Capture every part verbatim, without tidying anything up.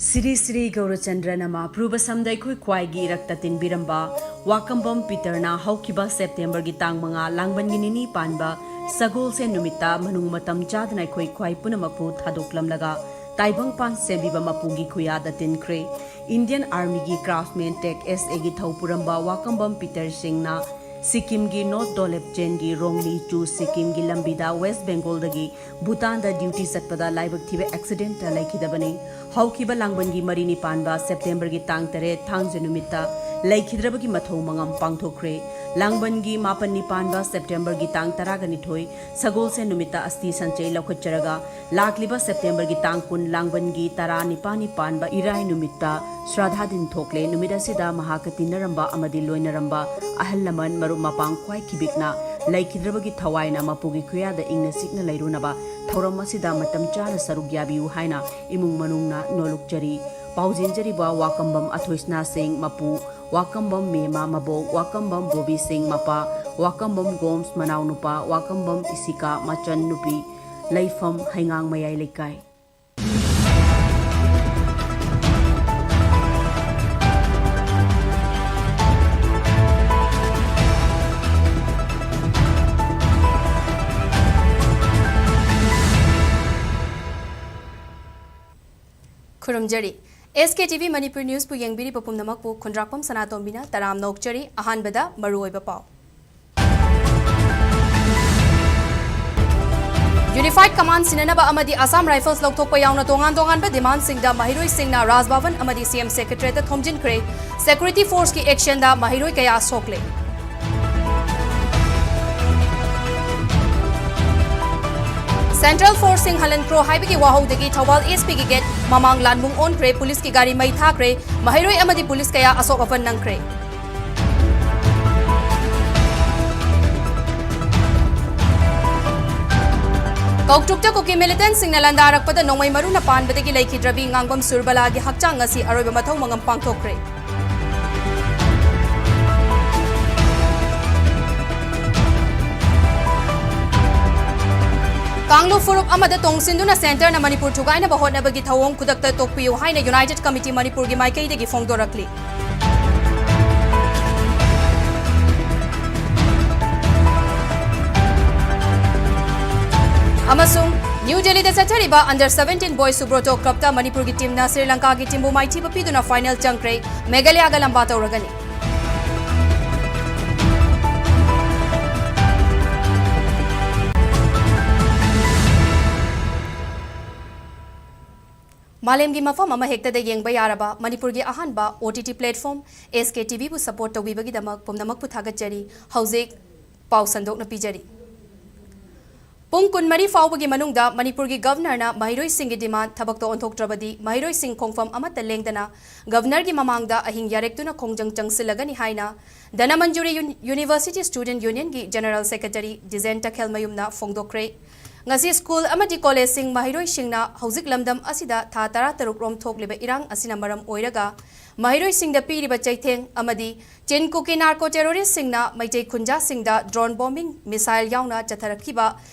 ꯁ꯭ꯔꯤ ꯁ꯭ꯔꯤ ꯒꯧꯔꯆꯟꯗ꯭ꯔ ꯅꯃ꯫ ꯄ꯭ꯔꯨꯕꯁꯝꯗ ꯑꯩꯈꯣꯏ ꯈ꯭ꯋꯥꯏꯒꯤ ꯏꯔꯛꯇ ꯇꯤꯟꯕꯤꯔꯝꯕ ꯋꯥꯀꯝꯕꯝ ꯄꯤꯇꯔꯅ ꯍꯧꯈꯤꯕ ꯁꯦꯞꯇꯦꯝꯕꯔꯒꯤ ꯇꯥꯡ ꯃꯉꯥ, ꯂꯥꯡꯕꯟꯒꯤ ꯅꯤꯅꯤ ꯄꯥꯟꯕ ꯁꯒꯣꯜꯁꯦꯟ ꯅꯨꯃꯤꯠꯇ ꯃꯅꯨꯡ ꯃꯇꯝ ꯆꯥꯗꯅ ꯑꯩꯈꯣꯏ ꯈ꯭ꯋꯥꯏ ꯄꯨꯝꯅꯃꯛꯄꯨ ꯊꯥꯗꯣꯛꯂꯝꯂꯒ ꯇꯥꯏꯕꯪꯄꯥꯟ ꯁꯦꯝꯕꯤꯕ ꯃꯄꯨꯒꯤ ꯈꯨꯌꯥꯗ ꯇꯤꯟꯈ꯭ꯔꯦ꯫ Indian Armyꯒꯤ Craftsman Tech S Aꯒꯤ ꯊꯧ ꯄꯨꯔꯝꯕ ꯋꯥꯀꯝꯕꯝ ꯄꯤꯇꯔ ꯁꯤꯡꯅ ꯁꯤꯛꯀꯤꯝꯒꯤ North Dolep Chainꯒꯤ ꯔꯣꯡꯂꯤ ꯆꯨ ꯁꯤꯛꯀꯤꯝꯒꯤ ꯂꯝꯕꯤꯗ West Bengalꯗꯒꯤ ꯚꯨꯇꯥꯟꯗ duty ꯆꯠꯄꯗ ꯂꯥꯏꯕꯛ ꯊꯤꯕ accidentꯇ ꯂꯩꯈꯤꯗꯕꯅꯤ꯫ ꯍꯧꯈꯤꯕ ꯂꯥꯡꯕꯟꯒꯤ ꯃꯔꯤꯅꯤ ꯄꯥꯟꯕ ꯁꯦꯞꯇꯦꯝꯕꯔꯒꯤ ꯇꯥꯡ ꯇꯔꯦꯠ, ꯊꯥꯡꯖ ꯅꯨꯃꯤꯠꯇ ꯂꯩꯈꯤꯗ꯭ꯔꯕꯒꯤ ꯃꯊꯧ ꯃꯉꯝ ꯄꯥꯡꯊꯣꯛꯈ꯭ꯔꯦ꯫ ꯂꯥꯡꯕꯟꯒꯤ ꯃꯥꯄꯟꯅꯤ ꯄꯥꯟꯕ ꯁꯦꯞꯇꯦꯝꯕꯔꯒꯤ ꯇꯥꯡ ꯇꯔꯥꯒ ꯅꯤꯊꯣꯏ, ꯁꯒꯣꯜꯁꯦꯟ ꯅꯨꯃꯤꯠꯇ ꯑꯁꯇꯤ ꯁꯟꯆꯩ ꯂꯧꯈꯠꯆꯔꯒ, ꯂꯥꯛꯂꯤꯕ ꯁꯦꯞꯇꯦꯝꯕꯔꯒꯤ ꯇꯥꯡ ꯀꯨꯟ, ꯂꯥꯡꯕꯟꯒꯤ ꯇꯔꯥꯅꯤꯄꯥꯟꯅꯤ ꯄꯥꯟꯕ ꯏꯔꯥꯏ ꯅꯨꯃꯤꯠꯇ ꯁ꯭ꯔꯥꯙꯥ ꯗꯤꯟ ꯊꯣꯛꯂꯦ꯫ ꯅꯨꯃꯤꯠ ꯑꯁꯤꯗ ꯃꯍꯥꯛꯀ ꯇꯤꯟꯅꯔꯝꯕ ꯑꯃꯗꯤ ꯂꯣꯏꯅꯔꯝꯕ ꯑꯍꯜ ꯂꯃꯟ, ꯃꯔꯨꯞ ꯃꯄꯥꯡ ꯈ꯭ꯋꯥꯏ ꯈꯤꯕꯤꯛꯅ ꯂꯩꯈꯤꯗ꯭ꯔꯕꯒꯤ ꯊꯋꯥꯏꯅ ꯃꯄꯨꯒꯤ ꯈꯨꯌꯥꯗ ꯏꯪꯅ ꯆꯤꯛꯅ ꯂꯩꯔꯨꯅꯕ ꯊꯧꯔꯝ ꯑꯁꯤꯗ ꯃꯇꯝ ꯆꯥꯅ ꯁꯔꯨꯛ ꯌꯥꯕꯤꯌꯨ ꯍꯥꯏꯅ ꯏꯃꯨꯡ ꯃꯅꯨꯡꯅ ꯅꯣꯜꯂꯨꯛꯆꯔꯤ꯫ ꯄꯥꯎꯖꯦꯟꯖꯔꯤꯕ ꯋꯥꯀꯝꯕꯝ ꯑꯊꯣꯏꯁꯅꯥ ꯁꯤꯡ ꯃꯄꯨ, ꯋꯥꯀꯝꯕꯝ ꯃꯦꯃꯥ ꯃꯕꯣꯛ, ꯋꯥꯀꯝꯕꯝ ꯕꯣꯕꯤ ꯁꯤꯡ ꯃꯄꯥ, ꯋꯥꯀꯝꯕꯝ ꯒꯣꯝꯁ ꯃꯅꯥꯎꯅꯨꯄꯥ, ꯋꯥꯀꯝꯕꯝ ꯏꯁꯤꯀꯥ ꯃꯆꯟ ꯅꯨꯄꯤ, ꯂꯩꯐꯝ ꯍꯩꯉꯥꯡ ꯃꯌꯥꯏ ꯂꯩꯀꯥꯏ꯫ ꯈꯨꯔꯨꯝꯖꯔꯤ꯫ S K T V Manipur ꯅ꯭ꯌꯨꯁꯄꯨ ꯌꯦꯡꯕꯤꯔꯤꯕ ꯄꯨꯝꯅꯃꯛꯄꯨ ꯈꯨꯟꯗ꯭ꯔꯥꯛꯄꯝ ꯁꯅꯥꯇꯣꯝꯕꯤꯅ ꯇꯔꯥꯝꯅ ꯑꯣꯛꯆꯔꯤ꯫ ꯑꯍꯥꯟꯕꯗ ꯃꯔꯨꯑꯣꯏꯕ ꯄꯥꯎ꯫ Unified Command ꯁꯤꯟꯅꯅꯕ ꯑꯃꯗꯤ Assam Rifles ꯂꯧꯊꯣꯛꯄ ꯌꯥꯎꯅ ꯇꯣꯉꯥꯟ ꯇꯣꯉꯥꯟꯕ demandꯁꯤꯡꯗ ꯃꯍꯩꯔꯣꯏꯁꯤꯡꯅ ꯔꯥꯖ ꯚꯕꯟ ꯑꯃꯗꯤ C M Secretariatꯇ ꯊꯣꯝꯖꯤꯟꯈ꯭ꯔꯦ꯫ Security forceꯀꯤ actionꯗ ꯃꯍꯩꯔꯣꯏ ꯀꯌꯥ ꯁꯣꯛꯂꯦ꯫ Central forceꯁꯤꯡ ꯍꯜꯍꯟꯈ꯭ꯔꯣ ꯍꯥꯏꯕꯒꯤ ꯋꯥꯍꯧꯗꯒꯤ ꯊꯧꯕꯥꯜ S Pꯒꯤ gate ꯃꯃꯥꯡ ꯂꯥꯟꯕꯨꯡ ꯑꯣꯟꯈ꯭ꯔꯦ, ꯄꯨꯂꯤꯁꯀꯤ ꯒꯥꯔꯤ ꯃꯩ ꯊꯥꯈ꯭ꯔꯦ, ꯃꯍꯩꯔꯣꯏ ꯑꯃꯗꯤ ꯄꯨꯂꯤꯁ ꯀꯌꯥ ꯑꯁꯣꯛ ꯑꯄꯟ ꯅꯪꯈ꯭ꯔꯦ꯫ ꯀꯧꯇ꯭ꯔꯨꯛꯇ ꯀꯨꯀꯤ militantꯁꯤꯡꯅ ꯂꯥꯟꯗꯥꯔꯛꯄꯗ ꯅꯣꯡꯃꯩ ꯃꯔꯨꯅ ꯄꯥꯟꯕꯗꯒꯤ ꯂꯩꯈꯤꯗ꯭ꯔꯕꯤ ꯉꯥꯡꯕꯝ ꯁꯨꯔꯕꯂꯥꯒꯤ ꯍꯛꯆꯥꯡ ꯉꯁꯤ ꯑꯔꯣꯏꯕ ꯃꯊꯧ ꯃꯉꯝ ꯄꯥꯡꯊꯣꯛꯈ꯭ꯔꯦ꯫ ꯀꯥꯡꯂꯨꯞ ꯐꯨꯔꯨꯞ ꯑꯃꯗ ꯇꯣꯡꯁꯤꯟꯗꯨꯅ ꯁꯦꯟꯇꯔꯅ ꯃꯅꯤꯄꯨꯔ ꯊꯨꯒꯥꯏꯅꯕ ꯍꯣꯠꯅꯕꯒꯤ ꯊꯧꯑꯣꯡ ꯈꯨꯗꯛꯇ ꯇꯣꯛꯄꯤꯌꯨ ꯍꯥꯏꯅ ꯌꯨꯅꯥꯏꯇꯦꯗ ꯀꯃꯤꯇꯤ ꯃꯅꯤꯄꯨꯔꯒꯤ ꯃꯥꯏꯀꯩꯗꯒꯤ ꯐꯣꯡꯗꯣꯔꯛꯂꯤ꯫ ꯑꯃꯁꯨꯡ ꯅ꯭ꯌꯨ ꯗꯦꯜꯂꯤꯗ ꯆꯠꯊꯔꯤꯕ ꯑꯟꯗꯔ ꯁꯚꯦꯟꯇꯤꯟ ꯕꯣꯏꯁ ꯁꯨꯕ꯭ꯔꯣꯇꯣ ꯀꯞꯇ ꯃꯅꯤꯄꯨꯔꯒꯤ ꯇꯤꯝꯅ ꯁ꯭ꯔꯤ ꯂꯪꯀꯥꯒꯤ ꯇꯤꯝꯕꯨ ꯃꯥꯏꯊꯤꯕ ꯄꯤꯗꯨꯅ ꯐꯥꯏꯅꯦꯜ ꯆꯪꯈ꯭ꯔꯦ꯫ ꯃꯦꯘꯥꯂꯌꯥꯒ ꯂꯝꯕꯥ ꯇꯧꯔꯒꯅꯤ꯫ ꯃꯥꯂꯦꯝꯒꯤ ꯃꯐꯝ ꯑꯃ ꯍꯦꯛꯇꯗ ꯌꯦꯡꯕ ꯌꯥꯔꯕ ꯃꯅꯤꯄꯨꯔꯒꯤ ꯑꯍꯥꯟꯕ ꯑꯣ ꯇꯤ ꯇꯤ ꯄ꯭ꯂꯦꯠꯐꯣꯝ ꯑꯦꯁ ꯀꯦ ꯇꯤ ꯚꯤꯕꯨ ꯁꯄꯣꯔꯠ ꯇꯧꯕꯤꯕꯒꯤꯗꯃꯛ ꯄꯨꯝꯅꯃꯛꯄꯨ ꯊꯥꯒꯠꯆꯔꯤ꯫ ꯍꯧꯖꯤꯛ ꯄꯥꯎ ꯁꯟꯗꯣꯛꯅ ꯄꯤꯖꯔꯤ꯫ ꯄꯨꯡ ꯀꯨꯟꯃꯔꯤ ꯐꯥꯎꯕꯒꯤ ꯃꯅꯨꯡꯗ ꯃꯅꯤꯄꯨꯔꯒꯤ ꯒꯕꯔꯅꯔꯅ ꯃꯍꯩꯔꯣꯏꯁꯤꯡꯒꯤ ꯗꯤꯃꯥꯟ ꯊꯕꯛꯇ ꯑꯣꯟꯊꯣꯛꯇ꯭ꯔꯕꯗꯤ ꯃꯍꯩꯔꯣꯏꯁꯤꯡ ꯈꯣꯡꯐꯝ ꯑꯃꯠꯇ ꯂꯦꯡꯗꯅ ꯒꯕꯔꯅꯔꯒꯤ ꯃꯃꯥꯡꯗ ꯑꯍꯤꯡ ꯌꯥꯔꯦꯛꯇꯨꯅ ꯈꯣꯡꯖꯪ ꯆꯪꯁꯤꯜꯂꯒꯅꯤ ꯍꯥꯏꯅ Dhanamanjuri ꯌꯨꯟ-, university student ꯌꯨꯅꯤꯌꯟꯒꯤ general secretary ꯗꯤꯖꯦꯟ ꯇꯈꯦꯜꯃꯌꯨꯝꯅ ꯐꯣꯡꯗꯣꯛꯈ꯭ꯔꯦ꯫ ꯉꯁꯤ ꯁ꯭ꯀꯨꯜ ꯑꯃꯗꯤ ꯀꯣꯂꯦꯖꯁꯤꯡ ꯃꯍꯩꯔꯣꯏꯁꯤꯡꯅ ꯍꯧꯖꯤꯛ ꯂꯝꯗꯝ ꯑꯁꯤꯗ ꯊꯥ ꯇꯔꯥꯇꯔꯨꯛ ꯔꯣꯝ ꯊꯣꯛꯂꯤꯕ ꯏꯔꯥꯡ ꯑꯁꯤꯅ ꯃꯔꯝ ꯑꯣꯏꯔꯒ ꯃꯍꯩꯔꯣꯏꯁꯤꯡꯗ ꯄꯤꯔꯤꯕ ꯆꯩꯊꯦꯡ ꯑꯃꯗꯤ ꯆꯤꯟ ꯀꯨꯀꯤ narco ꯇꯦꯔꯣꯔꯤꯁꯁꯤꯡꯅ Meitei ꯈꯨꯟꯖꯥꯁꯤꯡꯗ drone bombing, missile ꯌꯥꯎꯅ ꯆꯠꯊꯔꯛꯈꯤꯕ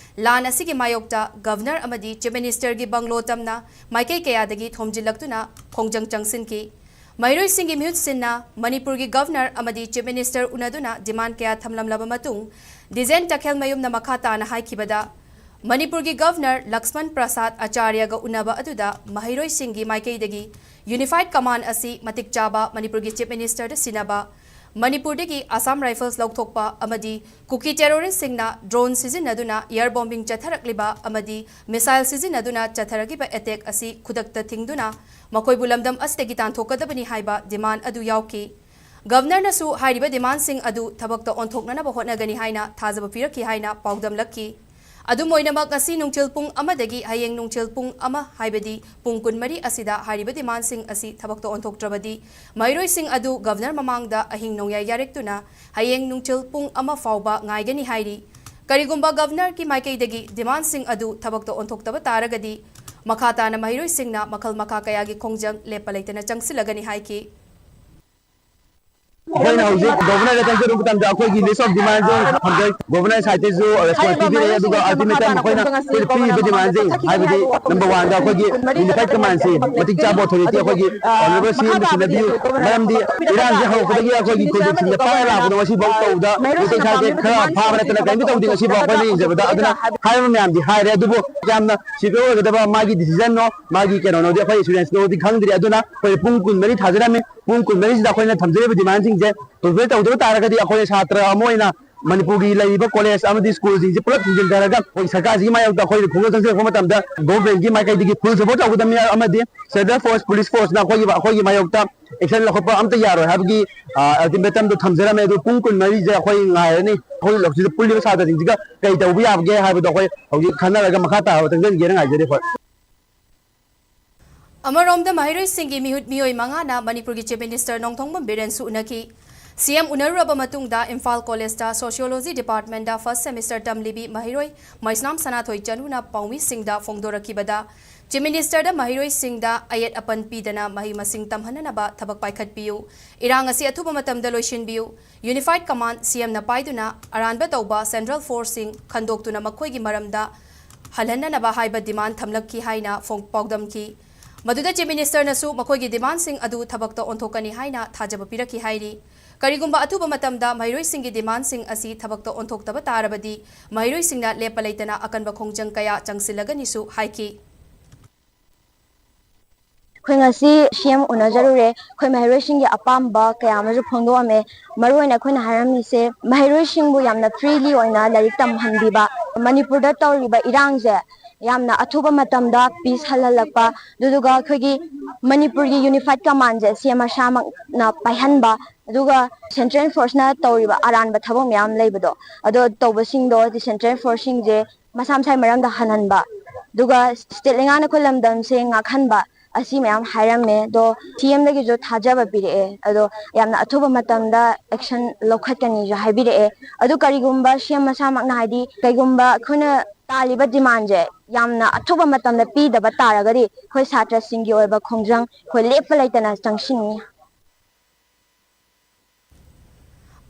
ꯂꯥꯟ ꯑꯁꯤꯒꯤ ꯃꯥꯌꯣꯛꯇ ꯒꯕꯔꯅꯔ ꯑꯃꯗꯤ ꯆꯤꯐ ꯃꯤꯅꯤꯁꯇꯔꯒꯤ ꯕꯪꯒ꯭ꯂꯣ ꯇꯝꯅ ꯃꯥꯏꯀꯩ ꯀꯌꯥꯗꯒꯤ ꯊꯣꯝꯖꯤꯜꯂꯛꯇꯨꯅ ꯈꯣꯡꯖꯪ ꯆꯪꯁꯤꯟꯈꯤ꯫ ꯃꯍꯩꯔꯣꯏꯁꯤꯡꯒꯤ ꯃꯤꯍꯨꯠ ꯁꯤꯟꯅ ꯃꯅꯤꯄꯨꯔꯒꯤ ꯒꯕꯔꯅꯔ ꯑꯃꯗꯤ ꯆꯤꯐ ꯃꯤꯅꯤꯁꯇꯔ ꯎꯅꯗꯨꯅ ꯗꯤꯃꯥꯟ ꯀꯌꯥ ꯊꯝꯂꯝꯂꯕ ꯃꯇꯨꯡ, ꯗꯤꯖꯦꯟ ꯇꯈꯦꯜꯃꯌꯨꯝꯅ ꯃꯈꯥ ꯇꯥꯅ ꯍꯥꯏꯈꯤꯕꯗ, ꯃꯅꯤꯄꯨꯔꯒꯤ ꯒꯕꯔꯅꯔ ꯂꯛꯁꯃꯟ ꯄ꯭ꯔꯁꯥꯗ ꯑꯆꯥꯔꯌꯒ ꯎꯅꯕ ꯑꯗꯨꯗ ꯃꯍꯩꯔꯣꯏꯁꯤꯡꯒꯤ ꯃꯥꯏꯀꯩꯗꯒꯤ ꯌꯨꯅꯤꯐꯥꯏꯗ ꯀꯃꯥꯟꯗ ꯑꯁꯤ ꯃꯇꯤꯛ ꯆꯥꯕ ꯃꯅꯤꯄꯨꯔꯒꯤ ꯆꯤꯐ ꯃꯤꯅꯤꯁꯇꯔꯗ ꯁꯤꯟꯅꯕ, ꯃꯅꯤꯄꯨꯔꯗꯒꯤ ꯑꯁꯥꯝ ꯔꯥꯏꯐꯜꯁ ꯂꯧꯊꯣꯛꯄ ꯑꯃꯗꯤ ꯀꯨꯀꯤ ꯇꯦꯔꯣꯔꯤꯁꯁꯤꯡꯅ ꯗ꯭ꯔꯣꯟ ꯁꯤꯖꯤꯟꯅꯗꯨꯅ ꯑꯦꯌꯔ ꯕꯣꯝꯕꯤꯡ ꯆꯠꯊꯔꯛꯂꯤꯕ ꯑꯃꯗꯤ ꯃꯤꯁꯥꯏꯜ ꯁꯤꯖꯤꯟꯅꯗꯨꯅ ꯆꯠꯊꯔꯛꯂꯤꯕ ꯑꯦꯇꯦꯛ ꯑꯁꯤ ꯈꯨꯗꯛꯇ ꯊꯤꯡꯗꯨꯅ ꯃꯈꯣꯏꯕꯨ ꯂꯝꯗꯝ ꯑꯁꯤꯗꯒꯤ ꯇꯥꯟꯊꯣꯛꯀꯗꯕꯅꯤ ꯍꯥꯏꯕ ꯗꯤꯃꯥꯟ ꯑꯗꯨ ꯌꯥꯎꯈꯤ꯫ ꯒꯕꯔꯅꯔꯅꯁꯨ ꯍꯥꯏꯔꯤꯕ ꯗꯤꯃꯥꯟꯁꯤꯡ ꯑꯗꯨ ꯊꯕꯛꯇ ꯑꯣꯟꯊꯣꯛꯅꯅꯕ ꯍꯣꯠꯅꯒꯅꯤ ꯍꯥꯏꯅ ꯊꯥꯖꯕ ꯄꯤꯔꯛꯈꯤ ꯍꯥꯏꯅ ꯄꯥꯎꯗꯝꯂꯛꯈꯤ꯫ ꯑꯗꯨꯝ ꯑꯣꯏꯅꯃꯛ, ꯉꯁꯤ ꯅꯨꯡꯊꯤꯜ ꯄꯨꯡ ꯑꯃꯗꯒꯤ ꯍꯌꯦꯡ ꯅꯨꯡꯊꯤꯜ ꯄꯨꯡ ꯑꯃ, ꯍꯥꯏꯕꯗꯤ ꯄꯨꯡ ꯀꯨꯟꯃꯔꯤ ꯑꯁꯤꯗ ꯍꯥꯏꯔꯤꯕ ꯗꯤꯃꯥꯟꯁꯤꯡ ꯑꯁꯤ ꯊꯕꯛꯇ ꯑꯣꯟꯊꯣꯛꯇ꯭ꯔꯕꯗꯤ, ꯃꯍꯩꯔꯣꯏꯁꯤꯡ ꯑꯗꯨ ꯒꯕꯔꯅꯔ ꯃꯃꯥꯡꯗ ꯑꯍꯤꯡ ꯅꯣꯡꯌꯥꯏ ꯌꯥꯔꯦꯛꯇꯨꯅ ꯍꯌꯦꯡ ꯅꯨꯡꯊꯤꯜ ꯄꯨꯡ ꯑꯃ ꯐꯥꯎꯕ ꯉꯥꯏꯒꯅꯤ ꯍꯥꯏꯔꯤ꯫ ꯀꯔꯤꯒꯨꯝꯕ ꯒꯕꯔꯅꯔꯒꯤ ꯃꯥꯏꯀꯩꯗꯒꯤ ꯗꯤꯃꯥꯟꯁꯤꯡ ꯑꯗꯨ ꯊꯕꯛꯇ ꯑꯣꯟꯊꯣꯛꯇꯕ ꯇꯥꯔꯒꯗꯤ, ꯃꯈꯥ ꯇꯥꯅ ꯃꯍꯩꯔꯣꯏꯁꯤꯡꯅ ꯃꯈꯜ ꯃꯈꯥ ꯀꯌꯥꯒꯤ ꯈꯣꯡꯖꯪ ꯂꯦꯞꯄ ꯂꯩꯇꯅ ꯆꯪꯁꯤꯜꯂꯒꯅꯤ ꯍꯥꯏꯈꯤ꯫ ꯑꯩꯈꯣꯏꯅ ꯍꯧꯖꯤꯛ ꯒꯣꯚꯔꯅꯔꯗ ꯆꯪꯖꯔꯨꯕ ꯃꯇꯝꯗ ꯑꯩꯈꯣꯏꯒꯤ list of demandsꯁꯤꯡ ꯍꯟꯗꯛ ꯒꯣꯚꯔꯅꯔ ꯁꯥꯏꯠꯇꯒꯤꯁꯨ ꯔꯦꯁꯄꯣꯟꯁ ꯄꯤꯕꯤꯔꯛꯑꯦ꯫ ꯑꯗꯨꯒ ꯑꯜꯇꯤꯃꯦꯇꯝ ꯑꯩꯈꯣꯏꯅ ꯑꯩꯈꯣꯏꯗ ꯄꯤꯔꯤꯕ ꯗꯤꯃꯥꯟꯁꯤꯡ, ꯍꯥꯏꯕꯗꯤ ꯅꯝꯕꯔ ꯋꯥꯟꯗ ꯑꯩꯈꯣꯏꯒꯤ ꯌꯨꯅꯤꯐꯥꯏꯠ ꯀꯃꯥꯟꯁꯤ ꯃꯇꯤꯛ ꯆꯥꯕ ꯑꯣꯊꯣꯔꯤꯇꯤ ꯑꯩꯈꯣꯏꯒꯤ ꯑꯣꯅꯔꯦꯕꯜ ꯁꯤ ꯑꯦꯝꯗ ꯁꯤꯟꯅꯕꯤꯌꯨ꯫ ꯃꯔꯝꯗꯤ ꯏꯔꯥꯡꯁꯦ ꯍꯧꯔꯛꯄꯗꯒꯤ ꯑꯩꯈꯣꯏꯒꯤ ꯈꯨꯜꯂꯨꯞꯁꯤꯡꯗ ꯄꯥꯏꯔ ꯂꯥꯛꯄꯗꯣ ꯉꯁꯤꯐꯥꯎ ꯇꯧꯕꯗ ꯃꯩꯇꯩ ꯁꯥꯏꯠꯁꯦ ꯈꯔ ꯐꯥꯕ ꯅꯠꯇꯅ ꯀꯔꯤꯝꯇ ꯇꯧꯗꯦ꯫ ꯉꯁꯤꯐꯥꯎ ꯑꯩꯈꯣꯏꯅ ꯌꯦꯡꯖꯕꯗ꯫ ꯑꯗꯨꯅ ꯍꯥꯏꯔꯤꯕ ꯃꯌꯥꯝꯗꯤ ꯍꯥꯏꯔꯦ, ꯑꯗꯨꯕꯨ ꯌꯥꯝꯅ ꯁꯤꯚꯤꯌꯔ ꯑꯣꯏꯒꯗꯕ ꯃꯥꯒꯤ ꯗꯤꯁꯤꯖꯟꯅꯣ, ꯃꯥꯒꯤ ꯀꯩꯅꯣꯅꯣꯗꯤ ꯑꯩꯈꯣꯏ ꯑꯦꯁꯨꯔꯦꯟꯁꯅꯣꯗꯤ ꯈꯪꯗ꯭ꯔꯤ꯫ ꯑꯗꯨꯅ ꯑꯩꯈꯣꯏ ꯄꯨꯡ ꯀꯨꯟꯃꯔꯤ ꯊꯥꯖꯔꯝꯃꯤ꯫ ꯄꯨꯡ ꯀꯨꯟꯃꯔꯤꯁꯤꯗ ꯑꯩꯈꯣꯏꯅ ꯊꯝꯖꯔꯤꯕ ꯗꯤꯃꯥꯟꯁꯤꯡꯁꯦ ꯐꯨꯜꯐꯤꯜ ꯇꯧꯗꯕ ꯇꯥꯔꯒꯗꯤ ꯑꯩꯈꯣꯏ ꯁꯥꯇ꯭ꯔ ꯑꯃ ꯑꯣꯏꯅ ꯃꯅꯤꯄꯨꯔꯒꯤ ꯂꯩꯔꯤꯕ ꯀꯣꯂꯦꯖ ꯑꯃꯗꯤ ꯁ꯭ꯀꯨꯜꯁꯤꯡꯁꯦ ꯄꯨꯂꯞ ꯊꯤꯡꯖꯤꯟꯊꯔꯒ ꯑꯩꯈꯣꯏ ꯁꯔꯀꯥꯔꯁꯤꯒꯤ ꯃꯥꯌꯣꯛꯇ ꯑꯩꯈꯣꯏꯅ ꯈꯣꯡꯖꯪ ꯆꯪꯁꯤꯜꯂꯛꯄ ꯃꯇꯝꯗ ꯒꯣꯚꯔꯟꯃꯦꯟꯠꯀꯤ ꯃꯥꯏꯀꯩꯗꯒꯤ ꯐꯨꯜ ꯁꯄꯣꯔꯠ ꯇꯧꯒꯗꯕꯅꯤ꯫ ꯑꯃꯗꯤ ꯁꯦꯟꯇ꯭ꯔꯦꯜ ꯐꯣꯔꯁ, ꯄꯨꯂꯤꯁ ꯐꯣꯔꯁꯅ ꯑꯩꯈꯣꯏꯒꯤ, ꯑꯩꯈꯣꯏꯒꯤ ꯃꯥꯌꯣꯛꯇ ꯑꯦꯛꯁꯟ ꯂꯧꯈꯠꯄ ꯑꯝꯇ ꯌꯥꯔꯣꯏ ꯍꯥꯏꯕꯒꯤ, ꯑ, ꯑꯜꯇꯤꯃꯦꯇꯝꯗꯣ ꯊꯝꯖꯔꯝꯃꯦ꯫ ꯑꯗꯨ ꯄꯨꯡ ꯀꯨꯟꯃꯔꯤꯁꯦ ꯑꯩꯈꯣꯏ ꯉꯥꯏꯔꯅꯤ꯫ ꯑꯩꯈꯣꯏ ꯁꯤꯗ ꯄꯨꯜꯂꯤꯕ ꯁꯥꯇ꯭ꯔꯁꯤꯡꯁꯤꯒ ꯀꯩ ꯇꯧꯕ ꯌꯥꯕꯒꯦ ꯍꯥꯏꯕꯗꯣ ꯑꯩꯈꯣꯏ ꯍꯧꯖꯤꯛ ꯈꯟꯅꯔꯒ ꯃꯈꯥ ꯇꯥꯕ ꯆꯪꯁꯤꯟꯒꯦꯅ ꯉꯥꯏꯖꯔꯤ ꯑꯩꯈꯣꯏ꯫ ꯑꯃꯔꯣꯝꯗ ꯃꯍꯩꯔꯣꯏꯁꯤꯡꯒꯤ ꯃꯤꯍꯨꯠ ꯃꯤꯑꯣꯏ ꯃꯉꯥꯅ ꯃꯅꯤꯄꯨꯔꯒꯤ Chief Minister ꯅꯣꯡꯊꯣꯝꯕꯝ ꯕꯤꯔꯦꯟꯁꯨ ꯎꯅꯈꯤ꯫ ꯁꯤ ꯑꯦꯝ ꯎꯅꯔꯨꯔꯕ ꯃꯇꯨꯡꯗ ꯏꯝꯐꯥꯜ ꯀꯣꯂꯦꯖꯇ Sociology Departmentꯇ first semester ꯇꯝꯂꯤꯕꯤ ꯃꯍꯩꯔꯣꯏ ꯃꯩꯁꯅꯥꯝ ꯁꯅꯥꯊꯣꯏ ꯆꯅꯨꯅ ꯄꯥꯎꯃꯤꯁꯤꯡꯗ ꯐꯣꯡꯗꯣꯔꯛꯈꯤꯕꯗ, Chief Ministerꯗ ꯃꯍꯩꯔꯣꯏꯁꯤꯡꯗ ꯑꯌꯦꯠ ꯑꯄꯟ ꯄꯤꯗꯅ ꯃꯍꯩ ꯃꯁꯤꯡ ꯇꯝꯍꯟꯅꯅꯕ ꯊꯕꯛ ꯄꯥꯏꯈꯠꯄꯤꯌꯨ, ꯏꯔꯥꯡ ꯑꯁꯤ ꯑꯊꯨꯕ ꯃꯇꯝꯗ ꯂꯣꯏꯁꯤꯟꯕꯤꯌꯨ, Unified Command ꯁꯤ ꯑꯦꯝꯅ ꯄꯥꯏꯗꯨꯅ ꯑꯔꯥꯟꯕ ꯇꯧꯕ ꯁꯦꯟꯇ꯭ꯔꯦꯜ ꯐꯣꯔꯁꯁꯤꯡ ꯈꯟꯗꯣꯛꯇꯨꯅ ꯃꯈꯣꯏꯒꯤ ꯃꯔꯝꯗ ꯍꯜꯍꯟꯅꯅꯕ ꯍꯥꯏꯕ ꯗꯤꯃꯥꯟ ꯊꯝꯂꯛꯈꯤ ꯍꯥꯏꯅ ꯐꯣꯡ-, ꯄꯥꯎꯗꯝꯈꯤ꯫ ꯃꯗꯨꯗ Chief Ministerꯅꯁꯨ ꯃꯈꯣꯏꯒꯤ ꯗꯤꯃꯥꯟꯁꯤꯡ ꯑꯗꯨ ꯊꯕꯛꯇ ꯑꯣꯟꯊꯣꯛꯀꯅꯤ ꯍꯥꯏꯅ ꯊꯥꯖꯕ ꯄꯤꯔꯛꯈꯤ ꯍꯥꯏꯔꯤ꯫ ꯀꯔꯤꯒꯨꯝꯕ ꯑꯊꯨꯕ ꯃꯇꯝꯗ ꯃꯍꯩꯔꯣꯏꯁꯤꯡꯒꯤ ꯗꯤꯃꯥꯟꯁꯤꯡ ꯑꯁꯤ ꯊꯕꯛꯇ ꯑꯣꯟꯊꯣꯛꯇꯕ ꯇꯥꯔꯕꯗꯤ ꯃꯍꯩꯔꯣꯏꯁꯤꯡꯅ ꯂꯦꯞꯄ ꯂꯩꯇꯅ ꯑꯀꯟꯕ ꯈꯣꯡꯖꯪ ꯀꯌꯥ ꯆꯪꯁꯤꯜꯂꯒꯅꯤꯁꯨ ꯍꯥꯏꯈꯤ꯫ ꯑꯩꯈꯣꯏ ꯉꯁꯤ ꯁꯤ ꯑꯦꯝ ꯎꯅꯖꯔꯨꯔꯦ꯫ ꯑꯩꯈꯣꯏ ꯃꯍꯩꯔꯣꯏꯁꯤꯡꯒꯤ ꯑꯄꯥꯝꯕ ꯀꯌꯥ ꯑꯃꯁꯨ ꯐꯣꯡꯗꯣꯛꯑꯝꯃꯦ꯫ ꯃꯔꯨꯑꯣꯏꯅ ꯑꯩꯈꯣꯏꯅ ꯍꯥꯏꯔꯝꯃꯤꯁꯦ ꯃꯍꯩꯔꯣꯏꯁꯤꯡꯕꯨ ꯌꯥꯝꯅ freely ꯑꯣꯏꯅ ꯂꯥꯏꯔꯤꯛ ꯇꯝꯍꯟꯕꯤꯕ, ꯃꯅꯤꯄꯨꯔꯗ ꯇꯧꯔꯤꯕ ꯏꯔꯥꯡꯁꯦ ꯌꯥꯝꯅ ꯑꯊꯨꯕ ꯃꯇꯝꯗ peace ꯍꯜꯍꯜꯂꯛꯄ, ꯑꯗꯨꯗꯨꯒ ꯑꯩꯈꯣꯏꯒꯤ ꯃꯅꯤꯄꯨꯔꯒꯤ Unified Commandꯁꯦ ꯁꯤ ꯑꯦꯝ ꯃꯁꯥꯃꯛꯅ ꯄꯥꯏꯍꯟꯕ, ꯑꯗꯨꯒ central forceꯅ ꯇꯧꯔꯤꯕ ꯑꯔꯥꯟꯕ ꯊꯕꯛ ꯃꯌꯥꯝ ꯂꯩꯕꯗꯣ, ꯑꯗꯣ ꯇꯧꯕꯁꯤꯡꯗꯣ central forceꯁꯤꯡꯁꯦ ꯃꯁꯥ ꯃꯁꯥꯒꯤ ꯃꯔꯝꯗ ꯍꯟꯍꯟꯕ, ꯑꯗꯨꯒ state ꯂꯩꯉꯥꯛꯅ ꯑꯩꯈꯣꯏ ꯂꯝꯗꯝꯁꯦ ꯉꯥꯛꯍꯟꯕ, ꯑꯁꯤ ꯃꯌꯥꯝ ꯍꯥꯏꯔꯝꯃꯦ꯫ ꯑꯗꯣ ꯁꯤ ꯑꯦꯝꯗꯒꯤꯁꯨ ꯊꯥꯖꯕ ꯄꯤꯔꯛꯑꯦ, ꯑꯗꯣ ꯌꯥꯝꯅ ꯑꯊꯨꯕ ꯃꯇꯝꯗ action ꯂꯧꯈꯠꯀꯅꯤꯁꯨ ꯍꯥꯏꯕꯤꯔꯛꯑꯦ꯫ ꯑꯗꯨ ꯀꯔꯤꯒꯨꯝꯕ ꯁꯤ ꯑꯦꯝ ꯃꯁꯥꯃꯛꯅ, ꯍꯥꯏꯗꯤ ꯀꯩꯒꯨꯝꯕ ꯑꯩꯈꯣꯏꯅ ꯇꯥꯜꯂꯤꯕ demandꯁꯦ ꯌꯥꯝꯅ ꯑꯊꯨꯕ ꯃꯇꯝꯗ ꯄꯤꯗꯕ ꯇꯥꯔꯒꯗꯤ ꯑꯩꯈꯣꯏ ꯁꯥꯇ꯭ꯔꯁꯤꯡꯒꯤ ꯑꯣꯏꯕ ꯈꯣꯡꯖꯪ ꯑꯩꯈꯣꯏ ꯂꯦꯞꯄ ꯂꯩꯇꯅ ꯆꯪꯁꯤꯟꯅꯤ꯫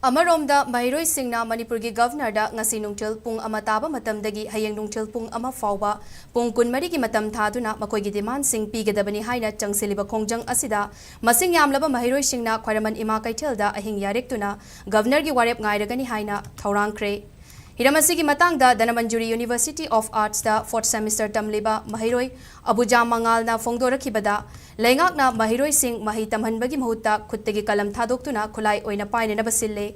ꯑꯃꯔꯣꯝꯗ, ꯃꯍꯩꯔꯣꯏꯁꯤꯡꯅ ꯃꯅꯤꯄꯨꯔꯒꯤ ꯒꯚꯔꯅꯔꯗ ꯉꯁꯤ ꯅꯨꯡꯊꯤꯜ ꯄꯨꯡ ꯑꯃ ꯇꯥꯕ ꯃꯇꯝꯗꯒꯤ ꯍꯌꯦꯡ ꯅꯨꯡꯊꯤꯜ ꯄꯨꯡ ꯑꯃ ꯐꯥꯎꯕ ꯄꯨꯡ ꯀꯨꯟꯃꯔꯤꯒꯤ ꯃꯇꯝ ꯊꯥꯗꯨꯅ ꯃꯈꯣꯏꯒꯤ ꯗꯤꯃꯥꯟꯁꯤꯡ ꯄꯤꯒꯗꯕꯅꯤ ꯍꯥꯏꯅ ꯆꯪꯁꯤꯜꯂꯤꯕ ꯈꯣꯡꯖꯪ ꯑꯁꯤꯗ ꯃꯁꯤꯡ ꯌꯥꯝꯂꯕ ꯃꯍꯩꯔꯣꯏꯁꯤꯡꯅ ꯈ꯭ꯋꯥꯏꯔꯝꯕꯟ ꯏꯃꯥ ꯀꯩꯊꯦꯜꯗ ꯑꯍꯤꯡ ꯌꯥꯔꯦꯛꯇꯨꯅ ꯒꯚꯔꯅꯔꯒꯤ ꯋꯥꯔꯦꯞ ꯉꯥꯏꯔꯒꯅꯤ ꯍꯥꯏꯅ ꯊꯧꯔꯥꯡꯈ꯭ꯔꯦ꯫ ꯍꯤꯔꯝ ꯑꯁꯤꯒꯤ ꯃꯇꯥꯡꯗ Dhanamanjuri University of Artsꯇ fourth semester ꯇꯝꯂꯤꯕ ꯃꯍꯩꯔꯣꯏ ꯑꯕꯨꯖꯥ ꯃꯉꯥꯜꯅ ꯐꯣꯡꯗꯣꯔꯛꯈꯤꯕꯗ, ꯂꯩꯉꯥꯛꯅ ꯃꯍꯩꯔꯣꯏꯁꯤꯡ ꯃꯍꯩ ꯇꯝꯍꯟꯕꯒꯤ ꯃꯍꯨꯠꯇ ꯈꯨꯠꯇꯒꯤ ꯀꯂꯝ ꯊꯥꯗꯣꯛꯇꯨꯅ ꯈꯨꯠꯂꯥꯏ ꯑꯣꯏꯅ ꯄꯥꯏꯅꯅꯕ ꯁꯤꯜꯂꯦ꯫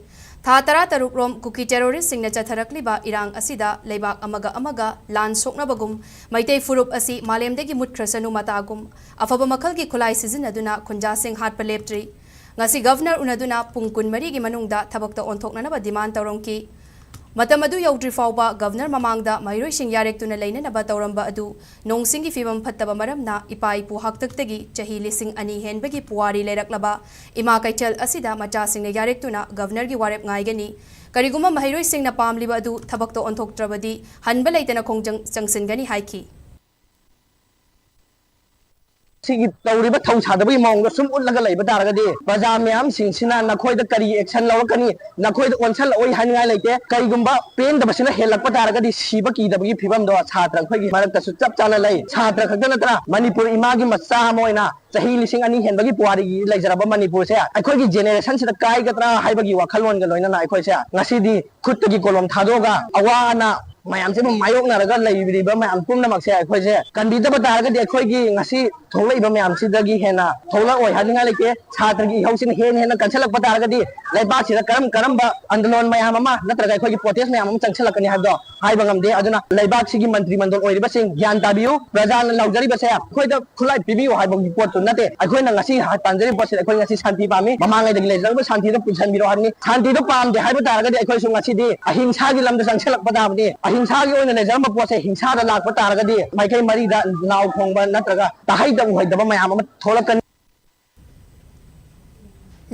ꯊꯥ ꯇꯔꯥꯇꯔꯨꯛ ꯔꯣꯝ ꯀꯨꯀꯤ terroristꯁꯤꯡꯅ ꯆꯠꯊꯔꯛꯂꯤꯕ ꯏꯔꯥꯡ ꯑꯁꯤꯗ ꯂꯩꯕꯥꯛ ꯑꯃꯒ ꯑꯃꯒ ꯂꯥꯟ ꯁꯣꯛꯅꯕꯒꯨꯝ ꯃꯩꯇꯩ ꯐꯨꯔꯨꯞ ꯑꯁꯤ ꯃꯥꯂꯦꯝꯗꯒꯤ ꯃꯨꯠꯈ꯭ꯔꯁꯅꯨ ꯃꯇꯥꯒꯨꯝ ꯑꯐꯕ ꯃꯈꯜꯒꯤ ꯈꯨꯠꯂꯥꯏ ꯁꯤꯖꯤꯟꯅꯗꯨꯅ ꯈꯨꯟꯖꯥꯁꯤꯡ ꯍꯥꯠꯄ ꯂꯦꯞꯇ꯭ꯔꯤ꯫ ꯉꯁꯤ ꯒꯚꯔꯅꯔ ꯎꯅꯗꯨꯅ ꯄꯨꯡ ꯀꯨꯟꯃꯔꯤꯒꯤ ꯃꯅꯨꯡꯗ ꯊꯕꯛꯇ ꯑꯣꯟꯊꯣꯛꯅꯅꯕ demand ꯇꯧꯔꯝꯈꯤ꯫ ꯃꯇꯝ ꯑꯗꯨ ꯌꯧꯗ꯭ꯔꯤ ꯐꯥꯎꯕ ꯒꯚꯔꯅꯔ ꯃꯃꯥꯡꯗ ꯃꯍꯩꯔꯣꯏꯁꯤꯡ ꯌꯥꯔꯦꯛꯇꯨꯅ ꯂꯩꯅꯅꯕ ꯇꯧꯔꯝꯕ ꯑꯗꯨ ꯅꯣꯡꯁꯤꯡꯒꯤ ꯐꯤꯕꯝ ꯐꯠꯇꯕ ꯃꯔꯝꯅ ꯏꯄꯥ ꯏꯄꯨ ꯍꯥꯛꯇꯛꯇꯒꯤ ꯆꯍꯤ ꯂꯤꯁꯤꯡ ꯑꯅꯤ ꯍꯦꯟꯕꯒꯤ ꯄꯨꯋꯥꯔꯤ ꯂꯩꯔꯛꯂꯕ ꯏꯃꯥ ꯀꯩꯊꯦꯜ ꯑꯁꯤꯗ ꯃꯆꯥꯁꯤꯡꯅ ꯌꯥꯔꯦꯛꯇꯨꯅ ꯒꯚꯔꯅꯔꯒꯤ ꯋꯥꯔꯦꯞ ꯉꯥꯏꯒꯅꯤ꯫ ꯀꯔꯤꯒꯨꯝꯕ ꯃꯍꯩꯔꯣꯏꯁꯤꯡꯅ ꯄꯥꯝꯂꯤꯕ ꯑꯗꯨ ꯊꯕꯛꯇ ꯑꯣꯟꯊꯣꯛꯇ꯭ꯔꯕꯗꯤ ꯍꯟꯕ ꯂꯩꯇꯅ ꯈꯣꯡꯖꯪ ꯆꯪꯁꯤꯟꯒꯅꯤ ꯍꯥꯏꯈꯤ꯫ ꯁꯤꯒꯤ ꯇꯧꯔꯤꯕ ꯊꯧ ꯁꯥꯗꯕꯒꯤ ꯃꯑꯣꯡꯗ ꯁꯨꯝ ꯎꯠꯂꯒ ꯂꯩꯕ ꯇꯥꯔꯒꯗꯤ ꯄ꯭ꯔꯖꯥ ꯃꯌꯥꯝꯁꯤꯡꯁꯤꯅ ꯅꯈꯣꯏꯗ ꯀꯔꯤ action ꯂꯧꯔꯛꯀꯅꯤ? ꯅꯈꯣꯏꯗ ꯑꯣꯟꯁꯜꯂꯛꯑꯣꯏ ꯍꯥꯏꯅꯤꯡꯉꯥꯏ ꯂꯩꯇꯦ꯫ ꯀꯔꯤꯒꯨꯝꯕ ꯄꯦꯟꯗꯕꯁꯤꯅ ꯍꯦꯜꯂꯛꯄ ꯇꯥꯔꯒꯗꯤ ꯁꯤꯕ ꯀꯤꯗꯕꯒꯤ ꯐꯤꯕꯝꯗꯣ ꯁꯥꯇ꯭ꯔ ꯑꯩꯈꯣꯏꯒꯤ ꯃꯔꯛꯇꯁꯨ ꯆꯞ ꯆꯥꯅ ꯂꯩ꯫ ꯁꯥꯇ꯭ꯔ ꯈꯛꯇ ꯅꯠꯇꯅ ꯃꯅꯤꯄꯨꯔ ꯏꯃꯥꯒꯤ ꯃꯆꯥ ꯑꯃ ꯑꯣꯏꯅ ꯆꯍꯤ ꯂꯤꯁꯤꯡ ꯑꯅꯤ ꯍꯦꯟꯕꯒꯤ ꯄꯨꯋꯥꯔꯤ ꯂꯩꯖꯔꯕ ꯃꯅꯤꯄꯨꯔꯁꯦ ꯑꯩꯈꯣꯏꯒꯤ generationꯁꯤꯗ ꯀꯥꯏꯒꯗ꯭ꯔꯥ ꯍꯥꯏꯕꯒꯤ ꯋꯥꯈꯜꯂꯣꯟꯒ ꯂꯣꯏꯅꯅ ꯑꯩꯈꯣꯏꯁꯦ ꯉꯁꯤꯗꯤ ꯈꯨꯠꯇꯒꯤ ꯀꯣꯂꯣꯝ ꯊꯥꯗꯣꯛꯑꯒ ꯑꯋꯥ ꯑꯅꯥ ꯃꯌꯥꯝꯁꯤꯕꯨ ꯃꯥꯌꯣꯛꯅꯔꯒ ꯂꯩꯔꯤꯕ ꯃꯌꯥꯝ ꯄꯨꯝꯅꯃꯛꯁꯦ ꯑꯩꯈꯣꯏꯁꯦ ꯀꯟꯕꯤꯗꯕ ꯇꯥꯔꯒꯗꯤ ꯑꯩꯈꯣꯏꯒꯤ ꯉꯁꯤ ꯊꯣꯛꯂꯛꯏꯕ ꯃꯌꯥꯝꯁꯤꯗꯒꯤ ꯍꯦꯟꯅ ꯊꯣꯛꯂꯛꯑꯣꯏ ꯍꯥꯏꯅꯤꯡꯉꯥꯏ ꯂꯩꯇꯦ꯫ ꯁꯥꯇ꯭ꯔꯒꯤ ꯏꯍꯧꯁꯤꯅ ꯍꯦꯟꯅ ꯍꯦꯟꯅ ꯀꯟꯁꯤꯜꯂꯛꯄ ꯇꯥꯔꯒꯗꯤ ꯂꯩꯕꯥꯛꯁꯤꯗ ꯀꯔꯝ ꯀꯔꯝꯕ ꯑꯟꯗꯣꯂꯟ ꯃꯌꯥꯝ ꯑꯃ ꯅꯠꯇ꯭ꯔꯒ ꯑꯩꯈꯣꯏꯒꯤ protest ꯃꯌꯥꯝ ꯑꯃ ꯆꯪꯁꯤꯜꯂꯛꯀꯅꯤ ꯍꯥꯏꯕꯗꯣ ꯍꯥꯏꯕ ꯉꯝꯗꯦ꯫ ꯑꯗꯨꯅ ꯂꯩꯕꯥꯛꯁꯤꯒꯤ ꯃꯟꯇ꯭ꯔꯤ ꯃꯟꯗꯜ ꯑꯣꯏꯔꯤꯕꯁꯤꯡ ꯒ꯭ꯌꯥꯟ ꯇꯥꯕꯤꯌꯨ꯫ ꯄ꯭ꯔꯖꯥꯅ ꯂꯥꯎꯖꯔꯤꯕꯁꯦ ꯑꯩꯈꯣꯏꯗ ꯈꯨꯠꯂꯥꯏ ꯄꯤꯕꯤꯌꯨ ꯍꯥꯏꯕꯒꯤ ꯄꯣꯠꯇꯨ ꯅꯠꯇꯦ꯫ ꯑꯩꯈꯣꯏꯅ ꯉꯁꯤ ꯇꯥꯟꯖꯔꯤꯕ ꯄꯣꯠꯁꯤꯗ ꯑꯩꯈꯣꯏ ꯉꯁꯤ ꯁꯥꯟꯇꯤ ꯄꯥꯝꯃꯤ꯫ ꯃꯃꯥꯡꯉꯩꯗꯒꯤ ꯂꯩꯖꯔꯝꯕ ꯁꯥꯟꯇꯤꯗꯨ ꯄꯨꯟꯁꯤꯟꯕꯤꯔꯣ ꯍꯥꯏꯕꯅꯤ꯫ ꯁꯥꯟꯇꯤꯗꯨ ꯄꯥꯝꯗꯦ ꯍꯥꯏꯕ ꯇꯥꯔꯒꯗꯤ ꯑꯩꯈꯣꯏꯁꯨ ꯉꯁꯤꯗꯤ ꯑꯍꯤꯡꯁꯥꯒꯤ ꯂꯝꯗ ꯆꯪꯁꯤꯜꯂꯛꯄ ꯇꯥꯕꯅꯤ꯫ ꯑꯍꯤꯡꯁꯥꯒꯤ ꯑꯣꯏꯅ ꯂꯩꯖꯔꯝꯕ ꯄꯣꯠꯁꯦ ꯍꯤꯡꯁꯥꯗ ꯂꯥꯛꯄ ꯇꯥꯔꯒꯗꯤ ꯃꯥꯏꯀꯩ ꯃꯔꯤꯗ ꯂꯥꯎ ꯈꯣꯡꯕ ꯅꯠꯇ꯭ꯔꯒ ꯇꯥꯍꯩꯗ ꯎꯍꯩꯗꯕ ꯃꯌꯥꯝ ꯑꯃ ꯊꯣꯛꯂꯛꯀꯅꯤ꯫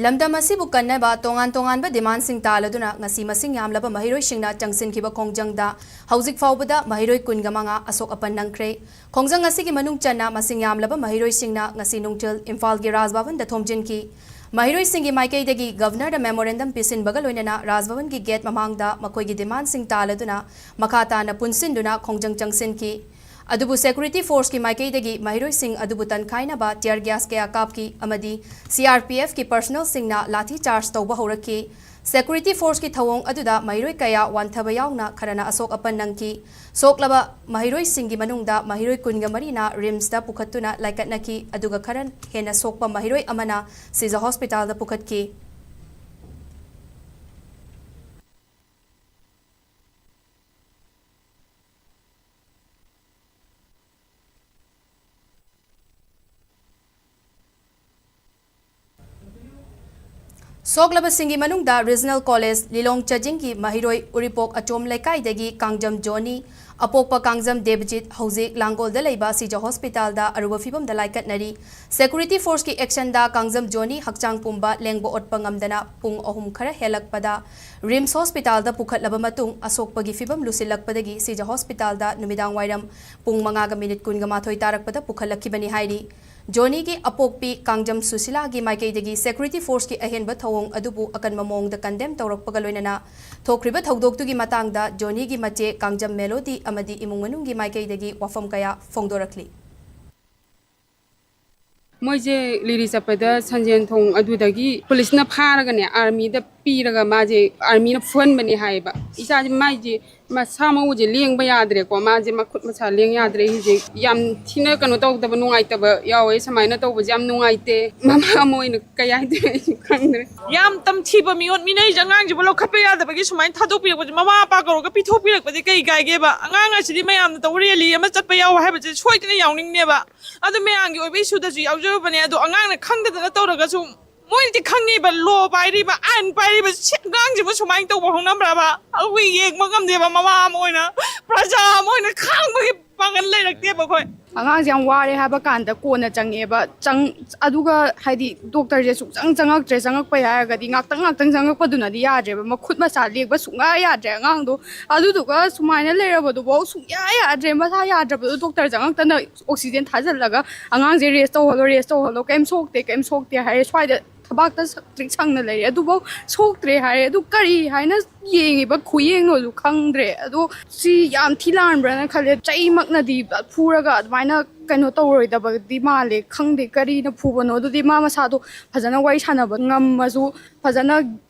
ꯂꯝꯗꯝ ꯑꯁꯤꯕꯨ ꯀꯟꯅꯕ ꯇꯣꯉꯥꯟ ꯇꯣꯉꯥꯟꯕ demandꯁꯤꯡ ꯇꯥꯜꯂꯗꯨꯅ ꯉꯁꯤ ꯃꯁꯤꯡ ꯌꯥꯝꯂꯕ ꯃꯍꯩꯔꯣꯏꯁꯤꯡꯅ ꯆꯪꯁꯤꯟꯈꯤꯕ ꯈꯣꯡꯖꯪꯗ ꯍꯧꯖꯤꯛ ꯐꯥꯎꯕꯗ ꯃꯍꯩꯔꯣꯏ ꯀꯨꯟꯒ ꯃꯉꯥ ꯑꯁꯣꯛ ꯑꯄꯟ ꯅꯪꯈ꯭ꯔꯦ꯫ ꯈꯣꯡꯖꯪ ꯑꯁꯤꯒꯤ ꯃꯅꯨꯡ ꯆꯟꯅ ꯃꯁꯤꯡ ꯌꯥꯝꯂꯕ ꯃꯍꯩꯔꯣꯏꯁꯤꯡꯅ ꯉꯁꯤ ꯅꯨꯡꯊꯤꯜ ꯏꯝꯐꯥꯜꯒꯤ ꯔꯥꯖ ꯚꯕꯟꯗ ꯊꯣꯝꯖꯤꯟꯈꯤ꯫ ꯃꯍꯩꯔꯣꯏꯁꯤꯡꯒꯤ ꯃꯥꯏꯀꯩꯗꯒꯤ ꯒꯕꯅꯔꯗ ꯃꯦꯃꯣꯔꯦꯟꯗꯝ ꯄꯤꯁꯤꯟꯕꯒ ꯂꯣꯏꯅꯅ ꯔꯥꯖꯚꯕꯟꯒꯤ ꯒꯦꯠ ꯃꯃꯥꯡꯗ ꯃꯈꯣꯏꯒꯤ ꯗꯤꯃꯥꯟꯁꯤꯡ ꯇꯥꯜꯂꯗꯨꯅ ꯃꯈꯥ ꯇꯥꯅ ꯄꯨꯟꯁꯤꯟꯗꯨꯅ ꯈꯣꯡꯖꯪ ꯆꯪꯁꯤꯟꯈꯤ꯫ ꯑꯗꯨꯕꯨ ꯁꯦꯀ꯭ꯌꯨꯔꯤꯇꯤ ꯐꯣꯔꯁꯀꯤ ꯃꯥꯏꯀꯩꯗꯒꯤ ꯃꯍꯩꯔꯣꯏꯁꯤꯡ ꯑꯗꯨꯕꯨ ꯇꯟꯈꯥꯏꯅꯕ ꯇꯤꯌꯔ ꯒ꯭ꯌꯥꯁ ꯀꯌꯥ ꯀꯥꯞꯈꯤ ꯑꯃꯗꯤ ꯁꯤ ꯑꯥꯔ ꯄꯤ ꯑꯦꯐꯀꯤ ꯄꯔꯁꯅꯦꯜꯁꯤꯡꯅ ꯂꯥꯊꯤ ꯆꯥꯔꯖ ꯇꯧꯕ ꯍꯧꯔꯛꯈꯤ꯫ ꯁꯦꯀ꯭ꯌꯨꯔꯤꯇꯤ ꯐꯣꯔꯁꯀꯤ ꯊꯧꯑꯣꯡ ꯑꯗꯨꯗ ꯃꯍꯩꯔꯣꯏ ꯀꯌꯥ ꯋꯥꯟꯊꯕ ꯌꯥꯎꯅ ꯈꯔꯅ ꯑꯁꯣꯛ ꯑꯄꯟ ꯅꯪꯈꯤ꯫ ꯁꯣꯛꯂꯕ ꯃꯍꯩꯔꯣꯏꯁꯤꯡꯒꯤ ꯃꯅꯨꯡꯗ ꯃꯍꯩꯔꯣꯏ ꯀꯨꯟꯒ ꯃꯔꯤꯅ ꯔꯤꯝꯁꯇ ꯄꯨꯈꯠꯇꯨꯅ ꯂꯥꯏꯀꯠꯅꯈꯤ, ꯑꯗꯨꯒ ꯈꯔ ꯍꯦꯟꯅ ꯁꯣꯛꯄ ꯃꯍꯩꯔꯣꯏ ꯑꯃꯅ ꯁꯤꯖ ꯍꯣꯁꯄꯤꯇꯥꯜꯗ ꯄꯨꯈꯠꯈꯤ꯫ ꯁꯣꯛꯂꯕꯁꯤꯡꯒꯤ ꯃꯅꯨꯡꯗ ꯔꯤꯖꯅꯦꯜ ꯀꯣꯂꯦꯖ ꯂꯤꯂꯣꯡ ꯆꯥꯖꯤꯡꯒꯤ ꯃꯍꯩꯔꯣꯏ ꯎꯔꯤꯄꯣꯛ ꯑꯆꯣꯝ ꯂꯩꯀꯥꯏꯗꯒꯤ ꯀꯥꯡꯖꯝ ꯖꯣꯅꯤ, ꯑꯄꯣꯛꯄ ꯀꯥꯡꯖꯝ ꯗꯦꯕꯖꯤꯠ ꯍꯧꯖꯤꯛ ꯂꯥꯡꯒꯣꯜꯗ ꯂꯩꯕ ꯁꯤꯖ ꯍꯣꯁꯄꯤꯇꯥꯜꯗ ꯑꯔꯨꯕ ꯐꯤꯕꯝꯗ ꯂꯥꯏꯀꯠꯅꯔꯤ꯫ ꯁꯦꯀ꯭ꯌꯨꯔꯤꯇꯤ ꯐꯣꯔꯁꯀꯤ ꯑꯦꯛꯁꯟꯗ ꯀꯥꯡꯖꯝ ꯖꯣꯅꯤ ꯍꯛꯆꯥꯡ ꯄꯨꯝꯕ ꯂꯦꯡꯕ ꯑꯣꯠꯄ ꯉꯝꯗꯅ ꯄꯨꯡ ꯑꯍꯨꯝ ꯈꯔ ꯍꯦꯜꯂꯛꯄꯗ ꯔꯤꯝꯁ ꯍꯣꯁꯄꯤꯇꯥꯜꯗ ꯄꯨꯈꯠꯂꯕ ꯃꯇꯨꯡ ꯑꯁꯣꯛꯄꯒꯤ ꯐꯤꯕꯝ ꯂꯨꯁꯤꯜꯂꯛꯄꯗꯒꯤ ꯁꯤꯖ ꯍꯣꯁꯄꯤꯇꯥꯜꯗ ꯅꯨꯃꯤꯗꯥꯡ ꯋꯥꯏꯔꯝ ꯄꯨꯡ ꯃꯉꯥꯒ ꯃꯤꯅꯤꯠ ꯀꯨꯟꯒ ꯃꯥꯊꯣꯏ ꯇꯥꯔꯛꯄꯗ ꯄꯨꯈꯠꯂꯛꯈꯤꯕꯅꯤ ꯍꯥꯏꯔꯤ꯫ ꯖꯣꯅꯤꯒꯤ ꯑꯄꯣꯛꯄꯤ ꯀꯥꯡꯖꯝ ꯁꯨꯁꯤꯂꯥꯒꯤ ꯃꯥꯏꯀꯩꯗꯒꯤ ꯁꯦꯀ꯭ꯌꯨꯔꯤꯇꯤ ꯐꯣꯔꯁꯀꯤ ꯑꯍꯦꯟꯕ ꯊꯧꯑꯣꯡ ꯑꯗꯨꯕꯨ ꯑꯀꯟꯕ ꯃꯑꯣꯡꯗ ꯀꯟꯗꯦꯝ ꯇꯧꯔꯛꯄꯒ ꯂꯣꯏꯅꯅ ꯊꯣꯛꯈ꯭ꯔꯤꯕ ꯊꯧꯗꯣꯛꯇꯨꯒꯤ ꯃꯇꯥꯡꯗ ꯖꯣꯅꯤꯒꯤ ꯃꯆꯦ ꯀꯥꯡꯖꯝ ꯃꯦꯂꯣꯗꯤ ꯑꯃꯗꯤ ꯏꯃꯨꯡ ꯃꯅꯨꯡꯒꯤ ꯃꯥꯏꯀꯩꯗꯒꯤ ꯋꯥꯐꯝ ꯀꯌꯥ ꯐꯣꯡꯗꯣꯔꯛꯂꯤ꯫ ꯃꯣꯏꯁꯦ ꯂꯤꯂꯤ ꯆꯠꯄꯗ ꯁꯟꯖꯦꯟ ꯊꯣꯡ ꯑꯗꯨꯗꯒꯤ ꯄꯨꯂꯤꯁꯅ ꯐꯥꯔꯒꯅꯦ ꯑꯥꯔꯃꯤꯗ ꯄꯤꯔꯒ ꯃꯥꯁꯦ ꯑꯥꯔꯃꯤꯅ ꯐꯨꯍꯟꯕꯅꯦ ꯍꯥꯏꯌꯦꯕ꯫ ꯏꯆꯥꯁꯦ ꯃꯥꯏꯁꯦ ꯃꯁꯥ ꯃꯎꯁꯦ ꯂꯦꯡꯕ ꯌꯥꯗ꯭ꯔꯦꯀꯣ, ꯃꯥꯁꯦ ꯃꯈꯨꯠ ꯃꯁꯥ ꯂꯦꯡ ꯌꯥꯗ꯭ꯔꯦ꯫ ꯍꯧꯖꯤꯛ ꯌꯥꯝ ꯊꯤꯅ ꯀꯩꯅꯣ ꯇꯧꯗꯕ, ꯅꯨꯡꯉꯥꯏꯇꯕ ꯌꯥꯎꯋꯦ꯫ ꯁꯨꯃꯥꯏꯅ ꯇꯧꯕꯁꯦ ꯌꯥꯝ ꯅꯨꯡꯉꯥꯏꯇꯦ꯫ ꯃꯃꯥ ꯑꯃ ꯑꯣꯏꯅ ꯀꯩ ꯍꯥꯏꯗꯣꯏꯅꯣ ꯑꯩꯁꯨ ꯈꯪꯗ꯭ꯔꯦ꯫ ꯌꯥꯝ ꯇꯝꯊꯤꯕ ꯃꯤꯑꯣꯠ ꯃꯤꯅꯩꯁꯦ꯫ ꯑꯉꯥꯡꯁꯤꯕꯨ ꯂꯧꯈꯠꯄ ꯌꯥꯗꯕꯒꯤ ꯁꯨꯃꯥꯏꯅ ꯊꯥꯗꯣꯛꯄꯤꯔꯛꯄꯁꯦ, ꯃꯃꯥ ꯃꯄꯥ ꯀꯧꯔꯒ ꯄꯤꯊꯣꯛꯄꯤꯔꯛꯄꯗꯤ ꯀꯩ ꯀꯥꯏꯒꯦꯕ? ꯑꯉꯥꯡ ꯑꯁꯤꯗꯤ ꯃꯌꯥꯝꯅ ꯇꯧꯕ ꯔꯦꯂꯤ ꯑꯃ ꯆꯠꯄ ꯌꯥꯎ ꯍꯥꯏꯕꯁꯦ ꯁꯣꯏꯗꯅ ꯌꯥꯎꯅꯤꯡꯅꯦꯕ꯫ ꯑꯗꯨ ꯃꯌꯥꯝꯒꯤ ꯑꯣꯏꯕ ꯏꯁꯨꯗꯁꯨ ꯌꯥꯎꯖꯔꯨꯕꯅꯦ꯫ ꯑꯗꯣ ꯑꯉꯥꯡꯅ ꯈꯪꯗꯗꯅ ꯇꯧꯔꯒꯁꯨ ꯃꯣꯏꯅꯗꯤ ꯈꯪꯉꯤꯕ, ꯂꯣ ꯄꯥꯏꯔꯤꯕ, ꯑꯥꯏꯟ ꯄꯥꯏꯔꯤꯕ, ꯁꯤ ꯑꯉꯥꯡꯁꯤꯕꯨ ꯁꯨꯃꯥꯏꯅ ꯇꯧꯕ ꯍꯧꯅꯕ꯭ꯔꯕ? ꯑꯩꯈꯣꯏ ꯌꯦꯡꯕ ꯉꯝꯗꯦꯕ꯫ ꯃꯃꯥ ꯑꯃ ꯑꯣꯏꯅ, ꯄ꯭ꯔꯖꯥ ꯑꯃ ꯑꯣꯏꯅ ꯈꯥꯡꯕꯒꯤ ꯄꯥꯡꯒꯜ ꯂꯩꯔꯛꯇꯦꯕ ꯑꯩꯈꯣꯏ꯫ ꯑꯉꯥꯡꯁꯦ ꯌꯥꯝ ꯋꯥꯔꯦ ꯍꯥꯏꯕ ꯀꯥꯟꯗ ꯀꯣꯟꯅ ꯆꯪꯉꯛꯑꯦꯕ꯫ ꯆꯪ-, ꯑꯗꯨꯒ ꯍꯥꯏꯗꯤ ꯗꯣꯛꯇꯔꯁꯦ ꯁꯨꯡꯆꯪ ꯆꯪꯉꯛꯇ꯭ꯔꯦ꯫ ꯆꯪꯉꯛꯄ ꯍꯥꯏꯔꯒꯗꯤ ꯉꯥꯛꯇꯪ ꯉꯥꯛꯇꯪ ꯆꯪꯉꯛꯄꯗꯨꯅꯗꯤ ꯌꯥꯗ꯭ꯔꯦꯕ꯫ ꯃꯈꯨꯠ ꯃꯁꯥ ꯂꯦꯡꯕ ꯁꯨꯡꯌꯥ ꯌꯥꯗ꯭ꯔꯦ ꯑꯉꯥꯡꯗꯣ꯫ ꯑꯗꯨꯗꯨꯒ ꯁꯨꯃꯥꯏꯅ ꯂꯩꯔꯕꯗꯨꯐꯥꯎ ꯁꯨꯡꯌꯥ ꯌꯥꯗ꯭ꯔꯦ꯫ ꯃꯁꯥ ꯌꯥꯗ꯭ꯔꯕꯗꯣ ꯗꯣꯛꯇꯔ ꯆꯪꯉꯛꯇꯅ ꯑꯣꯛꯁꯤꯖꯦꯟ ꯊꯥꯖꯤꯜꯂꯒ ꯑꯉꯥꯡꯁꯦ ꯔꯦꯁ ꯇꯧꯍꯜꯂꯣ, ꯔꯦꯁ ꯇꯧꯍꯜꯂꯣ, ꯀꯩꯝ ꯁꯣꯛꯇꯦ, ꯀꯩꯝ ꯁꯣꯛꯇꯦ ꯍꯥꯏꯔꯦ꯫ ꯁ꯭ꯋꯥꯏꯗ ꯊꯕꯥꯛꯇ ꯁꯛ-, ꯇ꯭ꯔꯤꯛ ꯁꯪꯅ ꯂꯩꯔꯦ, ꯑꯗꯨꯐꯥꯎ ꯁꯣꯛꯇ꯭ꯔꯦ ꯍꯥꯏꯔꯦ꯫ ꯑꯗꯨ ꯀꯔꯤ ꯍꯥꯏꯅ ꯌꯦꯡꯉꯤꯕ ꯈꯨꯌꯦꯡꯅꯣꯁꯨ ꯈꯪꯗ꯭ꯔꯦ꯫ ꯑꯗꯣ ꯁꯤ ꯌꯥꯝ ꯊꯤ ꯂꯥꯟꯕ꯭ꯔꯅ ꯈꯜꯂꯦ꯫ ꯆꯩꯃꯛꯅꯗꯤ ꯐꯨꯔꯒ ꯑꯗꯨꯃꯥꯏꯅ ꯀꯩꯅꯣ ꯇꯧꯔꯣꯏꯗꯕꯗꯤ ꯃꯥꯜꯂꯦ꯫ ꯈꯪꯗꯦ ꯀꯔꯤꯅ ꯐꯨꯕꯅꯣ꯫ ꯑꯗꯨꯗꯤ ꯃꯥ ꯃꯁꯥꯗꯣ ꯐꯖꯅ ꯋꯥꯔꯤ ꯁꯥꯟꯅꯕ ꯉꯝꯃꯁꯨ, ꯐꯖꯅ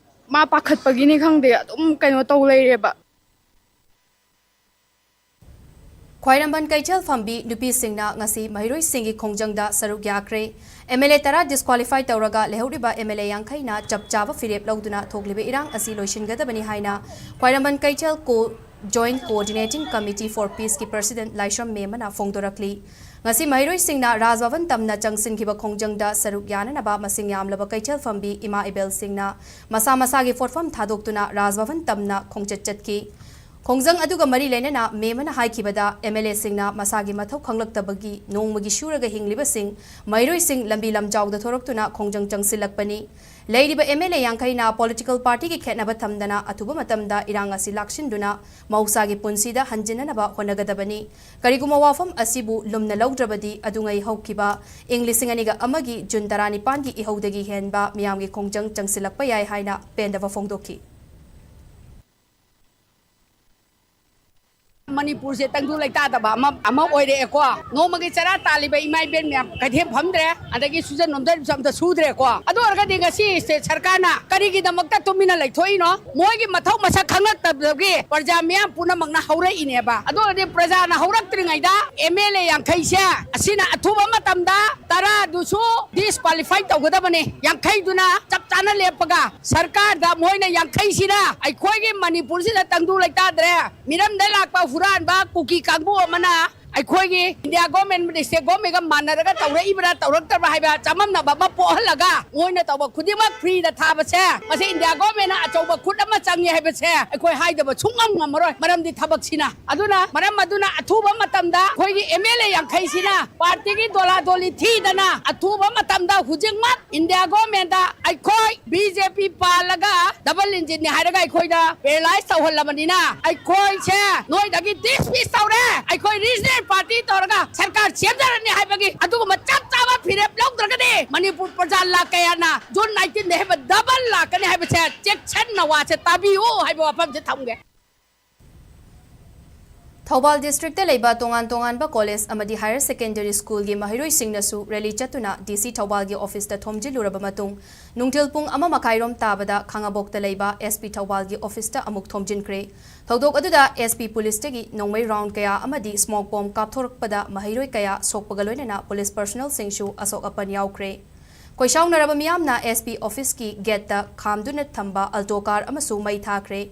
ꯃꯥ ꯄꯥꯈꯠꯄꯒꯤꯅꯦ ꯈꯪꯗꯦ, ꯑꯗꯨꯝ ꯀꯩꯅꯣ ꯇꯧ ꯂꯩꯔꯦꯕ꯫ ꯈ꯭ꯋꯥꯏꯔꯝꯕꯟ ꯀꯩꯊꯦꯜ ꯐꯝꯕꯤ ꯅꯨꯄꯤꯁꯤꯡꯅ ꯉꯁꯤ ꯃꯍꯩꯔꯣꯏꯁꯤꯡꯒꯤ ꯈꯣꯡꯖꯪꯗ ꯁꯔꯨꯛ ꯌꯥꯈ꯭ꯔꯦ꯫ ꯑꯦꯝ ꯑꯦꯜ ꯑꯦ ꯇꯔꯥ ꯗꯤꯁꯀ꯭ꯋꯥꯂꯤꯐꯥꯏ ꯇꯧꯔꯒ ꯂꯩꯍꯧꯔꯤꯕ ꯑꯦꯝ ꯑꯦꯜ ꯑꯦ ꯌꯥꯡꯈꯩꯅ ꯆꯞ ꯆꯥꯕ ꯐꯤꯔꯦꯞ ꯂꯧꯗꯨꯅ ꯊꯣꯛꯂꯤꯕ ꯏꯔꯥꯡ ꯑꯁꯤ ꯂꯣꯏꯁꯤꯟꯒꯗꯕꯅꯤ ꯍꯥꯏꯅ ꯈ꯭ꯋꯥꯏꯔꯝꯕꯟ ꯀꯩꯊꯦꯜ ꯀꯣ-, Joint Coordinating Committee for Peaceꯀꯤ president ꯂꯥꯏꯁ꯭ꯔꯝ ꯃꯦꯝꯃꯅ ꯐꯣꯡꯗꯣꯔꯛꯂꯤ꯫ ꯉꯁꯤ ꯃꯍꯩꯔꯣꯏꯁꯤꯡꯅ ꯔꯥꯖ ꯚꯕꯟ ꯇꯝꯅ ꯆꯪꯁꯤꯟꯈꯤꯕ ꯈꯣꯡꯖꯪꯗ ꯁꯔꯨꯛ ꯌꯥꯅꯅꯕ ꯃꯁꯤꯡ ꯌꯥꯝꯂꯕ ꯀꯩꯊꯦꯜ ꯐꯝꯕꯤ ꯏꯃꯥ ꯏꯕꯦꯜꯁꯤꯡꯅ ꯃꯁꯥ ꯃꯁꯥꯒꯤ ꯄꯣꯠꯐꯝ ꯊꯥꯗꯣꯛꯇꯨꯅ ꯔꯥꯖ ꯚꯕꯟ ꯇꯝꯅ ꯈꯣꯡꯆꯠ ꯆꯠꯈꯤ꯫ ꯈꯣꯡꯖꯪ ꯑꯗꯨꯒ ꯃꯔꯤ ꯂꯩꯅꯅ ꯃꯦꯝꯃꯅ ꯍꯥꯏꯈꯤꯕꯗ, ꯑꯦꯝ ꯑꯦꯜ ꯑꯦꯁꯤꯡꯅ ꯃꯁꯥꯒꯤ ꯃꯊꯧ ꯈꯪꯂꯛꯇꯕꯒꯤ ꯅꯣꯡꯃꯒꯤ ꯁꯨꯔꯒ ꯍꯤꯡꯂꯤꯕꯁꯤꯡ, ꯃꯍꯩꯔꯣꯏꯁꯤꯡ ꯂꯝꯕꯤ ꯂꯝꯖꯥꯎꯗ ꯊꯣꯔꯛꯇꯨꯅ ꯈꯣꯡꯖꯪ ꯆꯪꯁꯤꯜꯂꯛꯄꯅꯤ꯫ ꯂꯩꯔꯤꯕ ꯑꯦꯝ ꯑꯦꯜ ꯑꯦ ꯌꯥꯡꯈꯩꯅ political partyꯒꯤ ꯈꯦꯠꯅꯕ ꯊꯝꯗꯅ ꯑꯊꯨꯕ ꯃꯇꯝꯗ ꯏꯔꯥꯡ ꯑꯁꯤ ꯂꯥꯛꯁꯤꯟꯗꯨꯅ ꯃꯍꯧꯁꯥꯒꯤ ꯄꯨꯟꯁꯤꯗ ꯍꯟꯖꯤꯟꯅꯅꯕ ꯍꯣꯠꯅꯒꯗꯕꯅꯤ꯫ ꯀꯔꯤꯒꯨꯝꯕ ꯋꯥꯐꯝ ꯑꯁꯤꯕꯨ ꯂꯨꯝꯅ ꯂꯧꯗ꯭ꯔꯕꯗꯤ, ꯑꯗꯨꯉꯩ ꯍꯧꯈꯤꯕ ꯏꯪ ꯂꯤꯁꯤꯡ ꯑꯅꯤꯒ ꯑꯃꯒꯤ ꯖꯨꯟ ꯇꯔꯥꯅꯤꯄꯥꯟꯒꯤ ꯏꯍꯧꯗꯒꯤ ꯍꯦꯟꯕ ꯃꯤꯌꯥꯝꯒꯤ ꯈꯣꯡꯖꯪ ꯆꯪꯁꯤꯜꯂꯛꯄ ꯌꯥꯏ ꯍꯥꯏꯅ ꯄꯦꯟꯗꯕ ꯐꯣꯡꯗꯣꯛꯈꯤ꯫ ꯃꯅꯤꯄꯨꯔꯁꯦ ꯇꯪꯗꯨ ꯂꯩꯇꯥꯗꯕ ꯑꯃ, ꯑꯃ ꯑꯣꯏꯔꯛꯑꯦꯀꯣ꯫ ꯅꯣꯡꯃꯒꯤ ꯆꯔꯥ ꯇꯥꯜꯂꯤꯕ ꯏꯃꯥ ꯏꯕꯦꯟ ꯃꯌꯥꯝ ꯀꯩꯊꯦꯜ ꯐꯝꯗ꯭ꯔꯦ, ꯑꯗꯒꯤ ꯁꯨꯖꯟ ꯅꯣꯝꯖꯟꯕꯁꯨ ꯑꯝꯇ ꯁꯨꯗ꯭ꯔꯦꯀꯣ꯫ ꯑꯗꯨ ꯑꯣꯏꯔꯒꯗꯤ ꯉꯁꯤ state ꯁꯔꯀꯥꯔꯅ ꯀꯔꯤꯒꯤꯗꯃꯛꯇ ꯇꯨꯃꯤꯟꯅ ꯂꯩꯊꯣꯛꯏꯅꯣ? ꯃꯣꯏꯒꯤ ꯃꯊꯧ ꯃꯁꯛ ꯈꯪꯂꯛꯇꯕꯗꯒꯤ ꯄ꯭ꯔꯖꯥ ꯃꯤꯌꯥꯝ ꯄꯨꯝꯅꯃꯛꯅ ꯍꯧꯔꯛꯏꯅꯦꯕ꯫ ꯑꯗꯨ ꯑꯣꯏꯔꯗꯤ ꯄ꯭ꯔꯖꯥꯅ ꯍꯧꯔꯛꯇ꯭ꯔꯤꯉꯩꯗ ꯑꯦꯝ ꯑꯦꯜ ꯑꯦ ꯌꯥꯡꯈꯩꯁꯦ ꯑꯁꯤꯅ ꯑꯊꯨꯕ ꯃꯇꯝꯗ ꯇꯔꯥꯗꯨꯁꯨ disqualify ꯇꯧꯒꯗꯕꯅꯤ꯫ ꯌꯥꯡꯈꯩꯗꯨꯅ ꯆꯞ ꯆꯥꯅ ꯂꯦꯞꯄꯒ ꯁꯔꯀꯥꯔꯗ ꯃꯣꯏꯅ ꯌꯥꯡꯈꯩꯁꯤꯅ ꯑꯩꯈꯣꯏꯒꯤ ꯃꯅꯤꯄꯨꯔꯁꯤꯗ ꯇꯪꯗꯨ ꯂꯩꯇꯥꯗ꯭ꯔꯦ꯫ ꯃꯤꯔꯝꯗ ꯂꯥꯛꯄ ꯍꯨꯔꯥꯟꯕ ꯀꯨꯀꯤ ꯀꯥꯡꯕꯨ ꯑꯃꯅ ꯑꯩꯈꯣꯏꯒꯤ ꯏꯟꯗꯤꯌꯥ ꯒꯣꯔꯃꯦꯟ, state ꯒꯣꯔꯃꯦꯟꯒ ꯃꯥꯟꯅꯔꯒ ꯇꯧꯔꯛꯏꯕ꯭ꯔꯥ ꯇꯧꯔꯛꯇꯕ꯭ꯔꯥ ꯍꯥꯏꯕ ꯆꯃꯝꯅꯕ ꯑꯃ ꯄꯣꯛꯍꯜꯂꯒ ꯃꯣꯏꯅ ꯇꯧꯕ ꯈꯨꯗꯤꯡꯃꯛ freeꯗ ꯊꯥꯕꯁꯦ, ꯃꯁꯤ ꯏꯟꯗꯤꯌꯥ ꯒꯣꯔꯃꯦꯟꯅ ꯑꯆꯧꯕ ꯈꯨꯠ ꯑꯃ ꯆꯪꯉꯤ ꯍꯥꯏꯕꯁꯦ ꯑꯩꯈꯣꯏ ꯍꯥꯏꯗꯕ ꯁꯨꯡꯉꯝ ꯉꯝꯃꯔꯣꯏ꯫ ꯃꯔꯝꯗꯤ ꯊꯕꯛꯁꯤꯅ꯫ ꯑꯗꯨꯅ ꯃꯔꯝ ꯑꯗꯨꯅ ꯑꯊꯨꯕ ꯃꯇꯝꯗ ꯑꯩꯈꯣꯏꯒꯤ ꯑꯦꯝ ꯑꯦꯜ ꯑꯦ ꯌꯥꯡꯈꯩꯁꯤꯅ partyꯒꯤ ꯗꯣꯂꯥ ꯗꯣꯂꯤ ꯊꯤꯗꯅ ꯑꯊꯨꯕ ꯃꯇꯝꯗ ꯍꯧꯖꯤꯛꯃꯛ ꯏꯟꯗꯤꯌꯥ ꯒꯣꯔꯃꯦꯟꯗ ꯑꯩꯈꯣꯏ ꯕꯤ ꯖꯦ ꯄꯤ ꯄꯥꯜꯂꯒ double engineꯅꯤ ꯍꯥꯏꯔꯒ ꯑꯩꯈꯣꯏꯗ paralyse ꯇꯧꯍꯜꯂꯕꯅꯤꯅ ꯑꯩꯈꯣꯏꯁꯦ ꯅꯣꯏꯗꯒꯤ dismiss ꯇꯧꯔꯦ꯫ ꯑꯩꯈꯣꯏ regional ꯄꯥꯔꯇꯤ ꯇꯧꯔꯒ ꯁꯔꯀꯥꯔ ꯁꯦꯝꯖꯔꯅꯤ ꯍꯥꯏꯕꯒꯤ ꯑꯗꯨꯒꯨꯝꯕ ꯆꯞ ꯆꯥꯕ ꯐꯤꯔꯦꯞ ꯂꯧꯗ꯭ꯔꯒꯗꯤ ꯃꯅꯤꯄꯨꯔ ꯄ꯭ꯔꯖꯥ ꯂꯥꯛ ꯀꯌꯥꯅ ꯖꯨꯟ ꯅꯥꯏꯟꯇꯤꯟꯗ ꯍꯦꯟꯕ ꯗꯕꯜ ꯂꯥꯛꯀꯅꯤ ꯍꯥꯏꯕꯁꯦ ꯆꯦꯛꯁꯤꯟꯅ ꯋꯥꯁꯦ ꯇꯥꯕꯤꯌꯨ ꯍꯥꯏꯕ ꯋꯥꯐꯝꯁꯦ ꯊꯝꯒꯦ꯫ ꯊꯧꯕꯥꯜ ꯗꯤꯁꯇ꯭ꯔꯤꯛꯇ ꯂꯩꯕ ꯇꯣꯉꯥꯟ ꯇꯣꯉꯥꯟꯕ ꯀꯣꯂꯦꯖ ꯑꯃꯗꯤ ꯍꯥꯌꯔ ꯁꯦꯀꯦꯟꯗꯔꯤ ꯁ꯭ꯀꯨꯜꯒꯤ ꯃꯍꯩꯔꯣꯏꯁꯤꯡꯅꯁꯨ ꯔꯦꯂꯤ ꯆꯠꯇꯨꯅ ꯗꯤ ꯁꯤ ꯊꯧꯕꯥꯜꯒꯤ ꯑꯣꯐꯤꯁꯇ ꯊꯣꯝꯖꯤꯜꯂꯨꯔꯕ ꯃꯇꯨꯡ, ꯅꯨꯡꯊꯤꯜ ꯄꯨꯡ ꯑꯃ ꯃꯈꯥꯏꯔꯣꯝ ꯇꯥꯕꯗ ꯈꯥꯉꯕꯣꯛꯇ ꯂꯩꯕ ꯑꯦꯁ ꯄꯤ ꯊꯧꯕꯥꯜꯒꯤ ꯑꯣꯐꯤꯁꯇ ꯑꯃꯨꯛ ꯊꯣꯝꯖꯤꯟꯈ꯭ꯔꯦ꯫ ꯊꯧꯗꯣꯛ ꯑꯗꯨꯗ ꯑꯦꯁ ꯄꯤ ꯄꯨꯂꯤꯁꯇꯒꯤ ꯅꯣꯡꯃꯩ ꯔꯥꯎꯟ ꯀꯌꯥ ꯑꯃꯗꯤ ꯁ꯭ꯃꯣꯛ ꯕꯣꯝ ꯀꯥꯞꯊꯣꯔꯛꯄꯗ ꯃꯍꯩꯔꯣꯏ ꯀꯌꯥ ꯁꯣꯛꯄꯒ ꯂꯣꯏꯅꯅ ꯄꯨꯂꯤꯁ ꯄꯔꯁꯣꯅꯦꯜꯁꯤꯡꯁꯨ ꯑꯁꯣꯛ ꯑꯄꯟ ꯌꯥꯎꯈ꯭ꯔꯦ꯫ ꯀꯣꯏꯁꯥꯎꯅꯔꯕ ꯃꯤꯌꯥꯝꯅ ꯑꯦꯁ ꯄꯤ ꯑꯣꯐꯤꯁꯀꯤ ꯒꯦꯠꯇ ꯈꯥꯝꯗꯨꯅ ꯊꯝꯕ ꯑꯜꯇꯣ ꯀꯥꯔ ꯑꯃꯁꯨ ꯃꯩ ꯊꯥꯈ꯭ꯔꯦ꯫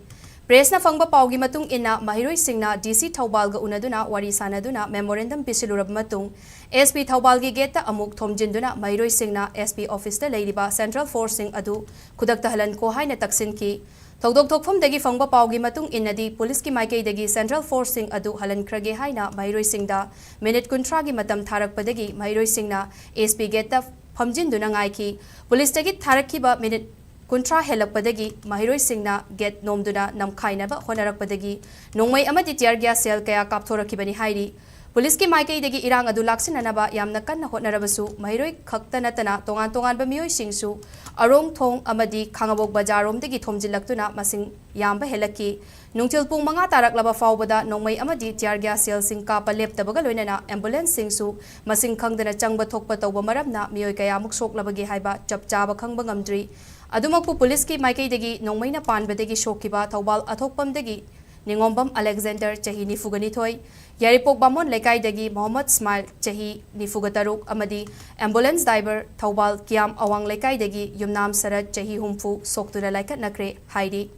ꯄ꯭ꯔꯦꯁꯅ ꯐꯪꯕ ꯄꯥꯎꯒꯤ ꯃꯇꯨꯡ ꯏꯟꯅ, ꯃꯍꯩꯔꯣꯏꯁꯤꯡꯅ ꯗꯤ ꯁꯤ ꯊꯧꯕꯥꯜꯒ ꯎꯅꯗꯨꯅ ꯋꯥꯔꯤ ꯁꯥꯅꯗꯨꯅ ꯃꯦꯃꯣꯔꯦꯟꯗꯝ ꯄꯤꯁꯤꯜꯂꯨꯔꯕ ꯃꯇꯨꯡ, ꯑꯦꯁ ꯄꯤ ꯊꯧꯕꯥꯜꯒꯤ ꯒꯦꯠꯇ ꯑꯃꯨꯛ ꯊꯣꯝꯖꯤꯟꯗꯨꯅ ꯃꯍꯩꯔꯣꯏꯁꯤꯡꯅ ꯑꯦꯁ ꯄꯤ ꯑꯣꯐꯤꯁꯇ ꯂꯩꯔꯤꯕ ꯁꯦꯟꯇ꯭ꯔꯦꯜ ꯐꯣꯔꯁꯁꯤꯡ ꯑꯗꯨ ꯈꯨꯗꯛꯇ ꯍꯜꯍꯟꯈꯣ ꯍꯥꯏꯅ ꯇꯛꯁꯤꯟꯈꯤ꯫ ꯊꯧꯗꯣꯛ ꯊꯣꯛꯐꯝꯗꯒꯤ ꯐꯪꯕ ꯄꯥꯎꯒꯤ ꯃꯇꯨꯡ ꯏꯟꯅꯗꯤ, ꯄꯨꯂꯤꯁꯀꯤ ꯃꯥꯏꯀꯩꯗꯒꯤ ꯁꯦꯟꯇ꯭ꯔꯦꯜ ꯐꯣꯔꯁꯁꯤꯡ ꯑꯗꯨ ꯍꯜꯍꯟꯈ꯭ꯔꯒꯦ ꯍꯥꯏꯅ ꯃꯍꯩꯔꯣꯏꯁꯤꯡꯗ ꯃꯤꯅꯤꯠ ꯀꯨꯟꯊ꯭ꯔꯥꯒꯤ ꯃꯇꯝ ꯊꯥꯔꯛꯄꯗꯒꯤ ꯃꯍꯩꯔꯣꯏꯁꯤꯡꯅ ꯑꯦꯁ ꯄꯤ ꯒꯦꯠꯇ ꯐꯝꯖꯤꯟꯗꯨꯅ ꯉꯥꯏꯈꯤ꯫ ꯄꯨꯂꯤꯁꯇꯒꯤ ꯊꯥꯔꯛꯈꯤꯕ ꯃꯤꯅꯤꯠ ꯀꯨꯟꯊ꯭ꯔꯥ ꯍꯦꯜꯂꯛꯄꯗꯒꯤ ꯃꯍꯩꯔꯣꯏꯁꯤꯡꯅ ꯒꯦꯠ ꯅꯣꯝꯗꯨꯅ ꯅꯝꯈꯥꯏꯅꯕ ꯍꯣꯠꯅꯔꯛꯄꯗꯒꯤ ꯅꯣꯡꯃꯩ ꯑꯃꯗꯤ tear gas shell ꯀꯌꯥ ꯀꯥꯞꯊꯣꯔꯛꯈꯤꯕꯅꯤ ꯍꯥꯏꯔꯤ꯫ ꯄꯨꯂꯤꯁꯀꯤ ꯃꯥꯏꯀꯩꯗꯒꯤ ꯏꯔꯥꯡ ꯑꯗꯨ ꯂꯥꯛꯁꯤꯟꯅꯅꯕ ꯌꯥꯝꯅ ꯀꯟꯅ ꯍꯣꯠꯅꯔꯕꯁꯨ, ꯃꯍꯩꯔꯣꯏ ꯈꯛꯇ ꯅꯠꯇꯅ ꯇꯣꯉꯥꯟ ꯇꯣꯉꯥꯟꯕ ꯃꯤꯑꯣꯏꯁꯤꯡꯁꯨ ꯑꯔꯣꯡ ꯊꯣꯡ ꯑꯃꯗꯤ ꯈꯥꯉꯕꯣꯛ ꯕꯖꯥꯔꯔꯣꯝꯗꯒꯤ ꯊꯣꯝꯖꯤꯜꯂꯛꯇꯨꯅ ꯃꯁꯤꯡ ꯌꯥꯝꯕ ꯍꯦꯜꯂꯛꯈꯤ꯫ ꯅꯨꯡꯊꯤꯜ ꯄꯨꯡ ꯃꯉꯥ ꯇꯥꯔꯛꯂꯕ ꯐꯥꯎꯕꯗ ꯅꯣꯡꯃꯩ ꯑꯃꯗꯤ tear gas shellꯁꯤꯡ ꯀꯥꯞꯄ ꯂꯦꯞꯇꯕꯒ ꯂꯣꯏꯅꯅ ambulanceꯁꯤꯡꯁꯨ ꯃꯁꯤꯡ ꯈꯪꯗꯅ ꯆꯪꯕ ꯊꯣꯛꯄ ꯇꯧꯕ ꯃꯔꯝꯅ ꯃꯤꯑꯣꯏ ꯀꯌꯥꯃꯨꯛ ꯁꯣꯛꯂꯕꯒꯦ ꯍꯥꯏꯕ ꯆꯞ ꯆꯥꯕ ꯈꯪꯕ ꯉꯝꯗ꯭ꯔꯤ꯫ ꯑꯗꯨꯃꯛꯄꯨ ꯄꯨꯂꯤꯁꯀꯤ ꯃꯥꯏꯀꯩꯗꯒꯤ ꯅꯣꯡꯃꯩꯅ ꯄꯥꯟꯕꯗꯒꯤ ꯁꯣꯛꯈꯤꯕ ꯊꯧꯕꯥꯜ ꯑꯊꯣꯛꯄꯝꯗꯒꯤ ꯅꯤꯉꯣꯝꯕꯝ ꯑꯂꯦꯛꯖꯦꯟꯗꯔ, ꯆꯍꯤ ꯅꯤꯐꯨꯒ ꯅꯤꯊꯣꯏ, ꯌꯥꯏꯔꯤꯄꯣꯛ ꯕꯥꯃꯣꯟ ꯂꯩꯀꯥꯏꯗꯒꯤ ꯃꯣꯍꯝꯃꯗ ꯁ꯭ꯃꯥꯏꯜ, ꯆꯍꯤ ꯅꯤꯐꯨꯒ ꯇꯔꯨꯛ, ꯑꯃꯗꯤ ambulance driver ꯊꯧꯕꯥꯜ ꯀꯤꯌꯥꯝ ꯑꯋꯥꯡ ꯂꯩꯀꯥꯏꯗꯒꯤ ꯌꯨꯝꯅꯥꯝ ꯁꯔꯠ, ꯆꯍꯤ ꯍꯨꯝꯐꯨ, ꯁꯣꯛꯇꯨꯅ ꯂꯥꯏꯀꯠꯅꯈ꯭ꯔꯦ ꯍꯥꯏꯔꯤ꯫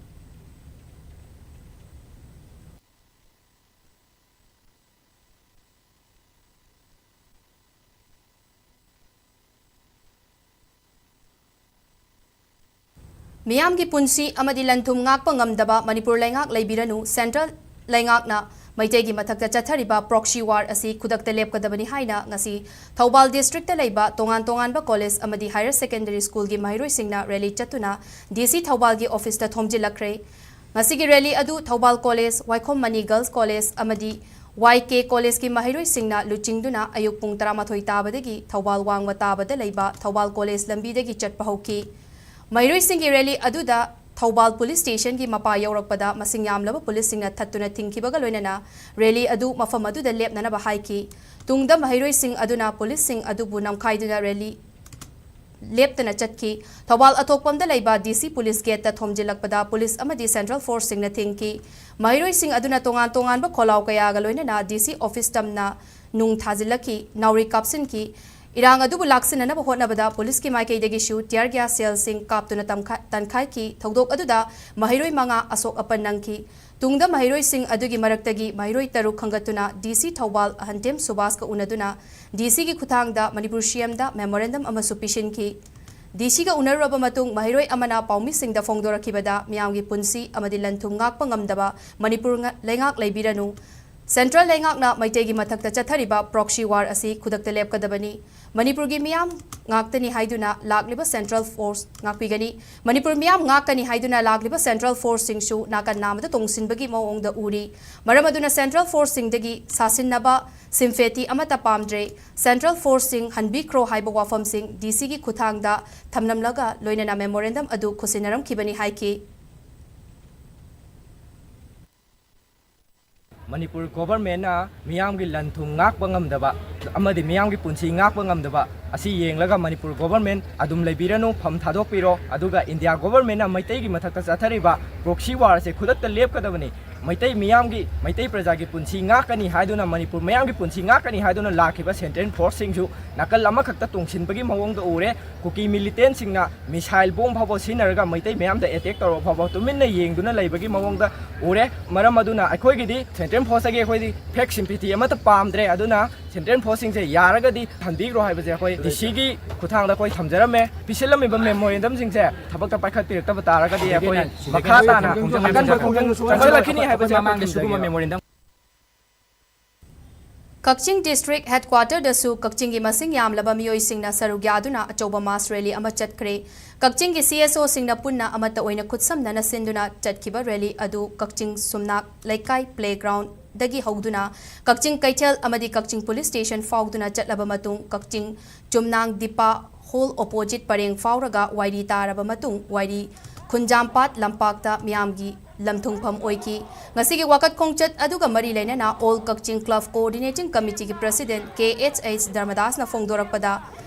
ꯃꯤꯌꯥꯝꯒꯤ ꯄꯨꯟꯁꯤ ꯑꯃꯗꯤ ꯂꯟ-ꯊꯨꯝ ꯉꯥꯛꯄ ꯉꯝꯗꯕ ꯃꯅꯤꯄꯨꯔ ꯂꯩꯉꯥꯛ ꯂꯩꯕꯤꯔꯅꯨ, central ꯂꯩꯉꯥꯛꯅ ꯃꯩꯇꯩꯒꯤ ꯃꯊꯛꯇ ꯆꯠꯊꯔꯤꯕ proxy war ꯑꯁꯤ ꯈꯨꯗꯛꯇ ꯂꯦꯞꯀꯗꯕꯅꯤ ꯍꯥꯏꯅ ꯉꯁꯤ ꯊꯧꯕꯥꯜ districtꯇ ꯂꯩꯕ ꯇꯣꯉꯥꯟ ꯇꯣꯉꯥꯟꯕ college ꯑꯃꯗꯤ higher secondary schoolꯒꯤ ꯃꯍꯩꯔꯣꯏꯁꯤꯡꯅ rally ꯆꯠꯇꯨꯅ DC ꯊꯧꯕꯥꯜꯒꯤ officeꯇ ꯊꯣꯝꯖꯤꯜꯂꯛꯈ꯭ꯔꯦ꯫ ꯉꯁꯤꯒꯤ rally ꯑꯗꯨ ꯊꯧꯕꯥꯜ college, ꯋꯥꯏꯈꯣꯝ ꯃꯅꯤ girls college ꯑꯃꯗꯤ ꯋꯥꯏ ꯀꯦ ꯀꯣꯂꯦꯖꯀꯤ ꯃꯍꯩꯔꯣꯏꯁꯤꯡꯅ ꯂꯨꯆꯤꯡꯗꯨꯅ ꯑꯌꯨꯛ ꯄꯨꯡ ꯇꯔꯥꯃꯥꯊꯣꯏ ꯇꯥꯕꯗꯒꯤ ꯊꯧꯕꯥꯜ ꯋꯥꯡꯃ ꯇꯥꯕꯗ ꯂꯩꯕ ꯊꯧꯕꯥꯜ ꯀꯣꯂꯦꯖ ꯂꯝꯕꯤꯗꯒꯤ ꯆꯠꯄ ꯍꯧꯈꯤ꯫ ꯃꯍꯩꯔꯣꯏꯁꯤꯡꯒꯤ ꯔꯦꯂꯤ ꯑꯗꯨꯗ ꯊꯧꯕꯥꯜ ꯄꯨꯂꯤꯁ ꯁ꯭ꯇꯦꯁꯟꯒꯤ ꯃꯄꯥ ꯌꯧꯔꯛꯄꯗ ꯃꯁꯤꯡ ꯌꯥꯝꯂꯕ ꯄꯨꯂꯤꯁꯁꯤꯡꯅ ꯊꯠꯇꯨꯅ ꯊꯤꯡꯈꯤꯕꯒ ꯂꯣꯏꯅꯅ ꯔꯦꯂꯤ ꯑꯗꯨ ꯃꯐꯝ ꯑꯗꯨꯗ ꯂꯦꯞꯅꯅꯕ ꯍꯥꯏꯈꯤ꯫ ꯇꯨꯡꯗ ꯃꯍꯩꯔꯣꯏꯁꯤꯡ ꯑꯗꯨꯅ ꯄꯨꯂꯤꯁꯁꯤꯡ ꯑꯗꯨꯕꯨ ꯅꯝꯈꯥꯏꯗꯨꯅ ꯔꯦꯂꯤ ꯂꯦꯞꯇꯅ ꯆꯠꯈꯤ꯫ ꯊꯧꯕꯥꯜ ꯑꯊꯣꯛꯄꯝꯗ ꯂꯩꯕ ꯗꯤ ꯁꯤ ꯄꯨꯂꯤꯁ ꯒꯦꯠꯇ ꯊꯣꯝꯖꯤꯜꯂꯛꯄꯗ ꯄꯨꯂꯤꯁ ꯑꯃꯗꯤ ꯁꯦꯟꯇ꯭ꯔꯦꯜ ꯐꯣꯔꯁꯁꯤꯡꯅ ꯊꯤꯡꯈꯤ꯫ ꯃꯍꯩꯔꯣꯏꯁꯤꯡ ꯑꯗꯨꯅ ꯇꯣꯉꯥꯟ ꯇꯣꯉꯥꯟꯕ ꯈꯣꯜꯂꯥꯎ ꯀꯌꯥꯒ ꯂꯣꯏꯅꯅ ꯗꯤ ꯁꯤ ꯑꯣꯐꯤꯁ ꯇꯝꯅ ꯅꯨꯡ ꯊꯥꯖꯤꯜꯂꯛꯈꯤ, ꯅꯥꯎꯔꯤ ꯀꯥꯞꯁꯤꯟꯈꯤ꯫ ꯏꯔꯥꯡ ꯑꯗꯨꯕꯨ ꯂꯥꯛꯁꯤꯟꯅꯅꯕ ꯍꯣꯠꯅꯕꯗ ꯄꯨꯂꯤꯁꯀꯤ ꯃꯥꯏꯀꯩꯗꯒꯤꯁꯨ tear gas shellꯁꯤꯡ ꯀꯥꯞꯇꯨꯅ ꯇꯝꯈꯥ-, ꯇꯟꯈꯥꯏꯈꯤ꯫ ꯊꯧꯗꯣꯛ ꯑꯗꯨꯗ ꯃꯍꯩꯔꯣꯏ ꯃꯉꯥ ꯑꯁꯣꯛ ꯑꯄꯟ ꯅꯪꯈꯤ꯫ ꯇꯨꯡꯗ ꯃꯍꯩꯔꯣꯏꯁꯤꯡ ꯑꯗꯨꯒꯤ ꯃꯔꯛꯇꯒꯤ ꯃꯍꯩꯔꯣꯏ ꯇꯔꯨꯛ ꯈꯟꯒꯠꯇꯨꯅ ꯗꯤ ꯁꯤ ꯊꯧꯕꯥꯜ ꯑꯍꯟꯇꯦꯝ ꯁꯨꯕꯥꯁꯀ ꯎꯅꯗꯨꯅ ꯗꯤ ꯁꯤꯒꯤ ꯈꯨꯠꯊꯥꯡꯗ ꯃꯅꯤꯄꯨꯔ ꯁꯤ ꯑꯦꯝꯗ memorandum ꯑꯃꯁꯨ ꯄꯤꯁꯤꯟꯈꯤ꯫ ꯗꯤ ꯁꯤꯒ ꯎꯅꯔꯨꯔꯕ ꯃꯇꯨꯡ ꯃꯍꯩꯔꯣꯏ ꯑꯃꯅ ꯄꯥꯎꯃꯤꯁꯤꯡꯗ ꯐꯣꯡꯗꯣꯔꯛꯈꯤꯕꯗ ꯃꯤꯌꯥꯝꯒꯤ ꯄꯨꯟꯁꯤ ꯑꯃꯗꯤ ꯂꯟ ꯊꯨꯝ ꯉꯥꯛꯄ ꯉꯝꯗꯕ ꯃꯅꯤꯄꯨꯔ ꯉ-, ꯂꯩꯉꯥꯛ ꯂꯩꯕꯤꯔꯅꯨ꯫ ꯁꯦꯟꯇ꯭ꯔꯦꯜ ꯂꯩꯉꯥꯛꯅ ꯃꯩꯇꯩꯒꯤ ꯃꯊꯛꯇ ꯆꯠꯊꯔꯤꯕ proxy war ꯑꯁꯤ ꯈꯨꯗꯛꯇ ꯂꯦꯞꯀꯗꯕꯅꯤ꯫ ꯃꯅꯤꯄꯨꯔꯒꯤ ꯃꯤꯌꯥꯝ ꯉꯥꯛꯇꯅꯤ ꯍꯥꯏꯗꯨꯅ ꯂꯥꯛꯂꯤꯕ ꯁꯦꯟꯇ꯭ꯔꯦꯜ ꯐꯣꯔꯁ ꯉꯥꯛꯄꯤꯒꯅꯤ꯫ ꯃꯅꯤꯄꯨꯔ ꯃꯤꯌꯥꯝ ꯉꯥꯛꯀꯅꯤ ꯍꯥꯏꯗꯨꯅ ꯂꯥꯛꯂꯤꯕ ꯁꯦꯟꯇ꯭ꯔꯦꯜ ꯐꯣꯔꯁꯁꯤꯡꯁꯨ ꯅꯥꯀꯟ ꯅꯥꯝꯃꯗ ꯇꯣꯡꯁꯤꯟꯕꯒꯤ ꯃꯑꯣꯡꯗ ꯎꯔꯤ꯫ ꯃꯔꯝ ꯑꯗꯨꯅ ꯁꯦꯟꯇ꯭ꯔꯦꯜ ꯐꯣꯔꯁꯁꯤꯡꯗꯒꯤ ꯁꯥꯁꯤꯟꯅꯕ, sympathy ꯑꯃꯠꯇ ꯄꯥꯝꯗ꯭ꯔꯦ꯫ ꯁꯦꯟꯇ꯭ꯔꯦꯜ ꯐꯣꯔꯁꯁꯤꯡ ꯍꯟꯕꯤꯈ꯭ꯔꯣ ꯍꯥꯏꯕ ꯋꯥꯐꯝꯁꯤꯡ ꯗꯤ ꯁꯤꯒꯤ ꯈꯨꯠꯊꯥꯡꯗ ꯊꯝꯂꯝꯂꯒ ꯂꯣꯏꯅꯅ memorandum ꯑꯗꯨ ꯈꯨꯠꯁꯤꯟꯅꯔꯝꯈꯤꯕꯅꯤ ꯍꯥꯏꯈꯤ꯫ ꯃꯅꯤꯄꯨꯔ ꯒꯣꯚꯔꯟꯃꯦꯟꯠꯅ ꯃꯤꯌꯥꯝꯒꯤ ꯂꯟ ꯊꯨꯝ ꯉꯥꯛꯄ ꯉꯝꯗꯕ ꯑꯃꯗꯤ ꯃꯤꯌꯥꯝꯒꯤ ꯄꯨꯟꯁꯤ ꯉꯥꯛꯄ ꯉꯝꯗꯕ ꯑꯁꯤ ꯌꯦꯡꯂꯒ ꯃꯅꯤꯄꯨꯔ ꯒꯣꯚꯔꯟꯃꯦꯟꯠ ꯑꯗꯨꯝ ꯂꯩꯕꯤꯔꯅꯨ, ꯐꯝ ꯊꯥꯗꯣꯛꯄꯤꯔꯣ꯫ ꯑꯗꯨꯒ ꯏꯟꯗꯤꯌꯥ ꯒꯣꯚꯔꯟꯃꯦꯟꯠꯅ ꯃꯩꯇꯩꯒꯤ ꯃꯊꯛꯇ ꯆꯠꯊꯔꯤꯕ proxy war ꯑꯁꯦ ꯈꯨꯗꯛꯇ ꯂꯦꯞꯀꯗꯕꯅꯤ꯫ ꯃꯩꯇꯩ ꯃꯤꯌꯥꯝꯒꯤ, ꯃꯩꯇꯩ ꯄ꯭ꯔꯖꯥꯒꯤ ꯄꯨꯟꯁꯤ ꯉꯥꯛꯀꯅꯤ ꯍꯥꯏꯗꯨꯅ, ꯃꯅꯤꯄꯨꯔ ꯃꯌꯥꯝꯒꯤ ꯄꯨꯟꯁꯤ ꯉꯥꯛꯀꯅꯤ ꯍꯥꯏꯗꯨꯅ ꯂꯥꯛꯈꯤꯕ ꯁꯦꯟꯇ꯭ꯔꯦꯜ ꯐꯣꯔꯁꯁꯤꯡꯁꯨ ꯅꯥꯀꯜ ꯑꯃꯈꯛꯇ ꯇꯣꯡꯁꯤꯟꯕꯒꯤ ꯃꯑꯣꯡꯗ ꯎꯔꯦ꯫ ꯀꯨꯀꯤ ꯃꯤꯂꯤꯇꯦꯟꯠꯁꯤꯡꯅ missile bomb ꯐꯥꯎꯕ ꯁꯤꯖꯤꯟꯅꯔꯒ ꯃꯩꯇꯩ ꯃꯌꯥꯝꯗ attack ꯇꯧꯔꯕ ꯐꯥꯎꯕ ꯇꯨꯃꯤꯟꯅ ꯌꯦꯡꯗꯨꯅ ꯂꯩꯕꯒꯤ ꯃꯑꯣꯡꯗ ꯎꯔꯦ꯫ ꯃꯔꯝ ꯑꯗꯨꯅ ꯑꯩꯈꯣꯏꯒꯤꯗꯤ ꯁꯦꯟꯇ꯭ꯔꯦꯜ ꯐꯣꯔꯁꯇꯒꯤ ꯑꯩꯈꯣꯏꯗꯤ fake sympathy ꯑꯃꯠꯇ ꯄꯥꯝꯗ꯭ꯔꯦ꯫ ꯑꯗꯨꯅ ꯁꯦꯟꯇ꯭ꯔꯦꯜ ꯐꯣꯔꯁꯁꯤꯡꯁꯦ ꯌꯥꯔꯒꯗꯤ ꯍꯟꯕꯤꯈ꯭ꯔꯣ ꯍꯥꯏꯕꯁꯦ ꯑꯩꯈꯣꯏ ꯗꯤ ꯁꯤꯒꯤ ꯈꯨꯠꯊꯥꯡꯗ ꯑꯩꯈꯣꯏ ꯊꯝꯖꯔꯝꯃꯦ꯫ ꯄꯤꯁꯤꯜꯂꯝꯃꯤꯕ memorandumꯁꯤꯡꯁꯦ ꯊꯕꯛꯇ ꯄꯥꯏꯈꯠꯄꯤꯔꯛꯇꯕ ꯇꯥꯔꯒꯗꯤ ꯑꯩꯈꯣꯏ ꯃꯈꯥ ꯇꯥꯅ ꯑꯀꯟꯕ ꯈꯣꯡꯖꯪ ꯆꯪꯁꯤꯜꯂꯛꯈꯤꯅꯤ ꯍꯥꯏꯕꯁꯦ ꯑꯩꯈꯣꯏ ꯊꯝꯖꯒꯦ꯫ ꯀꯛꯆꯤꯡ district headquarterꯗꯁꯨ ꯀꯛꯆꯤꯡꯒꯤ ꯃꯁꯤꯡ ꯌꯥꯝꯂꯕ ꯃꯤꯑꯣꯏꯁꯤꯡꯅ ꯁꯔꯨꯛ ꯌꯥꯗꯨꯅ ꯑꯆꯧꯕ mass rally ꯑꯃ ꯆꯠꯈ꯭ꯔꯦ꯫ ꯀꯛꯆꯤꯡꯒꯤ C S Oꯁꯤꯡꯅ ꯄꯨꯟꯅ ꯑꯃꯠꯇ ꯑꯣꯏꯅ ꯈꯨꯠꯁꯝꯅꯅ ꯁꯤꯟꯗꯨꯅ ꯆꯠꯈꯤꯕ rally ꯑꯗꯨ ꯀꯛꯆꯤꯡ ꯁꯨꯝꯅꯥꯛ ꯂꯩꯀꯥꯏ playground ꯗꯒꯤ ꯍꯧꯗꯨꯅ ꯀꯛꯆꯤꯡ ꯀꯩꯊꯦꯜ ꯑꯃꯗꯤ ꯀꯛꯆꯤꯡ ꯄꯨꯂꯤꯁ ꯁ꯭ꯇꯦꯁꯟ ꯐꯥꯎꯗꯨꯅ ꯆꯠꯂꯕ ꯃꯇꯨꯡ, ꯀꯛꯆꯤꯡ ꯆꯨꯝꯅꯥꯡ ꯗꯤꯄꯥ ꯍꯣꯜ ꯑꯣꯄꯣꯖꯤꯠ ꯄꯔꯦꯡ ꯐꯥꯎꯔꯒ ꯋꯥꯏꯔꯤ ꯇꯥꯔꯕ ꯃꯇꯨꯡ, ꯋꯥꯏꯔꯤ ꯈꯨꯟꯖꯥꯝꯄꯥꯠ ꯂꯝꯄꯥꯛꯇ ꯃꯤꯌꯥꯝꯒꯤ ꯂꯝꯊꯨꯡꯐꯝ ꯑꯣꯏꯈꯤ꯫ ꯉꯁꯤꯒꯤ ꯋꯥꯀꯠ ꯈꯣꯡꯆꯠ ꯑꯗꯨꯒ ꯃꯔꯤ ꯂꯩꯅꯅ ꯑꯣꯜ ꯀꯛꯆꯤꯡ ꯀ꯭ꯂꯕ ꯀꯣꯑꯣꯔꯗꯤꯅꯦꯇꯤꯡ ꯀꯃꯤꯇꯤꯒꯤ ꯄ꯭ꯔꯁꯤꯗꯦꯟꯠ ꯀꯦ ꯑꯦꯆ ꯑꯩꯆ ꯙꯔꯃꯗꯥꯁꯅ ꯐꯣꯡꯗꯣꯔꯛꯄꯗ,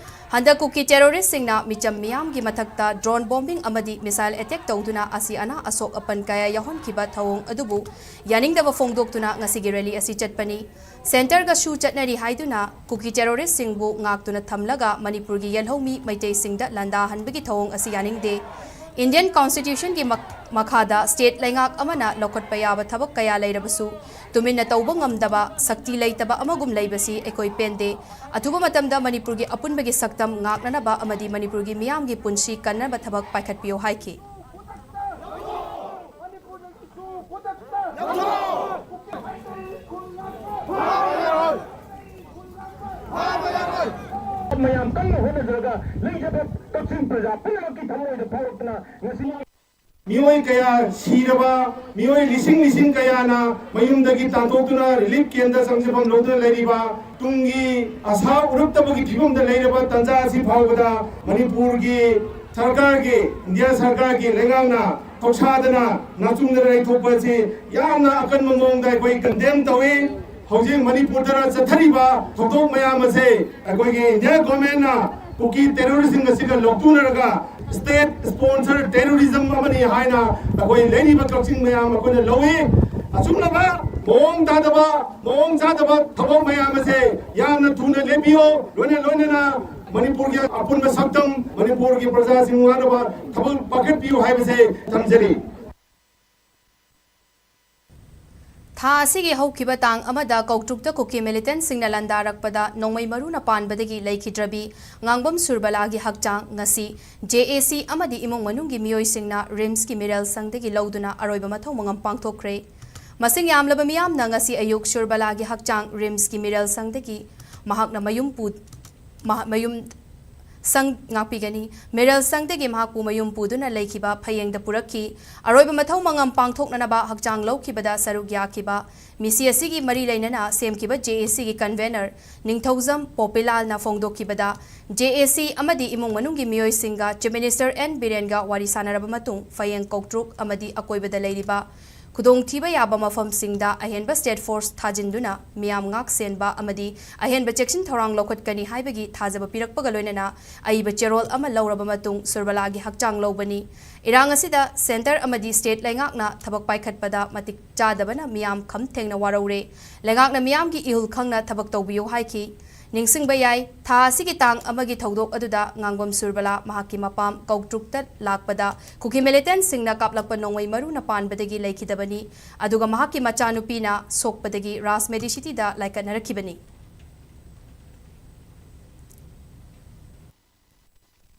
ꯍꯟꯗꯛ ꯀꯨꯀꯤ ꯇꯦꯔꯣꯔꯤꯁꯁꯤꯡꯅ ꯃꯤꯆꯝ ꯃꯤꯌꯥꯝꯒꯤ ꯃꯊꯛꯇ ꯗ꯭ꯔꯣꯟ ꯕꯣꯝꯕꯤꯡ ꯑꯃꯗꯤ ꯃꯤꯁꯥꯏꯜ ꯑꯦꯇꯦꯛ ꯇꯧꯗꯨꯅ ꯑꯁꯤ ꯑꯅꯥ ꯑꯁꯣꯛ ꯑꯄꯟ ꯀꯌꯥ ꯌꯥꯎꯍꯟꯈꯤꯕ ꯊꯧꯑꯣꯡ ꯑꯗꯨꯕꯨ ꯌꯥꯅꯤꯡꯗꯕ ꯐꯣꯡꯗꯣꯛꯇꯨꯅ ꯉꯁꯤꯒꯤ ꯔꯦꯂꯤ ꯑꯁꯤ ꯆꯠꯄꯅꯤ꯫ ꯁꯦꯟꯇꯔꯒꯁꯨ ꯆꯠꯅꯔꯤ ꯍꯥꯏꯗꯨꯅ ꯀꯨꯀꯤ ꯇꯦꯔꯣꯔꯤꯁꯠꯁꯤꯡꯕꯨ ꯉꯥꯛꯇꯨꯅ ꯊꯝꯂꯒ ꯃꯅꯤꯄꯨꯔꯒꯤ ꯌꯦꯜꯍꯧꯃꯤ ꯃꯩꯇꯩꯁꯤꯡꯗ ꯂꯥꯟꯗꯥꯍꯟꯕꯒꯤ ꯊꯧꯑꯣꯡ ꯑꯁꯤ ꯌꯥꯅꯤꯡꯗꯦ꯫ ꯏꯟꯗꯤꯌꯟ ꯀꯣꯟꯁꯇꯤꯇ꯭ꯌꯨꯁꯟꯒꯤ ꯃꯛ-, ꯃꯈꯥꯗ ꯁ꯭ꯇꯦꯠ ꯂꯩꯉꯥꯛ ꯑꯃꯅ ꯂꯧꯈꯠꯄ ꯌꯥꯕ ꯊꯕꯛ ꯀꯌꯥ ꯂꯩꯔꯕꯁꯨ ꯇꯨꯃꯤꯟꯅ ꯇꯧꯕ ꯉꯝꯗꯕ, ꯁꯛꯇꯤ ꯂꯩꯇꯕ ꯑꯃꯒꯨꯝ ꯂꯩꯕꯁꯤ ꯑꯩꯈꯣꯏ ꯄꯦꯟꯗꯦ꯫ ꯑꯊꯨꯕ ꯃꯇꯝꯗ ꯃꯅꯤꯄꯨꯔꯒꯤ ꯑꯄꯨꯟꯕꯒꯤ ꯁꯛꯇꯝ ꯉꯥꯛꯅꯅꯕ ꯑꯃꯗꯤ ꯃꯅꯤꯄꯨꯔꯒꯤ ꯃꯤꯌꯥꯝꯒꯤ ꯄꯨꯟꯁꯤ ꯀꯟꯅꯕ ꯊꯕꯛ ꯄꯥꯏꯈꯠꯄꯤꯌꯨ ꯍꯥꯏꯈꯤ꯫ ꯃꯌꯥꯝ ꯀꯟꯅ ꯍꯣꯠꯅꯖꯔꯒ ꯂꯩꯖꯕ ꯀꯛꯆꯤꯡ ꯄ꯭ꯔꯖꯥ ꯄꯨꯝꯅꯃꯛꯀꯤ ꯊꯃꯣꯏꯗ ꯐꯥꯎꯔꯛꯇꯨꯅ ꯉꯁꯤ ꯃꯤꯑꯣꯏ ꯀꯌꯥ ꯁꯤꯔꯕ, ꯃꯤꯑꯣꯏ ꯂꯤꯁꯤꯡ ꯂꯤꯁꯤꯡ ꯀꯌꯥꯅ ꯃꯌꯨꯝꯗꯒꯤ ꯇꯥꯟꯊꯣꯛꯇꯨꯅ ꯔꯤꯂꯤꯐ ꯀꯦꯝꯗ ꯆꯪꯖꯐꯝ ꯂꯧꯗꯨꯅ ꯂꯩꯔꯤꯕ, ꯇꯨꯡꯒꯤ ꯑꯁꯥ ꯎꯔꯛꯇꯕꯒꯤ ꯐꯤꯕꯝꯗ ꯂꯩꯔꯕ ꯇꯥꯟꯖꯥ ꯑꯁꯤ ꯐꯥꯎꯕꯗ ꯃꯅꯤꯄꯨꯔꯒꯤ ꯁꯔꯀꯥꯔꯒꯤ, ꯏꯟꯗꯤꯌꯥ ꯁꯔꯀꯥꯔꯒꯤ ꯂꯩꯉꯥꯛꯅ ꯊꯧꯁꯥꯗꯅ ꯅꯥꯆꯨꯡꯗꯅ ꯂꯩꯊꯣꯛꯄ ꯑꯁꯤ ꯌꯥꯝꯅ ꯑꯀꯟꯕ ꯃꯑꯣꯡꯗ ꯑꯩꯈꯣꯏ ꯀꯟꯗꯦꯝ ꯇꯧꯏ꯫ ꯍꯧꯖꯤꯛ ꯃꯅꯤꯄꯨꯔꯗ ꯆꯠꯊꯔꯤꯕ ꯊꯧꯗꯣꯛ ꯃꯌꯥꯝ ꯑꯁꯦ ꯑꯩꯈꯣꯏꯒꯤ ꯏꯟꯗꯤꯌꯥ ꯒꯣꯔꯃꯦꯟꯅ ꯀꯨꯀꯤ ꯇꯦꯔꯣꯔꯤꯁꯁꯤꯡ ꯑꯁꯤꯒ ꯂꯧꯇꯨꯅꯔꯒ ꯁ꯭ꯇꯦꯠ ꯁ꯭ꯄꯣꯟꯁꯔ ꯇꯦꯔꯣꯔꯤꯖꯝ ꯑꯃꯅꯤ ꯍꯥꯏꯅ ꯑꯩꯈꯣꯏ ꯂꯩꯔꯤꯕ ꯀꯛꯆꯤꯡ ꯃꯌꯥꯝ ꯑꯩꯈꯣꯏꯅ ꯂꯧꯏ꯫ ꯑꯆꯨꯝꯂꯕ ꯃꯑꯣꯡ ꯇꯥꯗꯕ, ꯃꯑꯣꯡ ꯆꯥꯗꯕ ꯊꯕꯛ ꯃꯌꯥꯝ ꯑꯁꯦ ꯌꯥꯝꯅ ꯊꯨꯅ ꯂꯦꯞꯄꯤꯌꯨ꯫ ꯂꯣꯏꯅ ꯂꯣꯏꯅꯅ ꯃꯅꯤꯄꯨꯔꯒꯤ ꯑꯄꯨꯟꯕ ꯁꯛꯇꯝ, ꯃꯅꯤꯄꯨꯔꯒꯤ ꯄ꯭ꯔꯖꯥꯁꯤꯡ ꯉꯥꯛꯅꯕ ꯊꯕꯛ ꯄꯥꯏꯈꯠꯄꯤꯌꯨ ꯍꯥꯏꯕꯁꯦ ꯊꯝꯖꯔꯤ꯫ ꯊꯥ ꯑꯁꯤꯒꯤ ꯍꯧꯈꯤꯕ ꯇꯥꯡ ꯑꯃꯗ ꯀꯧꯇ꯭ꯔꯨꯛꯇ ꯀꯨꯀꯤ ꯃꯤꯂꯤꯇꯦꯟꯠꯁꯤꯡꯅ ꯂꯥꯟꯗꯥꯔꯛꯄꯗ ꯅꯣꯡꯃꯩ ꯃꯔꯨꯅ ꯄꯥꯟꯕꯗꯒꯤ ꯂꯩꯈꯤꯗ꯭ꯔꯕꯤ ꯉꯥꯡꯕꯝ ꯁꯨꯔꯕꯂꯥꯒꯤ ꯍꯛꯆꯥꯡ ꯉꯁꯤ ꯖꯦ ꯑꯦ ꯁꯤ ꯑꯃꯗꯤ ꯏꯃꯨꯡ ꯃꯅꯨꯡꯒꯤ ꯃꯤꯑꯣꯏꯁꯤꯡꯅ ꯔꯤꯝꯁꯀꯤ ꯃꯤꯔꯦꯜ ꯁꯪꯗꯒꯤ ꯂꯧꯗꯨꯅ ꯑꯔꯣꯏꯕ ꯃꯊꯧ ꯃꯉꯝ ꯄꯥꯡꯊꯣꯛꯈ꯭ꯔꯦ꯫ ꯃꯁꯤꯡ ꯌꯥꯝꯂꯕ ꯃꯤꯌꯥꯝꯅ ꯉꯁꯤ ꯑꯌꯨꯛ ꯁꯨꯔꯕꯂꯥꯒꯤ ꯍꯛꯆꯥꯡ ꯔꯤꯝꯁꯀꯤ ꯃꯤꯔꯦꯜ ꯁꯪꯗꯒꯤ ꯃꯍꯥꯛꯅ ꯃꯌꯨꯝ ꯄꯨ-, ꯃꯍꯥꯛ ꯃꯌꯨꯝ ꯁꯪ ꯉꯥꯛꯄꯤꯒꯅꯤ꯫ ꯃꯦꯔꯦꯜ ꯁꯪꯗꯒꯤ ꯃꯍꯥꯛꯄꯨ ꯃꯌꯨꯝ ꯄꯨꯗꯨꯅ ꯂꯩꯈꯤꯕ ꯐꯌꯦꯡꯗ ꯄꯨꯔꯛꯈꯤ꯫ ꯑꯔꯣꯏꯕ ꯃꯊꯧ ꯃꯉꯝ ꯄꯥꯡꯊꯣꯛꯅꯅꯕ ꯍꯛꯆꯥꯡ ꯂꯧꯈꯤꯕꯗ ꯁꯔꯨꯛ ꯌꯥꯈꯤꯕ ꯃꯤꯁꯤ ꯑꯁꯤꯒꯤ ꯃꯔꯤ ꯂꯩꯅꯅ ꯁꯦꯝꯈꯤꯕ ꯖꯦ ꯑꯦ ꯁꯤꯒꯤ ꯀꯟꯚꯦꯅꯔ ꯅꯤꯡꯊꯧꯖꯝ ꯄꯣꯄꯤꯂꯥꯜꯅ ꯐꯣꯡꯗꯣꯛꯈꯤꯕꯗ, ꯖꯦ ꯑꯦ ꯁꯤ ꯑꯃꯗꯤ ꯏꯃꯨꯡ ꯃꯅꯨꯡꯒꯤ ꯃꯤꯑꯣꯏꯁꯤꯡꯒ ꯆꯤꯐ ꯃꯤꯅꯤꯁꯇꯔ ꯑꯦꯟ ꯕꯤꯔꯦꯟꯒ ꯋꯥꯔꯤ ꯁꯥꯟꯅꯔꯕ ꯃꯇꯨꯡ ꯐꯌꯦꯡ ꯀꯧꯇ꯭ꯔꯨꯛ ꯑꯃꯗꯤ ꯑꯀꯣꯏꯕꯗ ꯂꯩꯔꯤꯕ ꯈꯨꯗꯣꯡꯊꯤꯕ ꯌꯥꯕ ꯃꯐꯝꯁꯤꯡꯗ ꯑꯍꯦꯟꯕ ꯁ꯭ꯇꯦꯠ ꯐꯣꯔꯁ ꯊꯥꯖꯤꯟꯗꯨꯅ ꯃꯤꯌꯥꯝ ꯉꯥꯛ ꯁꯦꯟꯕ ꯑꯃꯗꯤ ꯑꯍꯦꯟꯕ ꯆꯦꯛꯁꯤꯟ ꯊꯧꯔꯥꯡ ꯂꯧꯈꯠꯀꯅꯤ ꯍꯥꯏꯕꯒꯤ ꯊꯥꯖꯕ ꯄꯤꯔꯛꯄꯒ ꯂꯣꯏꯅꯅ ꯑꯏꯕ ꯆꯦꯔꯣꯜ ꯑꯃ ꯂꯧꯔꯕ ꯃꯇꯨꯡ ꯁꯨꯔꯕꯂꯥꯒꯤ ꯍꯛꯆꯥꯡ ꯂꯧꯕꯅꯤ꯫ ꯏꯔꯥꯡ ꯑꯁꯤꯗ ꯁꯦꯟꯇꯔ ꯑꯃꯗꯤ ꯁ꯭ꯇꯦꯠ ꯂꯩꯉꯥꯛꯅ ꯊꯕꯛ ꯄꯥꯏꯈꯠꯄꯗ ꯃꯇꯤꯛ ꯆꯥꯗꯕꯅ ꯃꯤꯌꯥꯝ ꯈꯝ ꯊꯦꯡꯅ ꯋꯥꯔꯧꯔꯦ꯫ ꯂꯩꯉꯥꯛꯅ ꯃꯤꯌꯥꯝꯒꯤ ꯏꯍꯨꯜ ꯈꯪꯅ ꯊꯕꯛ ꯇꯧꯕꯤꯌꯨ ꯍꯥꯏꯈꯤ꯫ ꯅꯤꯡꯁꯤꯡꯕ ꯌꯥꯏ, ꯊꯥ ꯑꯁꯤꯒꯤ ꯇꯥꯡ ꯑꯃꯒꯤ ꯊꯧꯗꯣꯛ ꯑꯗꯨꯗ ꯉꯥꯡꯕꯝ ꯁꯨꯔꯕꯂꯥ ꯃꯍꯥꯛꯀꯤ ꯃꯄꯥꯝ ꯀꯧꯇ꯭ꯔꯨꯛꯇ ꯂꯥꯛꯄꯗ ꯀꯨꯀꯤ ꯃꯤꯂꯤꯇꯦꯟꯠꯁꯤꯡꯅ ꯀꯥꯞꯂꯛꯄ ꯅꯣꯡꯃꯩ ꯃꯔꯨꯅ ꯄꯥꯟꯕꯗꯒꯤ ꯂꯩꯈꯤꯗꯕꯅꯤ꯫ ꯑꯗꯨꯒ ꯃꯍꯥꯛꯀꯤ ꯃꯆꯥꯅꯨꯄꯤꯅ ꯁꯣꯛꯄꯗꯒꯤ ꯔꯥꯖ ꯃꯦꯗꯤꯁꯤꯇꯤꯗ ꯂꯥꯏꯀꯠꯅꯔꯛꯈꯤꯕꯅꯤ꯫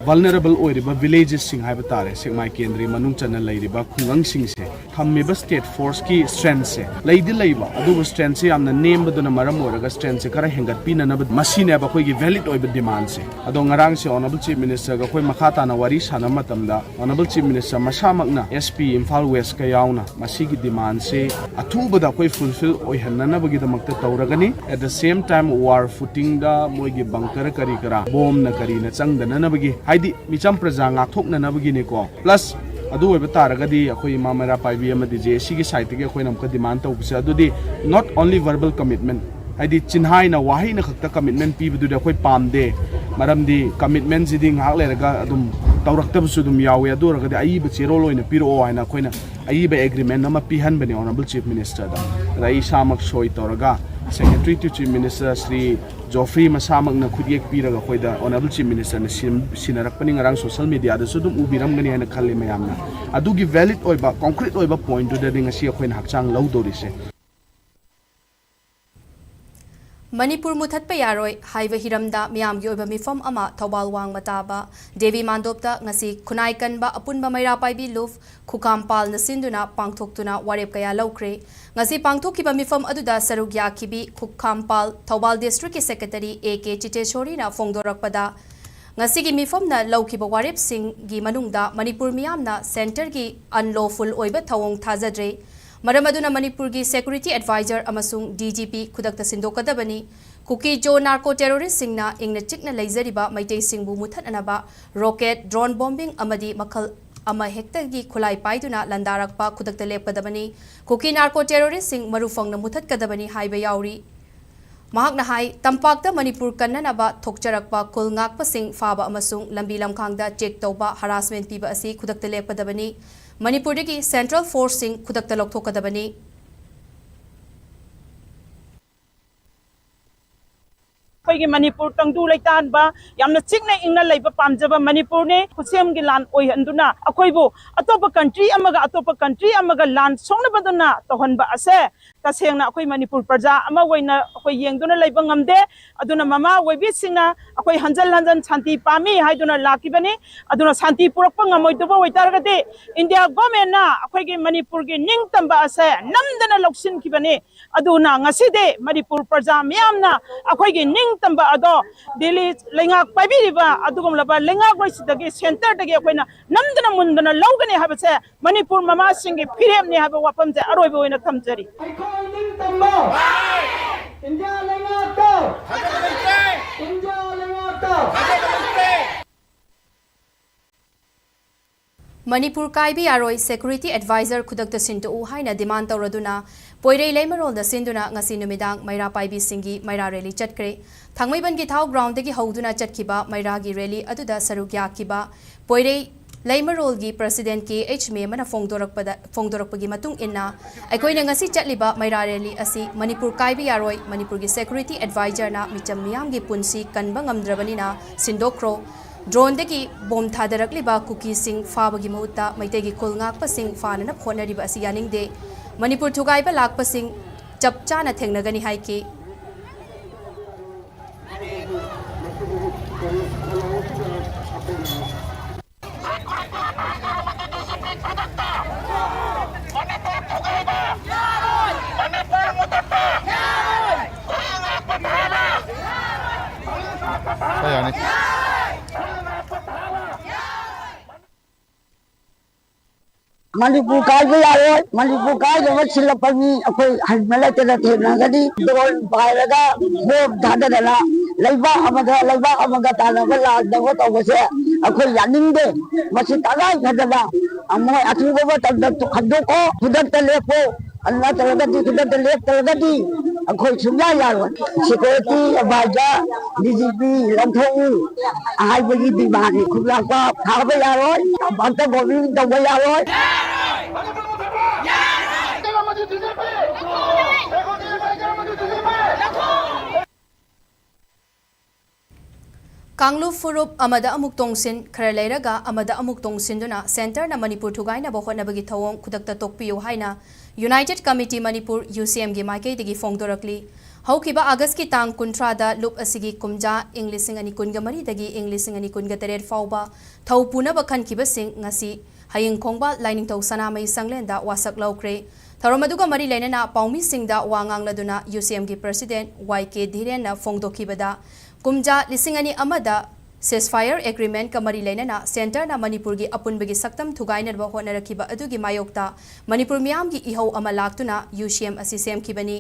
ꯚꯜꯅꯔꯦꯕꯜ ꯑꯣꯏꯔꯤꯕ ꯚꯤꯂꯦꯖꯦꯁꯁꯤꯡ ꯍꯥꯏꯕ ꯇꯥꯔꯦ, ꯁꯦꯛꯃꯥꯏ ꯀꯦꯟꯗ꯭ꯔꯤ ꯃꯅꯨꯡ ꯆꯟꯅ ꯂꯩꯔꯤꯕ ꯈꯨꯡꯒꯪꯁꯤꯡꯁꯦ, ꯊꯝꯃꯤꯕ ꯁ꯭ꯇꯦꯠ ꯐꯣꯔꯁꯀꯤ ꯁ꯭ꯇ꯭ꯔꯦꯡꯁꯦ ꯂꯩꯗꯤ ꯂꯩꯕ, ꯑꯗꯨꯕꯨ ꯁ꯭ꯇ꯭ꯔꯦꯡꯁꯦ ꯌꯥꯝꯅ ꯅꯦꯝꯕꯗꯨꯅ ꯃꯔꯝ ꯑꯣꯏꯔꯒ ꯁ꯭ꯇ꯭ꯔꯦꯡꯁꯦ ꯈꯔ ꯍꯦꯟꯒꯠꯄꯤꯅꯅꯕ, ꯃꯁꯤꯅꯦꯕ ꯑꯩꯈꯣꯏꯒꯤ ꯚꯦꯂꯤꯗ ꯑꯣꯏꯕ ꯗꯤꯃꯥꯟꯁꯦ꯫ ꯑꯗꯣ ꯉꯔꯥꯡꯁꯦ ꯑꯣꯅꯔꯦꯕꯜ ꯆꯤꯐ ꯃꯤꯅꯤꯁꯇꯔꯒ ꯑꯩꯈꯣꯏ ꯃꯈꯥ ꯇꯥꯅ ꯋꯥꯔꯤ ꯁꯥꯟꯅꯕ ꯃꯇꯝꯗ, ꯑꯣꯅꯔꯦꯕꯜ ꯆꯤꯐ ꯃꯤꯅꯤꯁꯇꯔ ꯃꯁꯥꯃꯛꯅ ꯑꯦꯁ ꯄꯤ ꯏꯝꯐꯥꯜ ꯋꯦꯁꯀ ꯌꯥꯎꯅ ꯃꯁꯤꯒꯤ ꯗꯤꯃꯥꯟꯁꯦ ꯑꯊꯨꯕꯗ ꯑꯩꯈꯣꯏ ꯐꯨꯜꯐꯤꯜ ꯑꯣꯏꯍꯟꯅꯅꯕꯒꯤꯗꯃꯛꯇ ꯇꯧꯔꯒꯅꯤ꯫ At the same time, war ꯐꯨꯇꯤꯡꯗ ꯃꯣꯏꯒꯤ ꯕꯪꯀꯔ ꯀꯔꯤ ꯀꯔꯥ, ꯕꯣꯝꯅ ꯀꯔꯤꯅ ꯆꯪꯗꯅꯅꯕꯒꯤ, ꯍꯥꯏꯗꯤ ꯃꯤꯆꯝ ꯄ꯭ꯔꯖꯥ ꯉꯥꯛꯊꯣꯛꯅꯅꯕꯒꯤꯅꯤꯀꯣ꯫ ꯄ꯭ꯂꯁ ꯑꯗꯨ ꯑꯣꯏꯕ ꯇꯥꯔꯒꯗꯤ ꯑꯩꯈꯣꯏ ꯏꯃꯥ ꯃꯩꯔꯥ ꯄꯥꯏꯕꯤ ꯑꯃꯗꯤ ꯖꯦ ꯑꯦ ꯁꯤꯒꯤ ꯁꯥꯏꯠꯇꯒꯤ ꯑꯩꯈꯣꯏꯅ ꯑꯃꯨꯛꯀ ꯗꯤꯃꯥꯟ ꯇꯧꯕꯁꯦ, ꯑꯗꯨꯗꯤ not only verbal commitment, ꯍꯥꯏꯗꯤ ꯆꯤꯟꯍꯥꯏꯅ, ꯋꯥꯍꯩꯅ ꯈꯛꯇ ꯀꯃꯤꯠꯃꯦꯟ ꯄꯤꯕꯗꯨꯗꯤ ꯑꯩꯈꯣꯏ ꯄꯥꯝꯗꯦ꯫ ꯃꯔꯝꯗꯤ ꯀꯃꯤꯠꯃꯦꯟꯁꯤꯗꯤ ꯉꯥꯏꯍꯥꯛ ꯂꯩꯔꯒ ꯑꯗꯨꯝ ꯇꯧꯔꯛꯇꯕꯁꯨ ꯑꯗꯨꯝ ꯌꯥꯎꯋꯤ꯫ ꯑꯗꯨ ꯑꯣꯏꯔꯒꯗꯤ ꯑꯏꯕ ꯆꯦꯔꯣꯜ ꯑꯣꯏꯅ ꯄꯤꯔꯛꯑꯣ ꯍꯥꯏꯅ ꯑꯩꯈꯣꯏꯅ ꯑꯏꯕ ꯑꯦꯒ꯭ꯔꯤꯃꯦꯟ ꯑꯃ ꯄꯤꯍꯟꯕꯅꯤ ꯑꯣꯅꯔꯦꯕꯜ ꯆꯤꯐ ꯃꯤꯅꯤꯁꯇꯔꯗ꯫ ꯑꯗ ꯑꯩ ꯏꯁꯥꯃꯛ ꯁꯣꯏ ꯇꯧꯔꯒ secretary to chief minister Shri Geoffrey ꯃꯁꯥꯃꯛꯅ ꯈꯨꯠꯌꯦꯛ ꯄꯤꯔꯒ ꯑꯩꯈꯣꯏꯗ ꯑꯣꯅꯔꯦꯕꯜ ꯆꯤꯐ ꯃꯤꯅꯤꯁꯇꯔꯅ ꯁꯤꯟ-, ꯁꯤꯟꯅꯔꯛꯄꯅꯤ꯫ ꯉꯔꯥꯡ ꯁꯣꯁꯦꯜ ꯃꯤꯗꯤꯌꯥꯗꯁꯨ ꯑꯗꯨꯝ ꯎꯕꯤꯔꯝꯒꯅꯤ ꯍꯥꯏꯅ ꯈꯜꯂꯤ ꯃꯌꯥꯝꯅ꯫ ꯑꯗꯨꯒꯤ ꯚꯦꯂꯤꯗ ꯑꯣꯏꯕ, ꯀꯣꯡꯀ꯭ꯔꯤꯠ ꯑꯣꯏꯕ ꯄꯣꯏꯟꯠꯇꯨꯗꯅꯤ ꯉꯁꯤ ꯑꯩꯈꯣꯏꯅ ꯍꯛꯆꯥꯡ ꯂꯧꯗꯧꯔꯤꯁꯦ꯫ ꯃꯅꯤꯄꯨꯔ ꯃꯨꯊꯠꯄ ꯌꯥꯔꯣꯏ ꯍꯥꯏꯕ ꯍꯤꯔꯝꯗ ꯃꯤꯌꯥꯝꯒꯤ ꯑꯣꯏꯕ ꯃꯤꯐꯝ ꯑꯃ ꯊꯧꯕꯥꯜ ꯋꯥꯡꯃ ꯇꯥꯕ ꯗꯦꯕꯤ ꯃꯥꯟꯗꯣꯞꯇ ꯉꯁꯤ ꯈꯨꯟꯅꯥꯏ ꯀꯟꯕ ꯑꯄꯨꯟꯕ ꯃꯩꯔꯥ ꯄꯥꯏꯕꯤ ꯂꯨꯞ ꯈꯨꯈꯥꯝꯄꯥꯜꯅ ꯁꯤꯟꯗꯨꯅ ꯄꯥꯡꯊꯣꯛꯇꯨꯅ ꯋꯥꯔꯦꯞ ꯀꯌꯥ ꯂꯧꯈ꯭ꯔꯦ꯫ ꯉꯁꯤ ꯄꯥꯡꯊꯣꯛꯈꯤꯕ ꯃꯤꯐꯝ ꯑꯗꯨꯗ ꯁꯔꯨꯛ ꯌꯥꯈꯤꯕꯤ ꯈꯨꯈꯥꯝꯄꯥꯜ ꯊꯧꯕꯥꯜ ꯗꯤꯁꯇ꯭ꯔꯤꯛꯀꯤ ꯁꯦꯀ꯭ꯔꯦꯇꯔꯤ ꯑꯦ ꯀꯦ ꯆꯤꯇꯦꯁꯣꯔꯤꯅ ꯐꯣꯡꯗꯣꯔꯛꯄꯗ, ꯉꯁꯤꯒꯤ ꯃꯤꯐꯝꯅ ꯂꯧꯈꯤꯕ ꯋꯥꯔꯦꯞꯁꯤꯡꯒꯤ ꯃꯅꯨꯡꯗ ꯃꯅꯤꯄꯨꯔ ꯃꯤꯌꯥꯝꯅ centreꯒꯤ unlawful ꯑꯣꯏꯕ ꯊꯧꯑꯣꯡ ꯊꯥꯖꯗ꯭ꯔꯦ꯫ ꯃꯔꯝ ꯑꯗꯨꯅ ꯃꯅꯤꯄꯨꯔꯒꯤ security advisor ꯑꯃꯁꯨꯡ DGP ꯈꯨꯗꯛꯇ ꯁꯤꯟꯗꯣꯛꯀꯗꯕꯅꯤ꯫ ꯀꯨꯀꯤ ꯖꯣ narco terroristꯁꯤꯡꯅ ꯏꯪꯅ ꯆꯤꯛꯅ ꯂꯩꯖꯔꯤꯕ ꯃꯩꯇꯩꯁꯤꯡꯕꯨ ꯃꯨꯊꯠꯅꯅꯕ rocket, drone bombing ꯑꯃꯗꯤ ꯃꯈꯜ ꯑꯃ ꯍꯦꯛꯇꯒꯤ ꯈꯨꯠꯂꯥꯏ ꯄꯥꯏꯗꯨꯅ ꯂꯥꯟꯗꯥꯔꯛꯄ ꯈꯨꯗꯛꯇ ꯂꯦꯞꯀꯗꯕꯅꯤ꯫ ꯀꯨꯀꯤ narco terroristꯁꯤꯡ ꯃꯔꯨ ꯐꯪꯅ ꯃꯨꯊꯠꯀꯗꯕꯅꯤ ꯍꯥꯏꯕ ꯌꯥꯎꯔꯤ꯫ ꯃꯍꯥꯛꯅ ꯍꯥꯏ, ꯇꯝꯄꯥꯛꯇ ꯃꯅꯤꯄꯨꯔ ꯀꯟꯅꯅꯕ ꯊꯣꯛꯆꯔꯛꯄ ꯈꯨꯜ ꯉꯥꯛꯄꯁꯤꯡ ꯐꯥꯕ ꯑꯃꯁꯨꯡ ꯂꯝꯕꯤ ꯂꯝꯈꯥꯡꯗ check ꯇꯧꯕ, harassment ꯄꯤꯕ ꯑꯁꯤ ꯈꯨꯗꯛꯇ ꯂꯦꯞꯀꯗꯕꯅꯤ꯫ ꯃꯅꯤꯄꯨꯔꯗꯒꯤ central forceꯁꯤꯡ ꯈꯨꯗꯛꯇ ꯂꯧꯊꯣꯛꯀꯗꯕꯅꯤ꯫ ꯑꯩꯈꯣꯏꯒꯤ ꯃꯅꯤꯄꯨꯔ ꯇꯪꯗꯨ ꯂꯩꯇꯥꯟꯕ, ꯌꯥꯝꯅ ꯆꯤꯛꯅ ꯏꯪꯅ ꯂꯩꯕ ꯄꯥꯝꯖꯕ ꯃꯅꯤꯄꯨꯔꯅꯤ꯫ ꯈꯨꯠꯁꯦꯝꯒꯤ ꯂꯥꯟ ꯑꯣꯏꯍꯟꯗꯨꯅ ꯑꯩꯈꯣꯏꯕꯨ ꯑꯇꯣꯞꯄ country ꯑꯃꯒ ꯑꯇꯣꯞꯄ country ꯑꯃꯒ ꯂꯥꯟ ꯁꯣꯛꯅꯕꯗꯨꯅ ꯇꯧꯍꯟꯕ ꯑꯁꯦ ꯇꯁꯦꯡꯅ ꯑꯩꯈꯣꯏ ꯃꯅꯤꯄꯨꯔ ꯄ꯭ꯔꯖꯥ ꯑꯃ ꯑꯣꯏꯅ ꯑꯩꯈꯣꯏ ꯌꯦꯡꯗꯨꯅ ꯂꯩꯕ ꯉꯝꯗꯦ꯫ ꯑꯗꯨꯅ ꯃꯃꯥ ꯑꯣꯏꯕꯤꯁꯤꯡꯅ ꯑꯩꯈꯣꯏ ꯍꯟꯖꯟ ꯍꯟꯖꯟ ꯁꯥꯟꯇꯤ ꯄꯥꯝꯃꯤ ꯍꯥꯏꯗꯨꯅ ꯂꯥꯛꯈꯤꯕꯅꯤ꯫ ꯑꯗꯨꯅ ꯁꯥꯟꯇꯤ ꯄꯨꯔꯛꯄ ꯉꯝꯃꯣꯏꯗꯕ ꯑꯣꯏꯇꯥꯔꯒꯗꯤ India governmentꯅ ꯑꯩꯈꯣꯏꯒꯤ ꯃꯅꯤꯄꯨꯔꯒꯤ ꯅꯤꯡꯇꯝꯕ ꯑꯁꯦ ꯅꯝꯗꯅ ꯂꯧꯁꯤꯟꯈꯤꯕꯅꯤ꯫ ꯑꯗꯨꯅ ꯉꯁꯤꯗꯤ ꯃꯅꯤꯄꯨꯔ ꯄ꯭ꯔꯖꯥ ꯃꯤꯌꯥꯝꯅ ꯑꯩꯈꯣꯏꯒꯤ ꯅꯤꯡꯇꯝꯕ ꯑꯗꯣ ꯗꯤꯜꯂꯤ ꯂꯩꯉꯥꯛ ꯄꯥꯏꯕꯤꯔꯤꯕ ꯑꯗꯨꯒꯨꯝꯂꯕ ꯂꯩꯉꯥꯛꯂꯣꯏꯁꯤꯗꯒꯤ centreꯗꯒꯤ ꯑꯩꯈꯣꯏꯅ ꯅꯝꯗꯅ ꯃꯨꯟꯗꯅ ꯂꯧꯒꯅꯤ ꯍꯥꯏꯕꯁꯦ ꯃꯅꯤꯄꯨꯔ ꯃꯃꯥꯁꯤꯡꯒꯤ ꯐꯤꯔꯦꯞꯅꯤ ꯍꯥꯏꯕ ꯋꯥꯐꯝꯁꯦ ꯑꯔꯣꯏꯕ ꯑꯣꯏꯅ ꯊꯝꯖꯔꯤ꯫ ꯑꯩꯈꯣꯏ ꯅꯤꯡꯇꯝꯕ ꯏꯟꯗꯤꯌꯥ ꯂꯩꯉꯥꯛꯇ, ꯏꯟꯗꯤꯌꯥ ꯂꯩꯉꯥꯛꯇ꯫ ꯃꯅꯤꯄꯨꯔ ꯀꯥꯏꯕ ꯌꯥꯔꯣꯏ, security advisor ꯈꯨꯗꯛꯇ ꯁꯤꯟꯗꯣꯛꯎ ꯍꯥꯏꯅ demand ꯇꯧꯔꯗꯨꯅ ꯄꯣꯏꯔꯩ ꯂꯩꯃꯔꯣꯜꯗ ꯁꯤꯟꯗꯨꯅ ꯉꯁꯤ ꯅꯨꯃꯤꯗꯥꯡ ꯃꯩꯔꯥ ꯄꯥꯏꯕꯤꯁꯤꯡꯒꯤ ꯃꯩꯔꯥ rally ꯆꯠꯈ꯭ꯔꯦ꯫ ꯊꯥꯡꯃꯩꯕꯟꯒꯤ ꯊꯥꯎ groundꯗꯒꯤ ꯍꯧꯗꯨꯅ ꯆꯠꯈꯤꯕ ꯃꯩꯔꯥꯒꯤ rally ꯑꯗꯨꯗ ꯁꯔꯨꯛ ꯌꯥꯈꯤꯕ ꯄꯣꯏꯔꯩ ꯂꯩꯃꯔꯣꯜꯒꯤ president ꯀꯦ ꯑꯩꯆ ꯃꯦꯃꯅ ꯐꯣꯡꯗꯣꯔꯛꯄꯗ, ꯐꯣꯡꯗꯣꯔꯛꯄꯒꯤ ꯃꯇꯨꯡ ꯏꯟꯅ, ꯑꯩꯈꯣꯏꯅ ꯉꯁꯤ ꯆꯠꯂꯤꯕ ꯃꯩꯔꯥ rally ꯑꯁꯤ ꯃꯅꯤꯄꯨꯔ ꯀꯥꯏꯕ ꯌꯥꯔꯣꯏ, ꯃꯅꯤꯄꯨꯔꯒꯤ security advisorꯅ ꯃꯤꯆꯝ ꯃꯤꯌꯥꯝꯒꯤ ꯄꯨꯟꯁꯤ ꯀꯟꯕ ꯉꯝꯗ꯭ꯔꯕꯅꯤꯅ ꯁꯤꯟꯗꯣꯛꯈ꯭ꯔꯣ꯫ Droneꯗꯒꯤ bomb ꯊꯥꯗꯔꯛꯂꯤꯕ ꯀꯨꯀꯤꯁꯤꯡ ꯐꯥꯕꯒꯤ ꯃꯍꯨꯠꯇ ꯃꯩꯇꯩꯒꯤ ꯈꯨꯜ ꯉꯥꯛꯄꯁꯤꯡ ꯐꯥꯅꯅꯕ ꯍꯣꯠꯅꯔꯤꯕ ꯑꯁꯤ ꯌꯥꯅꯤꯡꯗꯦ꯫ ꯃꯅꯤꯄꯨꯔ ꯊꯨꯒꯥꯏꯕ ꯂꯥꯛꯄꯁꯤꯡ ꯆꯞ ꯆꯥꯅ ꯊꯦꯡꯅꯒꯅꯤ ꯍꯥꯏꯈꯤ꯫ ꯌꯥꯅꯤ꯫ ꯃꯅꯤꯄꯨꯔ ꯀꯥꯏꯕ ꯌꯥꯔꯣꯏ꯫ ꯃꯅꯤꯄꯨꯔ ꯀꯥꯏꯗꯕ ꯁꯤꯜꯂꯛꯄ ꯃꯤ ꯑꯩꯈꯣꯏ ꯍꯟꯕ ꯂꯩꯇꯅ ꯊꯦꯡꯅꯒꯅꯤ꯫ ꯗ꯭ꯔꯣꯟ ꯄꯥꯏꯔꯒ ꯕꯣꯝ ꯊꯥꯗꯗꯅ ꯂꯩꯕꯥꯛ ꯑꯃꯒ ꯂꯩꯕꯥꯛ ꯑꯃꯒ ꯇꯥꯟꯅꯕ ꯂꯥꯟꯗꯕ ꯇꯧꯕꯁꯦ ꯑꯩꯈꯣꯏ ꯌꯥꯅꯤꯡꯗꯦ꯫ ꯃꯁꯤ ꯇꯉꯥꯏ ꯐꯗꯅ ꯃꯣꯏ ꯑꯊꯨꯕ ꯃꯇꯝꯗ ꯍꯟꯗꯣꯛꯀꯣ, ꯈꯨꯗꯛꯇ ꯂꯦꯞꯄꯣ꯫ ꯅꯠꯇ꯭ꯔꯒꯗꯤ ꯈꯨꯗꯛꯇ ꯂꯦꯞꯇ꯭ꯔꯒꯗꯤ ꯑꯩꯈꯣꯏ ꯁꯨꯡꯌꯥ ꯌꯥꯔꯣꯏ꯫ Security adviser, D G P ꯂꯧꯊꯣꯛꯎ ꯍꯥꯏꯕꯒꯤ ꯗꯤꯃꯥꯟꯅꯤ꯫ ꯈꯨꯠꯂꯥꯛꯄ ꯊꯥꯕ ꯌꯥꯔꯣꯏ, ꯑꯝꯇ ꯒꯣꯕꯤꯡ ꯇꯧꯕ ꯌꯥꯔꯣꯏ꯫ ꯀꯥꯡꯂꯨꯞ ꯐꯨꯔꯨꯞ ꯑꯃꯗ ꯑꯃꯨꯛ ꯇꯣꯡꯁꯤꯟ, ꯈꯔ ꯂꯩꯔꯒ ꯑꯃꯗ ꯑꯃꯨꯛ ꯇꯣꯡꯁꯤꯟꯗꯨꯅ ꯁꯦꯟꯇꯔꯅ ꯃꯅꯤꯄꯨꯔ ꯊꯨꯒꯥꯏꯅꯕ ꯍꯣꯠꯅꯕꯒꯤ ꯊꯧꯑꯣꯡ ꯈꯨꯗꯛꯇ ꯇꯣꯛꯄꯤꯌꯨ ꯍꯥꯏꯅ ꯌꯨꯅꯥꯏꯇꯦꯗ ꯀꯃꯤꯇꯤ ꯃꯅꯤꯄꯨꯔ, ꯌꯨ ꯁꯤ ꯑꯦꯝꯒꯤ ꯃꯥꯏꯀꯩꯗꯒꯤ ꯐꯣꯡꯗꯣꯔꯛꯂꯤ꯫ ꯍꯧꯈꯤꯕ ꯑꯥꯒꯁꯀꯤ ꯇꯥꯡ ꯀꯨꯟꯊ꯭ꯔꯥꯗ ꯂꯨꯞ ꯑꯁꯤꯒꯤ ꯀꯨꯝꯖꯥ ꯏꯪ ꯂꯤꯁꯤꯡ ꯑꯅꯤ ꯀꯨꯟꯒ ꯃꯔꯤꯗꯒꯤ ꯏꯪ ꯂꯤꯁꯤꯡ ꯑꯅꯤ ꯀꯨꯟꯒ ꯇꯔꯦꯠ ꯐꯥꯎꯕ ꯊꯧ ꯄꯨꯅꯕ ꯈꯟꯈꯤꯕꯁꯤꯡ ꯉꯁꯤ ꯍꯌꯤꯡ ꯈꯣꯡꯕꯥꯜ ꯂꯥꯏꯅꯤꯡꯊꯧ ꯁꯅꯥꯃꯍꯤ ꯁꯪꯂꯦꯟꯗ ꯋꯥꯁꯛ ꯂꯧꯈ꯭ꯔꯦ꯫ ꯊꯧꯔꯝ ꯑꯗꯨꯒ ꯃꯔꯤ ꯂꯩꯅꯅ ꯄꯥꯎꯃꯤꯁꯤꯡꯗ ꯋꯥ ꯉꯥꯡꯂꯗꯨꯅ ꯌꯨ ꯁꯤ ꯑꯦꯝꯒꯤ ꯄ꯭ꯔꯁꯤꯗꯦꯟ ꯋꯥꯏ ꯀꯦ ꯙꯤꯔꯦꯟꯅ ꯐꯣꯡꯗꯣꯛꯈꯤꯕꯗ, ꯀꯨꯝꯖꯥ ꯂꯤꯁꯤꯡ ꯑꯅꯤ ꯑꯃꯗ ceasefire agreement ꯀ ꯃꯔꯤ ꯂꯩꯅꯅ ꯁꯦꯟꯇꯔꯅ ꯃꯅꯤꯄꯨꯔꯒꯤ ꯑꯄꯨꯟꯕꯒꯤ ꯁꯛꯇꯝ ꯊꯨꯒꯥꯏꯅꯕ ꯍꯣꯠꯅꯔꯛꯈꯤꯕ ꯑꯗꯨꯒꯤ ꯃꯥꯌꯣꯛꯇ ꯃꯅꯤꯄꯨꯔ ꯃꯤꯌꯥꯝꯒꯤ ꯏꯍꯧ ꯑꯃ ꯂꯥꯛꯇꯨꯅ ꯌꯨ ꯁꯤ ꯑꯦꯝ ꯑꯁꯤ ꯁꯦꯝꯈꯤꯕꯅꯤ꯫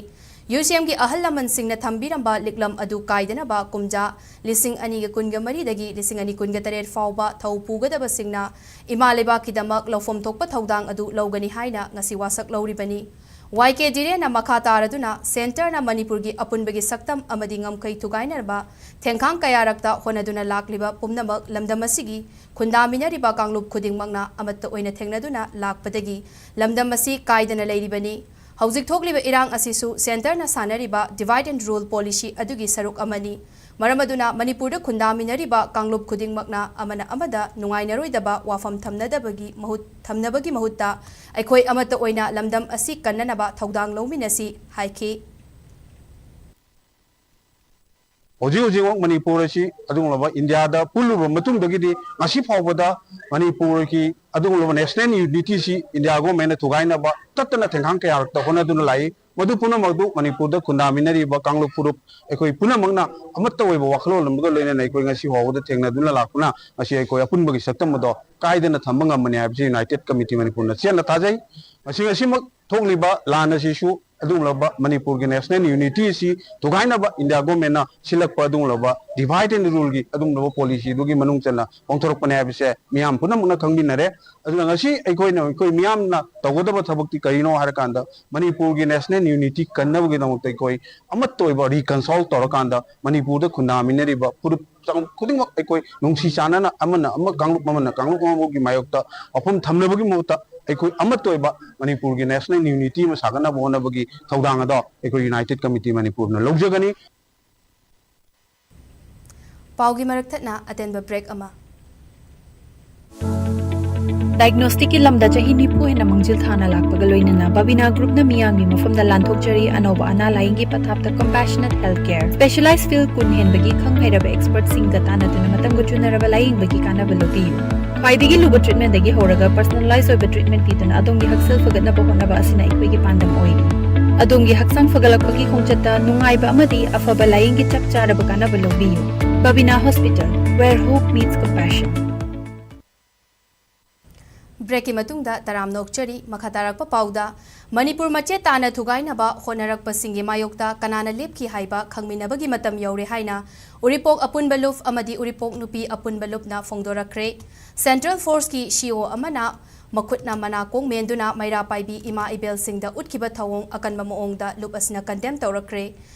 ꯌꯨ ꯁꯤ ꯑꯦꯝꯒꯤ ꯑꯍꯜ ꯂꯃꯟꯁꯤꯡꯅ ꯊꯝꯕꯤꯔꯝꯕ ꯂꯤꯛꯂꯝ ꯑꯗꯨ ꯀꯥꯏꯗꯅꯕ ꯀꯨꯝꯖꯥ ꯂꯤꯁꯤꯡ ꯑꯅꯤꯒ ꯀꯨꯟꯒ ꯃꯔꯤꯗꯒꯤ ꯂꯤꯁꯤꯡ ꯑꯅꯤ ꯀꯨꯟꯒ ꯇꯔꯦꯠ ꯐꯥꯎꯕ ꯊꯧ ꯄꯨꯒꯗꯕꯁꯤꯡꯅ ꯏꯃꯥ ꯂꯩꯕꯥꯛꯀꯤꯗꯃꯛ ꯂꯧꯐꯝ ꯊꯣꯛꯄ ꯊꯧꯗꯥꯡ ꯑꯗꯨ ꯂꯧꯒꯅꯤ ꯍꯥꯏꯅ ꯉꯁꯤ ꯋꯥꯁꯛ ꯂꯧꯔꯤꯕꯅꯤ꯫ ꯋꯥꯏ ꯀꯦ ꯙꯤꯔꯦꯟꯅ ꯃꯈꯥ ꯇꯥꯔꯗꯨꯅ ꯁꯦꯟꯇꯔꯅ ꯃꯅꯤꯄꯨꯔꯒꯤ ꯑꯄꯨꯟꯕꯒꯤ ꯁꯛꯇꯝ ꯑꯃꯗꯤ ꯉꯝꯈꯩ ꯊꯨꯒꯥꯏꯅꯕ ꯊꯦꯡꯈꯥꯡ ꯀꯌꯥꯔꯛꯇ ꯍꯣꯠꯅꯗꯨꯅ ꯂꯥꯛꯂꯤꯕ ꯄꯨꯝꯅꯃꯛ ꯂꯝꯗꯝ ꯑꯁꯤꯒꯤ ꯈꯨꯟꯗꯥꯃꯤꯟꯅꯔꯤꯕ ꯀꯥꯡꯂꯨꯞ ꯈꯨꯗꯤꯡꯃꯛꯅ ꯑꯃꯠꯇ ꯑꯣꯏꯅ ꯊꯦꯡꯅꯗꯨꯅ ꯂꯥꯛꯄꯗꯒꯤ ꯂꯝꯗꯝ ꯑꯁꯤ ꯀꯥꯏꯗꯅ ꯂꯩꯔꯤꯕꯅꯤ꯫ ꯍꯧꯖꯤꯛ ꯊꯣꯛꯂꯤꯕ ꯏꯔꯥꯡ ꯑꯁꯤꯁꯨ ꯁꯦꯟꯇꯔꯅ ꯁꯥꯟꯅꯔꯤꯕ divide and rule policy ꯑꯗꯨꯒꯤ ꯁꯔꯨꯛ ꯑꯃꯅꯤ꯫ ꯃꯔꯝ ꯑꯗꯨꯅ ꯃꯅꯤꯄꯨꯔꯗ ꯈꯨꯟꯗꯥꯃꯤꯟꯅꯔꯤꯕ ꯀꯥꯡꯂꯨꯞ ꯈꯨꯗꯤꯡꯃꯛꯅ ꯑꯃꯅ ꯑꯃꯗ ꯅꯨꯡꯉꯥꯏꯅꯔꯣꯏꯗꯕ ꯋꯥꯐꯝ ꯊꯝꯅꯗꯕꯒꯤ ꯃꯍꯨꯠ, ꯊꯝꯅꯕꯒꯤ ꯃꯍꯨꯠꯇ ꯑꯩꯈꯣꯏ ꯑꯃꯠꯇ ꯑꯣꯏꯅ ꯂꯝꯗꯝ ꯑꯁꯤ ꯀꯟꯅꯅꯕ ꯊꯧꯗꯥꯡ ꯂꯧꯃꯤꯟꯅꯁꯤ ꯍꯥꯏꯈꯤ꯫ ꯍꯧꯖꯤꯛ ꯍꯧꯖꯤꯛꯃꯛ ꯃꯅꯤꯄꯨꯔ ꯑꯁꯤ ꯑꯗꯨꯒꯨꯝꯂꯕ ꯏꯟꯗꯤꯌꯥꯗ ꯄꯨꯜꯂꯨꯕ ꯃꯇꯨꯡꯗꯒꯤꯗꯤ ꯉꯁꯤ ꯐꯥꯎꯕꯗ ꯃꯅꯤꯄꯨꯔꯒꯤ ꯑꯗꯨꯒꯨꯝꯂꯕ national unity ꯁꯤ ꯏꯟꯗꯤꯌꯥ government ꯅ ꯊꯨꯒꯥꯏꯅꯕ ꯇꯠꯇꯅ ꯊꯦꯡꯈꯥꯡ ꯀꯌꯥꯔꯛꯇ ꯍꯣꯠꯅꯗꯨꯅ ꯂꯥꯛꯏ꯫ ꯃꯗꯨ ꯄꯨꯝꯅꯃꯛꯇꯨ ꯃꯅꯤꯄꯨꯔꯗ ꯈꯨꯟꯗꯥꯃꯤꯟꯅꯔꯤꯕ ꯀꯥꯡꯂꯨꯞ ꯐꯨꯔꯨꯞ ꯑꯩꯈꯣꯏ ꯄꯨꯝꯅꯃꯛꯅ ꯑꯃꯠꯇ ꯑꯣꯏꯕ ꯋꯥꯈꯜꯂꯣꯟ ꯑꯃꯒ ꯂꯣꯏꯅꯅ ꯑꯩꯈꯣꯏ ꯉꯁꯤ ꯐꯥꯎꯕꯗ ꯊꯦꯡꯅꯗꯨꯅ ꯂꯥꯛꯄꯅ ꯉꯁꯤ ꯑꯩꯈꯣꯏ ꯑꯄꯨꯟꯕꯒꯤ ꯁꯛꯇꯝ ꯑꯗꯣ ꯀꯥꯏꯗꯅ ꯊꯝꯕ ꯉꯝꯕꯅꯤ ꯍꯥꯏꯕꯁꯤ United Committee ꯃꯅꯤꯄꯨꯔꯅ ꯆꯦꯠꯅ ꯊꯥꯖꯩ꯫ ꯉꯁꯤ ꯉꯁꯤꯃꯛ ꯊꯣꯛꯂꯤꯕ ꯂꯥꯟ ꯑꯁꯤꯁꯨ ꯑꯗꯨꯒꯨꯝꯂꯕ ꯃꯅꯤꯄꯨꯔꯒꯤ national unity ꯑꯁꯤ ꯊꯨꯒꯥꯏꯅꯕ ꯏꯟꯗꯤꯌꯥ government ꯅ ꯁꯤꯜꯂꯛꯄ ꯑꯗꯨꯒꯨꯝꯂꯕ divide and rule ꯒꯤ ꯑꯗꯨꯒꯨꯝꯂꯕ policy ꯗꯨꯒꯤ ꯃꯅꯨꯡ ꯆꯟꯅ ꯄꯥꯡꯊꯣꯔꯛꯄꯅꯦ ꯍꯥꯏꯕꯁꯦ ꯃꯤꯌꯥꯝ ꯄꯨꯝꯅꯃꯛꯅ ꯈꯪꯃꯤꯟꯅꯔꯦ꯫ ꯑꯗꯨꯅ ꯉꯁꯤ ꯑꯩꯈꯣꯏꯅ, ꯑꯩꯈꯣꯏ ꯃꯤꯌꯥꯝꯅ ꯇꯧꯒꯗꯕ ꯊꯕꯛꯇꯤ ꯀꯔꯤꯅꯣ ꯍꯥꯏꯔꯀꯥꯟꯗ ꯃꯅꯤꯄꯨꯔꯒꯤ national unity ꯀꯟꯅꯕꯒꯤꯗꯃꯛꯇ ꯑꯩꯈꯣꯏ ꯑꯃꯠꯇ ꯑꯣꯏꯕ reconcile ꯇꯧꯔꯀꯥꯟꯗ ꯃꯅꯤꯄꯨꯔꯗ ꯈꯨꯟꯗꯥꯃꯤꯟꯅꯔꯤꯕ ꯐꯨꯔꯨꯞ ꯆꯪ-, ꯈꯨꯗꯤꯡꯃꯛ ꯑꯩꯈꯣꯏ ꯅꯨꯡꯁꯤ ꯆꯥꯟꯅꯅ ꯑꯃꯅ ꯑꯃ ꯀꯥꯡꯂꯨꯞ ꯑꯃꯅ ꯀꯥꯡꯂꯨꯞ ꯑꯃꯕꯨꯒꯤ ꯃꯥꯌꯣꯛꯇ ꯋꯥꯐꯝ ꯊꯝꯅꯕꯒꯤ ꯃꯍꯨꯠꯇ ꯑꯩꯈꯣꯏ ꯑꯃꯠꯇ ꯑꯣꯏꯕ ꯃꯅꯤꯄꯨꯔꯒꯤ national unity ꯑꯃ ꯁꯥꯒꯠꯅꯕ ꯍꯣꯠꯅꯕꯒꯤ ꯊꯧꯗꯥꯡ ꯑꯗꯣ ꯑꯩꯈꯣꯏ United Committee ꯃꯅꯤꯄꯨꯔꯅ ꯂꯧꯖꯒꯅꯤ꯫ ꯄꯥꯎꯒꯤ ꯃꯔꯛ ꯊꯠꯅ ꯑꯇꯦꯟꯕ break ꯑꯃ꯫ Diagnostic ꯀꯤ ꯂꯝꯗ ꯆꯍꯤ ꯅꯤꯐꯨ ꯍꯦꯟꯅ ꯃꯥꯡꯖꯤꯜ ꯊꯥꯅ ꯂꯥꯛꯄꯒ ꯂꯣꯏꯅꯅ ꯕꯕꯤꯅꯥ Group ꯅ ꯃꯤꯌꯥꯝꯒꯤ ꯃꯐꯝꯗ ꯂꯥꯟꯊꯣꯛꯆꯔꯤ꯫ ꯑꯅꯧꯕ ꯑꯅꯥ ꯂꯥꯌꯦꯡꯒꯤ ꯄꯊꯥꯞꯇ compassionate health care, specialized field ꯀꯨꯟ ꯍꯦꯟꯕꯒꯤ ꯈꯪ ꯍꯩꯔꯕ expert ꯁꯤꯡꯒ ꯇꯥꯟꯅꯗꯨꯅ ꯃꯇꯝꯒ ꯆꯨꯅꯔꯕ ꯂꯥꯌꯦꯡꯕꯒꯤ ꯀꯥꯟꯅꯕ ꯂꯧꯕꯤꯌꯨ꯫ ꯈ꯭ꯋꯥꯏꯗꯒꯤ ꯂꯨꯕ treatment ꯗꯒꯤ ꯍꯧꯔꯒ personalize ꯑꯣꯏꯕ treatment ꯄꯤꯗꯨꯅ ꯑꯗꯣꯝꯒꯤ ꯍꯛꯁꯦꯜ ꯐꯒꯠꯅꯕ ꯍꯣꯠꯅꯕ ꯑꯁꯤꯅ ꯑꯩꯈꯣꯏꯒꯤ ꯄꯥꯟꯗꯝ ꯑꯣꯏꯔꯤ꯫ ꯑꯗꯣꯝꯒꯤ ꯍꯛꯆꯥꯡ ꯐꯒꯠꯂꯛꯄꯒꯤ ꯈꯣꯡꯆꯠꯇ ꯅꯨꯡꯉꯥꯏꯕ ꯑꯃꯗꯤ ꯑꯐꯕ ꯂꯥꯌꯦꯡꯒꯤ ꯆꯞ ꯆꯥꯔꯕ ꯀꯥꯟꯅꯕ ꯂꯧꯕꯤꯌꯨ꯫ Babina Hospital, where hope meets compassion. Break ꯀꯤ ꯃꯇꯨꯡꯗ ꯇꯔꯥꯝꯅ ꯑꯣꯛꯆꯔꯤ꯫ ꯃꯈꯥ ꯇꯥꯔꯛꯄ ꯄꯥꯎꯗ, ꯃꯅꯤꯄꯨꯔ ꯃꯆꯦꯠ ꯇꯥꯅ ꯊꯨꯒꯥꯏꯅꯕ ꯍꯣꯠꯅꯔꯛꯄꯁꯤꯡꯒꯤ ꯃꯥꯌꯣꯛꯇ ꯀꯅꯥꯅ ꯂꯦꯞꯈꯤ ꯍꯥꯏꯕ ꯈꯪꯃꯤꯟꯅꯕꯒꯤ ꯃꯇꯝ ꯌꯧꯔꯦ ꯍꯥꯏꯅ ꯎꯔꯤꯄꯣꯛ ꯑꯄꯨꯟꯕ ꯂꯨꯞ ꯑꯃꯗꯤ ꯎꯔꯤꯄꯣꯛ ꯅꯨꯄꯤ ꯑꯄꯨꯟꯕ ꯂꯨꯞꯅ ꯐꯣꯡꯗꯣꯔꯛꯈ꯭ꯔꯦ꯫ Central Force ꯀꯤ C O ꯑꯃꯅ ꯃꯈꯨꯠꯅ ꯃꯅꯥꯀꯣꯡ ꯃꯦꯟꯗꯨꯅ ꯃꯩꯔꯥ ꯄꯥꯏꯕꯤ ꯏꯃꯥ ꯏꯕꯦꯜꯁꯤꯡꯗ ꯎꯠꯈꯤꯕ ꯊꯧꯑꯣꯡ ꯑꯀꯟꯕ ꯃꯑꯣꯡꯗ ꯂꯨꯞ ꯑꯁꯤꯅ condemn ꯇꯧꯔꯛꯈ꯭ꯔꯦ꯫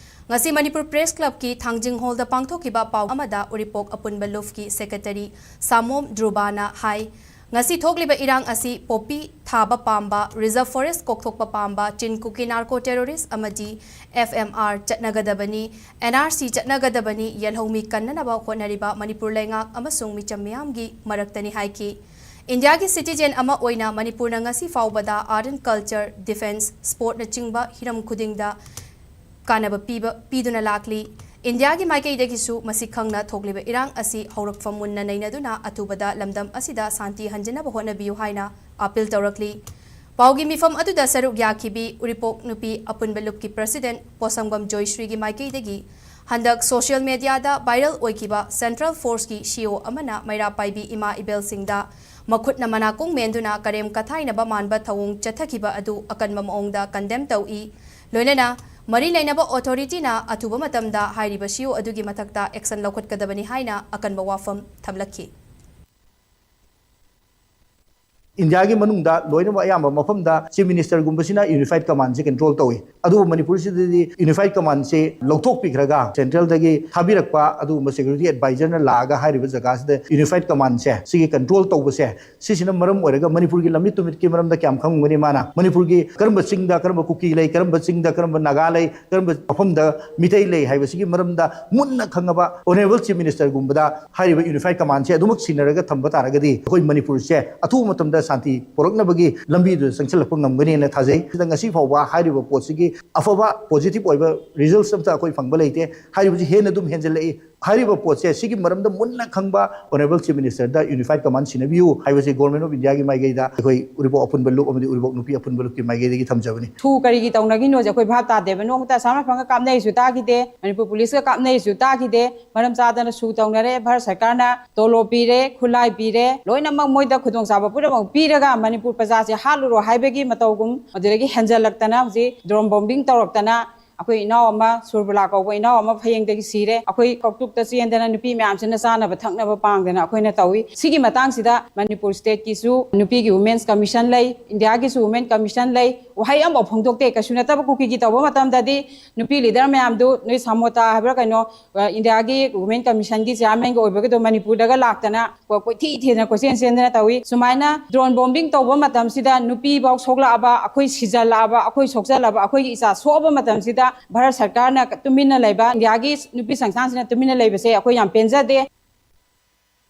ꯉꯁꯤ ꯃꯅꯤꯄꯨꯔ Press Club ꯀꯤ ꯊꯥꯡꯖꯤꯡ hall ꯗ ꯄꯥꯡꯊꯣꯛꯈꯤꯕ ꯄꯥꯎ ꯑꯃꯗ ꯎꯔꯤꯄꯣꯛ ꯑꯄꯨꯟꯕ ꯂꯨꯞ ꯀꯤ secretary ꯁꯥꯃꯣꯝ ꯙ꯭ꯔꯨꯕꯥꯅ ꯍꯥꯏ, ꯉꯁꯤ ꯊꯣꯛꯂꯤꯕ ꯏꯔꯥꯡ ꯑꯁꯤ poppy ꯊꯥꯕ ꯄꯥꯝꯕ, reserve forest ꯀꯣꯛꯊꯣꯛꯄ ꯄꯥꯝꯕ ꯆꯤꯟ ꯀꯨꯀꯤ narco terrorist ꯑꯃꯗꯤ F M R ꯆꯠꯅꯒꯗꯕꯅꯤ, N R C ꯆꯠꯅꯒꯗꯕꯅꯤ, ꯌꯦꯜꯍꯧꯃꯤ ꯀꯟꯅꯅꯕ ꯍꯣꯠꯅꯔꯤꯕ ꯃꯅꯤꯄꯨꯔ ꯂꯩꯉꯥꯛ ꯑꯃꯁꯨꯡ ꯃꯤꯆꯝ ꯃꯤꯌꯥꯝꯒꯤ ꯃꯔꯛꯇꯅꯤ ꯍꯥꯏꯈꯤ꯫ ꯏꯟꯗꯤꯌꯥꯒꯤ citizen ꯑꯃ ꯑꯣꯏꯅ ꯃꯅꯤꯄꯨꯔꯅ ꯉꯁꯤ ꯐꯥꯎꯕꯗ art and culture, defence, sport ꯅꯆꯤꯡꯕ ꯍꯤꯔꯝ ꯈꯨꯗꯤꯡꯗ ꯀꯥꯟꯅꯕ ꯄꯤꯕ, ꯄꯤꯗꯨꯅ ꯂꯥꯛꯂꯤ꯫ ꯏꯟꯗꯤꯌꯥꯒꯤ ꯃꯥꯏꯀꯩꯗꯒꯤꯁꯨ ꯃꯁꯤ ꯈꯪꯅ ꯊꯣꯛꯂꯤꯕ ꯏꯔꯥꯡ ꯑꯁꯤ ꯍꯧꯔꯛꯐꯝ ꯃꯨꯟꯅ ꯅꯩꯅꯗꯨꯅ ꯑꯊꯨꯕꯗ ꯂꯝꯗꯝ ꯑꯁꯤꯗ ꯁꯥꯟꯇꯤ ꯍꯟꯖꯅꯕ ꯍꯣꯠꯅꯕꯤꯌꯨ ꯍꯥꯏꯅ ꯑꯥꯄꯤꯜ ꯇꯧꯔꯛꯂꯤ꯫ ꯄꯥꯎꯒꯤ ꯃꯤꯐꯝ ꯑꯗꯨꯗ ꯁꯔꯨꯛ ꯌꯥꯈꯤꯕꯤ ꯎꯔꯤꯄꯣꯛ ꯅꯨꯄꯤ ꯑꯄꯨꯟꯕ ꯂꯨꯞꯀꯤ president ꯄꯣꯁꯪꯕꯝ ꯖꯣꯏꯁ꯭ꯔꯤꯒꯤ ꯃꯥꯏꯀꯩꯗꯒꯤ ꯍꯟꯗꯛ social mediaꯗ viral ꯑꯣꯏꯈꯤꯕ central forceꯀꯤ C O ꯑꯃꯅ ꯃꯩꯔꯥ ꯄꯥꯏꯕꯤ ꯏꯃꯥ ꯏꯕꯦꯜꯁꯤꯡꯗ ꯃꯈꯨꯠꯅ ꯃꯅꯥꯀꯣꯡ ꯃꯦꯟꯗꯨꯅ ꯀꯔꯦꯝ ꯀꯊꯥꯏꯅꯕ ꯃꯥꯟꯕ ꯊꯧꯑꯣꯡ ꯆꯠꯊꯈꯤꯕ ꯑꯗꯨ ꯑꯀꯟꯕ ꯃꯑꯣꯡꯗ condemn ꯇꯧꯏ꯫ ꯂꯣꯏꯅꯅ ꯃꯔꯤ ꯂꯩꯅꯕ authorityꯅ ꯑꯊꯨꯕ ꯃꯇꯝꯗ ꯍꯥꯏꯔꯤꯕ C O ꯑꯗꯨꯒꯤ ꯃꯊꯛꯇ action ꯂꯧꯈꯠꯀꯗꯕꯅꯤ ꯍꯥꯏꯅ ꯑꯀꯟꯕ ꯋꯥꯐꯝ ꯊꯝꯂꯛꯈꯤ꯫ ꯏꯟꯗꯤꯌꯥꯒꯤ ꯃꯅꯨꯡꯗ ꯂꯣꯏꯅꯃꯛ ꯑꯌꯥꯝꯕ ꯃꯐꯝꯗ chief ministerꯒꯨꯝꯕꯁꯤꯅ unified commandꯁꯦ control ꯇꯧꯏ꯫ ꯑꯗꯨꯕꯨ ꯃꯅꯤꯄꯨꯔꯁꯤꯗꯗꯤ unified commandꯁꯦ ꯂꯧꯊꯣꯛꯄꯤꯈ꯭ꯔꯒ centralꯗꯒꯤ ꯊꯥꯕꯤꯔꯛꯄ ꯑꯗꯨꯒꯨꯝꯕ security advisorꯅ ꯂꯥꯛꯑꯒ ꯍꯥꯏꯔꯤꯕ ꯖꯒꯥꯁꯤꯗ unified commandꯁꯦ ꯁꯤꯒꯤ control ꯇꯧꯕꯁꯦ, ꯁꯤꯁꯤꯅ ꯃꯔꯝ ꯑꯣꯏꯔꯒ ꯃꯅꯤꯄꯨꯔꯒꯤ ꯂꯝꯃꯤꯠ ꯇꯨꯃꯤꯠꯀꯤ ꯃꯔꯝꯗ ꯀꯌꯥꯝ ꯈꯪꯉꯝꯒꯅꯤ ꯃꯥꯅ? ꯃꯅꯤꯄꯨꯔꯒꯤ ꯀꯔꯝꯕ ꯆꯤꯡꯗ ꯀꯔꯝꯕ ꯀꯨꯀꯤ ꯂꯩ, ꯀꯔꯝꯕ ꯆꯤꯡꯗ ꯀꯔꯝꯕ ꯅꯥꯒꯥ ꯂꯩ, ꯀꯔꯝꯕ ꯃꯐꯝꯗ ꯃꯤꯇꯩ ꯂꯩ ꯍꯥꯏꯕꯁꯤꯒꯤ ꯃꯔꯝꯗ ꯃꯨꯟꯅ ꯈꯪꯉꯕ honourable chief ministerꯒꯨꯝꯕꯗ ꯍꯥꯏꯔꯤꯕ unified commandꯁꯦ ꯑꯗꯨꯃꯛ ꯁꯤꯟꯅꯔꯒ ꯊꯝꯕ ꯇꯥꯔꯒꯗꯤ ꯑꯩꯈꯣꯏ ꯃꯅꯤꯄꯨꯔꯁꯦ ꯑꯊꯨꯕ ꯃꯇꯝꯗ ꯁꯥꯟꯇꯤ ꯄꯨꯔꯛꯅꯕꯒꯤ ꯂꯝꯕꯤꯗꯨꯗ ꯆꯪꯁꯤꯜꯂꯛꯄ ꯉꯝꯒꯅꯤꯅ ꯊꯥꯖꯩ꯫ ꯁꯤꯗ ꯉꯁꯤ ꯐꯥꯎꯕ ꯍꯥꯏꯔꯤꯕ ꯄꯣꯠꯁꯤꯒꯤ ꯑꯐꯕ positive ꯑꯣꯏꯕ results ꯑꯝꯇ ꯑꯩꯈꯣꯏ ꯐꯪꯕ ꯂꯩꯇꯦ꯫ ꯍꯥꯏꯔꯤꯕꯁꯤ ꯍꯦꯟꯅ ꯑꯗꯨꯝ ꯍꯦꯟꯖꯜꯂꯛꯏ꯫ ꯍꯥꯏꯔꯤꯕ ꯄꯣꯠꯁꯦ ꯁꯤꯒꯤ ꯃꯔꯝꯗ ꯃꯨꯟꯅ ꯈꯪꯕ honourable chief ministerꯗ unified command ꯁꯤꯟꯅꯕꯤꯌꯨ ꯍꯥꯏꯕꯁꯤ Government of Indiaꯒꯤ ꯃꯥꯏꯀꯩꯗ ꯑꯩꯈꯣꯏ ꯎꯔꯤꯄꯣꯛ ꯑꯄꯨꯟꯕ ꯂꯨꯞ ꯑꯃꯗꯤ ꯎꯔꯤꯄꯣꯛ ꯅꯨꯄꯤ ꯑꯄꯨꯟꯕ ꯂꯨꯞꯀꯤ ꯃꯥꯏꯀꯩꯗꯒꯤ ꯊꯝꯖꯕꯅꯤ꯫ ꯁꯨ ꯀꯔꯤꯒꯤ ꯇꯧꯅꯈꯤꯅꯣꯁꯦ ꯑꯩꯈꯣꯏ ꯚꯥꯞ ꯇꯥꯗꯦꯕ꯫ ꯅꯣꯡꯃꯇ ꯑꯁꯥꯝ ꯔꯥꯏꯐꯜꯒ ꯀꯥꯞꯅꯩꯁꯨ ꯇꯥꯈꯤꯗꯦ, ꯃꯅꯤꯄꯨꯔ ꯄꯨꯂꯤꯁꯀ ꯀꯥꯞꯅꯩꯁꯨ ꯇꯥꯈꯤꯗꯦ꯫ ꯃꯔꯝ ꯆꯥꯗꯅ ꯁꯨ ꯇꯧꯅꯔꯦ꯫ ꯚꯥꯔꯠ ꯁꯔꯀꯥꯔꯅ ꯇꯣꯂꯣꯞ ꯄꯤꯔꯦ, ꯈꯨꯠꯂꯥꯏ ꯄꯤꯔꯦ, ꯂꯣꯏꯅꯃꯛ ꯃꯣꯏꯗ ꯈꯨꯗꯣꯡꯆꯥꯕ ꯄꯨꯝꯅꯃꯛ ꯄꯤꯔꯒ ꯃꯅꯤꯄꯨꯔ ꯄ꯭ꯔꯖꯥꯁꯦ ꯍꯥꯠꯂꯨꯔꯣ ꯍꯥꯏꯕꯒꯤ ꯃꯇꯧꯒꯨꯝ, ꯑꯗꯨꯗꯒꯤ ꯍꯦꯟꯖꯜꯂꯛꯇꯅ ꯍꯧꯖꯤꯛ drone bombing ꯇꯧꯔꯛꯇꯅ ꯑꯩꯈꯣꯏ ꯏꯅꯥꯎ ꯑꯃ ꯁꯨꯔꯕꯂꯥ ꯀꯧꯕ ꯏꯅꯥꯎ ꯑꯃ ꯐꯌꯦꯡꯗꯒꯤ ꯁꯤꯔꯦ꯫ ꯑꯩꯈꯣꯏ ꯀꯧꯇꯨꯛꯇ ꯆꯦꯟꯗꯅ ꯅꯨꯄꯤ ꯃꯌꯥꯝꯁꯤꯅ ꯆꯥꯅꯕ ꯊꯛꯅꯕ ꯄꯥꯡꯗꯅ ꯑꯩꯈꯣꯏꯅ ꯇꯧꯏ꯫ ꯁꯤꯒꯤ ꯃꯇꯥꯡꯁꯤꯗ ꯃꯅꯤꯄꯨꯔ stateꯀꯤꯁꯨ ꯅꯨꯄꯤꯒꯤ Women's Commission ꯂꯩ, ꯏꯟꯗꯤꯌꯥꯒꯤꯁꯨ Women Commission ꯂꯩ꯫ ꯋꯥꯍꯩ ꯑꯃꯐꯥꯎ ꯐꯣꯡꯗꯣꯛꯇꯦ꯫ ꯀꯩꯁꯨ ꯅꯠꯇꯕ ꯀꯨꯀꯤꯒꯤ ꯇꯧꯕ ꯃꯇꯝꯗꯗꯤ ꯅꯨꯄꯤ leader ꯃꯌꯥꯝꯗꯨ ꯅꯣꯏ ꯁꯥꯃꯣꯇꯥ ꯍꯥꯏꯕ꯭ꯔꯥ ꯀꯩꯅꯣ, ꯑ, ꯏꯟꯗꯤꯌꯥꯒꯤ Women Commissionꯒꯤ chairmanꯒ ꯑꯣꯏꯕꯒꯗꯣ ꯃꯅꯤꯄꯨꯔꯗꯒ ꯂꯥꯛꯇꯅ ꯀꯣ-, ꯀꯣꯏꯊꯤ ꯊꯤꯗꯅ ꯀꯣꯏꯆꯦꯟ ꯆꯦꯟꯗꯅ ꯇꯧꯏ꯫ ꯁꯨꯃꯥꯏꯅ drone bombing ꯇꯧꯕ ꯃꯇꯝꯁꯤꯗ ꯅꯨꯄꯤꯐꯥꯎ ꯁꯣꯛꯂꯛꯑꯕ, ꯑꯩꯈꯣꯏ ꯁꯤꯖꯜꯂꯛꯑꯕ, ꯑꯩꯈꯣꯏ ꯁꯣꯛꯆꯜꯂꯕ, ꯑꯩꯈꯣꯏꯒꯤ ꯏꯆꯥ ꯁꯣꯛꯑꯕ ꯃꯇꯝꯁꯤꯗ ꯚꯥꯔꯠ ꯁꯔꯀꯥꯔꯅ ꯇꯨꯃꯤꯟꯅ ꯂꯩꯕ, ꯏꯟꯗꯤꯌꯥꯒꯤ ꯅꯨꯄꯤ ꯁꯪꯁꯊꯥꯟꯁꯤꯅ ꯇꯨꯃꯤꯟꯅ ꯂꯩꯕꯁꯦ ꯑꯩꯈꯣꯏ ꯌꯥꯝ ꯄꯦꯟꯖꯗꯦ꯫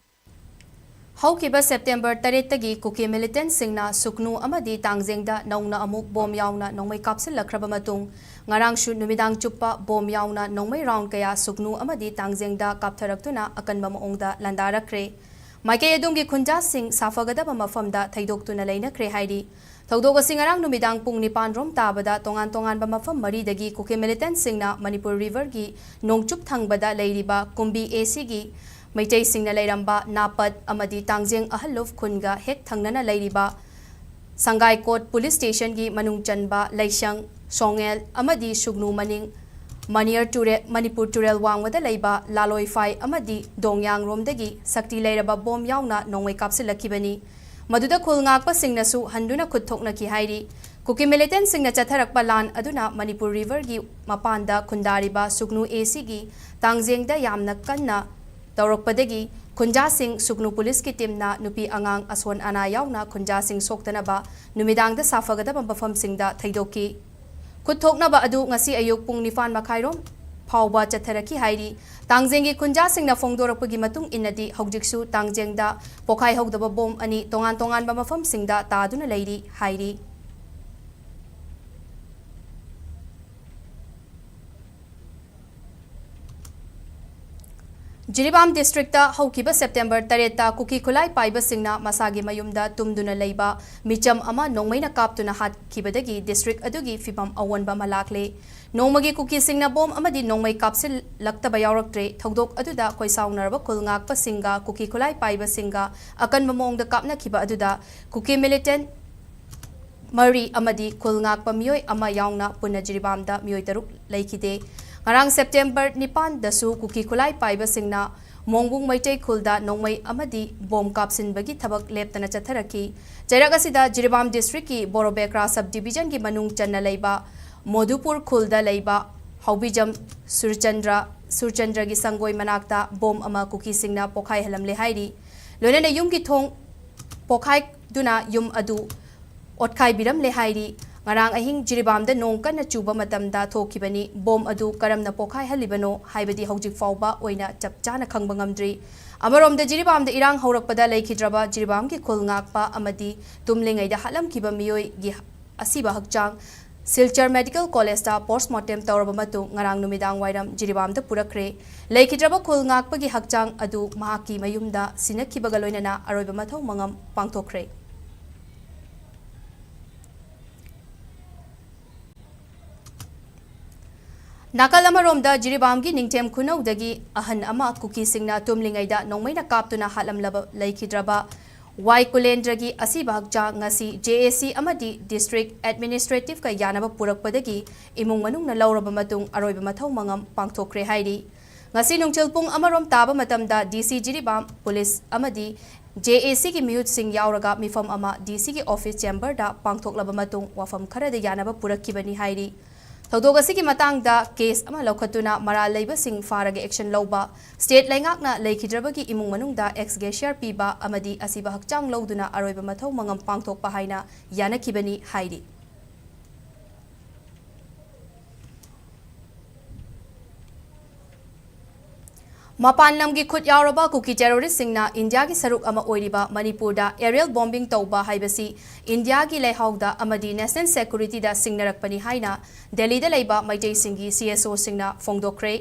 ꯍꯧꯈꯤꯕ ꯁꯦꯞꯇꯦꯝꯕꯔ ꯇꯔꯦꯠꯇꯒꯤ ꯀꯨꯀꯤ ꯃꯤꯂꯤꯇꯦꯟꯠꯁꯤꯡꯅ ꯁꯨꯒꯅꯨ ꯑꯃꯗꯤ ꯇꯥꯡꯖꯦꯡꯗ ꯅꯧꯅ ꯑꯃꯨꯛ ꯕꯣꯝ ꯌꯥꯎꯅ ꯅꯣꯡꯃꯩ ꯀꯥꯞꯁꯤꯜꯂꯛꯈ꯭ꯔꯕ ꯃꯇꯨꯡ, ꯉꯔꯥꯡꯁꯨ ꯅꯨꯃꯤꯗꯥꯡ ꯆꯨꯞꯄ ꯕꯣꯝ ꯌꯥꯎꯅ ꯅꯣꯡꯃꯩ ꯔꯥꯎꯟ ꯀꯌꯥ ꯁꯨꯒꯅꯨ ꯑꯃꯗꯤ ꯇꯥꯡꯖꯦꯡꯗ ꯀꯥꯞꯊꯔꯛꯇꯨꯅ ꯑꯀꯟꯕ ꯃꯑꯣꯡꯗ ꯂꯥꯟꯗꯥꯔꯛꯈ꯭ꯔꯦ꯫ ꯃꯥꯏꯀꯩ ꯑꯗꯨꯝꯒꯤ ꯈꯨꯟꯖꯥꯁꯤꯡ ꯁꯥꯐꯒꯗꯕ ꯃꯐꯝꯗ ꯊꯩꯗꯣꯛꯇꯨꯅ ꯂꯩꯅꯈ꯭ꯔꯦ ꯍꯥꯏꯔꯤ꯫ ꯊꯧꯗꯣꯛ ꯑꯁꯤ ꯉꯔꯥꯡ ꯅꯨꯃꯤꯗꯥꯡ ꯄꯨꯡ ꯅꯤꯄꯥꯟ ꯔꯣꯝ ꯇꯥꯕꯗ ꯇꯣꯉꯥꯟ ꯇꯣꯉꯥꯟꯕ ꯃꯐꯝ ꯃꯔꯤꯗꯒꯤ ꯀꯨꯀꯤ ꯃꯤꯂꯤꯇꯦꯟꯠꯁꯤꯡꯅ ꯃꯅꯤꯄꯨꯔ ꯔꯤꯚꯔꯒꯤ ꯅꯣꯡꯆꯨꯞ ꯊꯪꯕꯗ ꯂꯩꯔꯤꯕ ꯀꯨꯝꯕꯤ ꯑꯦ ꯁꯤꯒꯤ ꯃꯩꯇꯩꯁꯤꯡꯅ ꯂꯩꯔꯝꯕ ꯅꯥꯄꯠ ꯑꯃꯗꯤ ꯇꯥꯡꯖꯦꯡ ꯑꯍꯜꯂꯨꯞ ꯈꯨꯟꯒ ꯍꯦꯛ ꯊꯪꯅꯅ ꯂꯩꯔꯤꯕ ꯁꯪꯒꯥꯏꯀꯣꯠ ꯄꯨꯂꯤꯁ ꯁ꯭ꯇꯦꯁꯟꯒꯤ ꯃꯅꯨꯡ ꯆꯟꯕ ꯂꯩꯁꯪ, ꯁꯣꯉꯦꯜ ꯑꯃꯗꯤ ꯁꯨꯒꯅꯨ ꯃꯅꯤꯡ, ꯃꯅꯤꯌꯔ ꯇꯨꯔꯦ-, ꯃꯅꯤꯄꯨꯔ ꯇꯨꯔꯦꯜ ꯋꯥꯡꯃꯗ ꯂꯩꯕ ꯂꯥꯂꯣꯏꯐꯥꯏ ꯑꯃꯗꯤ ꯗꯣꯡꯌꯥꯡꯔꯣꯝꯗꯒꯤ ꯁꯛꯇꯤ ꯂꯩꯔꯕ ꯕꯣꯝ ꯌꯥꯎꯅ ꯅꯣꯡꯃꯩ ꯀꯥꯞꯁꯤꯜꯂꯛꯈꯤꯕꯅꯤ꯫ ꯃꯗꯨꯗ ꯈꯨꯜ ꯉꯥꯛꯄꯁꯤꯡꯅꯁꯨ ꯍꯟꯗꯨꯅ ꯈꯨꯠ ꯊꯣꯛꯅꯈꯤ ꯍꯥꯏꯔꯤ꯫ ꯀꯨꯀꯤ ꯃꯤꯂꯤꯇꯦꯟꯠꯁꯤꯡꯅ ꯆꯠꯊꯔꯛꯄ ꯂꯥꯟ ꯑꯗꯨꯅ ꯃꯅꯤꯄꯨꯔ ꯔꯤꯚꯔꯒꯤ ꯃꯄꯥꯟꯗ ꯈꯨꯟꯗꯥꯔꯤꯕ ꯁꯨꯒꯅꯨ ꯑꯦ ꯁꯤꯒꯤ ꯇꯥꯡꯖꯦꯡꯗ ꯌꯥꯝꯅ ꯀꯟꯅ ꯇꯧꯔꯛꯄꯗꯒꯤ ꯈꯨꯟꯖꯥꯁꯤꯡ ꯁꯨꯒꯅꯨ ꯄꯨꯂꯤꯁꯀꯤ ꯇꯤꯝꯅ ꯅꯨꯄꯤ ꯑꯉꯥꯡ ꯑꯁꯣꯟ ꯑꯅꯥ ꯌꯥꯎꯅ ꯈꯨꯟꯖꯥꯁꯤꯡ ꯁꯣꯛꯇꯅꯕ ꯅꯨꯃꯤꯗꯥꯡꯗ ꯁꯥꯐꯒꯗꯕ ꯃꯐꯝꯁꯤꯡꯗ ꯊꯩꯗꯣꯛꯈꯤ꯫ ꯈꯨꯠ ꯊꯣꯛꯅꯕ ꯑꯗꯨ ꯉꯁꯤ ꯑꯌꯨꯛ ꯄꯨꯡ ꯅꯤꯄꯥꯟ ꯃꯈꯥꯏꯔꯣꯝ ꯐꯥꯎꯕ ꯆꯠꯊꯔꯛꯈꯤ ꯍꯥꯏꯔꯤ꯫ ꯇꯥꯡꯖꯦꯡꯒꯤ ꯈꯨꯟꯖꯥꯁꯤꯡꯅ ꯐꯣꯡꯗꯣꯔꯛꯄꯒꯤ ꯃꯇꯨꯡ ꯏꯟꯅꯗꯤ ꯍꯧꯖꯤꯛꯁꯨ ꯇꯥꯡꯖꯦꯡꯗ ꯄꯣꯈꯥꯏꯍꯧꯗꯕ ꯕꯣꯝ ꯑꯅꯤ ꯇꯣꯉꯥꯟ ꯇꯣꯉꯥꯟꯕ ꯃꯐꯝꯁꯤꯡꯗ ꯇꯥꯗꯨꯅ ꯂꯩꯔꯤ ꯍꯥꯏꯔꯤ꯫ ꯖꯤꯔꯤꯕꯥꯝ ꯗꯤꯁꯇ꯭ꯔꯤꯛꯇ ꯍꯧꯈꯤꯕ ꯁꯦꯞꯇꯦꯝꯕꯔ ꯇꯔꯦꯠꯇ ꯀꯨꯀꯤ ꯈꯨꯠꯂꯥꯏ ꯄꯥꯏꯕꯁꯤꯡꯅ ꯃꯁꯥꯒꯤ ꯃꯌꯨꯝꯗ ꯇꯨꯝꯗꯨꯅ ꯂꯩꯕ ꯃꯤꯆꯝ ꯑꯃ ꯅꯣꯡꯃꯩꯅ ꯀꯥꯞꯇꯨꯅ ꯍꯥꯠꯈꯤꯕꯗꯒꯤ ꯗꯤꯁꯇ꯭ꯔꯤꯛ ꯑꯗꯨꯒꯤ ꯐꯤꯕꯝ ꯑꯑꯣꯟꯕ ꯑꯃ ꯂꯥꯛꯂꯦ꯫ ꯅꯣꯡꯃꯒꯤ ꯀꯨꯀꯤꯁꯤꯡꯅ ꯕꯣꯝ ꯑꯃꯗꯤ ꯅꯣꯡꯃꯩ ꯀꯥꯞꯁꯤꯜꯂꯛꯇꯕ ꯌꯥꯎꯔꯛꯇ꯭ꯔꯦ꯫ ꯊꯧꯗꯣꯛ ꯑꯗꯨꯗ ꯈꯣꯏꯁꯥꯎꯅꯔꯕ ꯈꯨꯜ ꯉꯥꯛꯄꯁꯤꯡꯒ ꯀꯨꯀꯤ ꯈꯨꯠꯂꯥꯏ ꯄꯥꯏꯕꯁꯤꯡꯒ ꯑꯀꯟꯕ ꯃꯑꯣꯡꯗ ꯀꯥꯞꯅꯈꯤꯕ ꯑꯗꯨꯗ ꯀꯨꯀꯤ ꯃꯤꯂꯤꯇꯦꯟꯠ ꯃꯔꯤ ꯑꯃꯗꯤ ꯈꯨꯜ ꯉꯥꯛꯄ ꯃꯤꯑꯣꯏ ꯑꯃ ꯌꯥꯎꯅ ꯄꯨꯟꯅ ꯖꯤꯔꯤꯕꯥꯝꯗ ꯃꯤꯑꯣꯏ ꯇꯔꯨꯛ ꯂꯩꯈꯤꯗꯦ꯫ ꯉꯔꯥꯡ ꯁꯦꯞꯇꯦꯝꯕꯔ ꯅꯤꯄꯥꯟꯗꯁꯨ ꯀꯨꯀꯤ ꯈꯨꯠꯂꯥꯏ ꯄꯥꯏꯕꯁꯤꯡꯅ ꯃꯣꯡꯕꯨꯡ ꯃꯩꯇꯩ ꯈꯨꯜꯗ ꯅꯣꯡꯃꯩ ꯑꯃꯗꯤ ꯕꯣꯝ ꯀꯥꯞꯁꯤꯟꯕꯒꯤ ꯊꯕꯛ ꯂꯦꯞꯇꯅ ꯆꯠꯊꯔꯛꯈꯤ꯫ ꯆꯩꯔꯛ ꯑꯁꯤꯗ ꯖꯤꯔꯤꯕꯥꯝ ꯗꯤꯁꯇ꯭ꯔꯤꯛꯀꯤ ꯕꯣꯔꯣꯕꯦꯀ꯭ꯔꯥ ꯁꯕ ꯗꯤꯕꯤꯖꯟꯒꯤ ꯃꯅꯨꯡ ꯆꯟꯅ ꯂꯩꯕ ꯃꯣꯗꯨꯄꯨꯔ ꯈꯨꯜꯗ ꯂꯩꯕ ꯍꯥꯎꯕꯤꯖꯝ ꯁꯨꯔꯆꯟꯗ꯭ꯔ, ꯁꯨꯔꯆꯟꯗ꯭ꯔꯒꯤ ꯁꯪꯒꯣꯏ ꯃꯅꯥꯛꯇ ꯕꯣꯝ ꯑꯃ ꯀꯨꯀꯤꯁꯤꯡꯅ ꯄꯣꯈꯥꯏꯍꯜꯂꯝꯂꯦ ꯍꯥꯏꯔꯤ꯫ ꯂꯣꯏꯅꯅ ꯌꯨꯝꯒꯤ ꯊꯣꯡ ꯄꯣꯈꯥꯏꯗꯨꯅ ꯌꯨꯝ ꯑꯗꯨ ꯑꯣꯠꯈꯥꯏꯕꯤꯔꯝꯂꯦ ꯍꯥꯏꯔꯤ꯫ ꯉꯔꯥꯡ ꯑꯍꯤꯡ ꯖꯤꯔꯤꯕꯥꯝꯗ ꯅꯣꯡ ꯀꯟꯅ ꯆꯨꯕ ꯃꯇꯝꯗ ꯊꯣꯛꯈꯤꯕꯅꯤ꯫ ꯕꯣꯝ ꯑꯗꯨ ꯀꯔꯝꯅ ꯄꯣꯈꯥꯏꯍꯜꯂꯤꯕꯅꯣ ꯍꯥꯏꯕꯗꯤ ꯍꯧꯖꯤꯛ ꯐꯥꯎꯕ ꯑꯣꯏꯅ ꯆꯞ ꯆꯥꯅ ꯈꯪꯕ ꯉꯝꯗ꯭ꯔꯤ꯫ ꯑꯃꯔꯣꯝꯗ ꯖꯤꯔꯤꯕꯥꯝꯗ ꯏꯔꯥꯡ ꯍꯧꯔꯛꯄꯗ ꯂꯩꯈꯤꯗ꯭ꯔꯕ ꯖꯤꯔꯤꯕꯥꯝꯒꯤ ꯈꯨꯜ ꯉꯥꯛꯄ ꯑꯃꯗꯤ ꯇꯨꯝꯂꯤꯉꯩꯗ ꯍꯥꯠꯂꯝꯈꯤꯕ ꯃꯤꯑꯣꯏꯒꯤ ꯑꯁꯤꯕ ꯍꯛꯆꯥꯡ ꯁꯤꯜꯆꯔ ꯃꯦꯗꯤꯀꯦꯜ ꯀꯣꯂꯦꯖꯇ ꯄꯣꯁꯃꯣꯔꯇꯦꯝ ꯇꯧꯔꯕ ꯃꯇꯨꯡ ꯉꯔꯥꯡ ꯅꯨꯃꯤꯗꯥꯡ ꯋꯥꯏꯔꯝ ꯖꯤꯔꯤꯕꯥꯝꯗ ꯄꯨꯔꯛꯈ꯭ꯔꯦ꯫ ꯂꯩꯈꯤꯗ꯭ꯔꯕ ꯈꯨꯜ ꯉꯥꯛꯄꯒꯤ ꯍꯛꯆꯥꯡ ꯑꯗꯨ ꯃꯍꯥꯛꯀꯤ ꯃꯌꯨꯝꯗ ꯁꯤꯟꯅꯈꯤꯕꯒ ꯂꯣꯏꯅꯅ ꯑꯔꯣꯏꯕ ꯃꯊꯧ ꯃꯉꯝ ꯄꯥꯡꯊꯣꯛꯈ꯭ꯔꯦ꯫ ꯅꯥꯀꯜ ꯑꯃꯔꯣꯝꯗ ꯖꯤꯔꯤꯕꯥꯝꯒꯤ ꯅꯤꯡꯊꯦꯝ ꯈꯨꯅꯧꯗꯒꯤ ꯑꯍꯟ ꯑꯃ ꯀꯨꯀꯤꯁꯤꯡꯅ ꯇꯨꯝꯂꯤꯉꯩꯗ ꯅꯣꯡꯃꯩꯅ ꯀꯥꯞꯇꯨꯅ ꯍꯥꯠꯂꯝꯂꯕ ꯂꯩꯈꯤꯗ꯭ꯔꯕ ꯋꯥꯏ ꯀꯨꯂꯦꯟꯗ꯭ꯔꯒꯤ ꯑꯁꯤꯕ ꯍꯛꯆꯥꯡ ꯉꯁꯤ ꯖꯦ ꯑꯦ ꯁꯤ ꯑꯃꯗꯤ ꯗꯤꯁꯇ꯭ꯔꯤꯛ ꯑꯦꯗꯃꯤꯅꯤꯁꯇ꯭ꯔꯦꯇꯤꯚꯀ ꯌꯥꯅꯕ ꯄꯨꯔꯛꯄꯗꯒꯤ ꯏꯃꯨꯡ ꯃꯅꯨꯡꯅ ꯂꯧꯔꯕ ꯃꯇꯨꯡ ꯑꯔꯣꯏꯕ ꯃꯊꯧ ꯃꯉꯝ ꯄꯥꯡꯊꯣꯛꯈ꯭ꯔꯦ ꯍꯥꯏꯔꯤ꯫ ꯉꯁꯤ ꯅꯨꯡꯊꯤꯜ ꯄꯨꯡ ꯑꯃꯔꯣꯝ ꯇꯥꯕ ꯃꯇꯝꯗ ꯗꯤ ꯁꯤ ꯖꯤꯔꯤꯕꯥꯝ, ꯄꯨꯂꯤꯁ ꯑꯃꯗꯤ ꯖꯦ ꯑꯦ ꯁꯤꯒꯤ ꯃꯤꯍꯨꯠꯁꯤꯡ ꯌꯥꯎꯔꯒ ꯃꯤꯐꯝ ꯑꯃ ꯗꯤ ꯁꯤꯒꯤ ꯑꯣꯐꯤꯁ ꯆꯦꯝꯕꯔꯗ ꯄꯥꯡꯊꯣꯛꯂꯕ ꯃꯇꯨꯡ ꯋꯥꯐꯝ ꯈꯔꯗ ꯌꯥꯅꯕ ꯄꯨꯔꯛꯈꯤꯕꯅꯤ ꯍꯥꯏꯔꯤ꯫ ꯊꯧꯗꯣꯛ ꯑꯁꯤꯒꯤ ꯃꯇꯥꯡꯗ ꯀꯦꯁ ꯑꯃ ꯂꯧꯈꯠꯇꯨꯅ ꯃꯔꯥꯜ ꯂꯩꯕꯁꯤꯡ ꯐꯥꯔꯒ ꯑꯦꯛꯁꯟ ꯂꯧꯕ, ꯁ꯭ꯇꯦꯠ ꯂꯩꯉꯥꯛꯅ ꯂꯩꯈꯤꯗ꯭ꯔꯕꯒꯤ ꯏꯃꯨꯡ ꯃꯅꯨꯡꯗ ꯑꯦꯛꯁꯒ꯭ꯔꯦꯁꯤꯌꯥ ꯄꯤꯕ ꯑꯃꯗꯤ ꯑꯁꯤꯕ ꯍꯛꯆꯥꯡ ꯂꯧꯗꯨꯅ ꯑꯔꯣꯏꯕ ꯃꯊꯧ ꯃꯉꯝ ꯄꯥꯡꯊꯣꯛꯄ ꯍꯥꯏꯅ ꯌꯥꯅꯈꯤꯕꯅꯤ ꯍꯥꯏꯔꯤ꯫ ꯃꯄꯥꯟ ꯂꯝꯒꯤ ꯈꯨꯠ ꯌꯥꯎꯔꯕ ꯀꯨꯀꯤ ꯇꯦꯔꯣꯔꯤꯁꯁꯤꯡꯅ ꯏꯟꯗꯤꯌꯥꯒꯤ ꯁꯔꯨꯛ ꯑꯃ ꯑꯣꯏꯔꯤꯕ ꯃꯅꯤꯄꯨꯔꯗ ꯑꯦꯔꯤꯌꯦꯜ ꯕꯣꯝꯕꯤꯡ ꯇꯧꯕ ꯍꯥꯏꯕꯁꯤ ꯏꯟꯗꯤꯌꯥꯒꯤ ꯂꯩꯍꯥꯎꯗ ꯑꯃꯗꯤ ꯅꯦꯁꯅꯦꯜ ꯁꯦꯀ꯭ꯌꯨꯔꯤꯇꯤꯗ ꯁꯤꯡꯅꯔꯛꯄꯅꯤ ꯍꯥꯏꯅ ꯗꯦꯜꯂꯤꯗ ꯂꯩꯕ ꯃꯩꯇꯩꯁꯤꯡꯒꯤ ꯁꯤ ꯑꯦꯁ ꯑꯣꯁꯤꯡꯅ ꯐꯣꯡꯗꯣꯛꯈ꯭ꯔꯦ꯫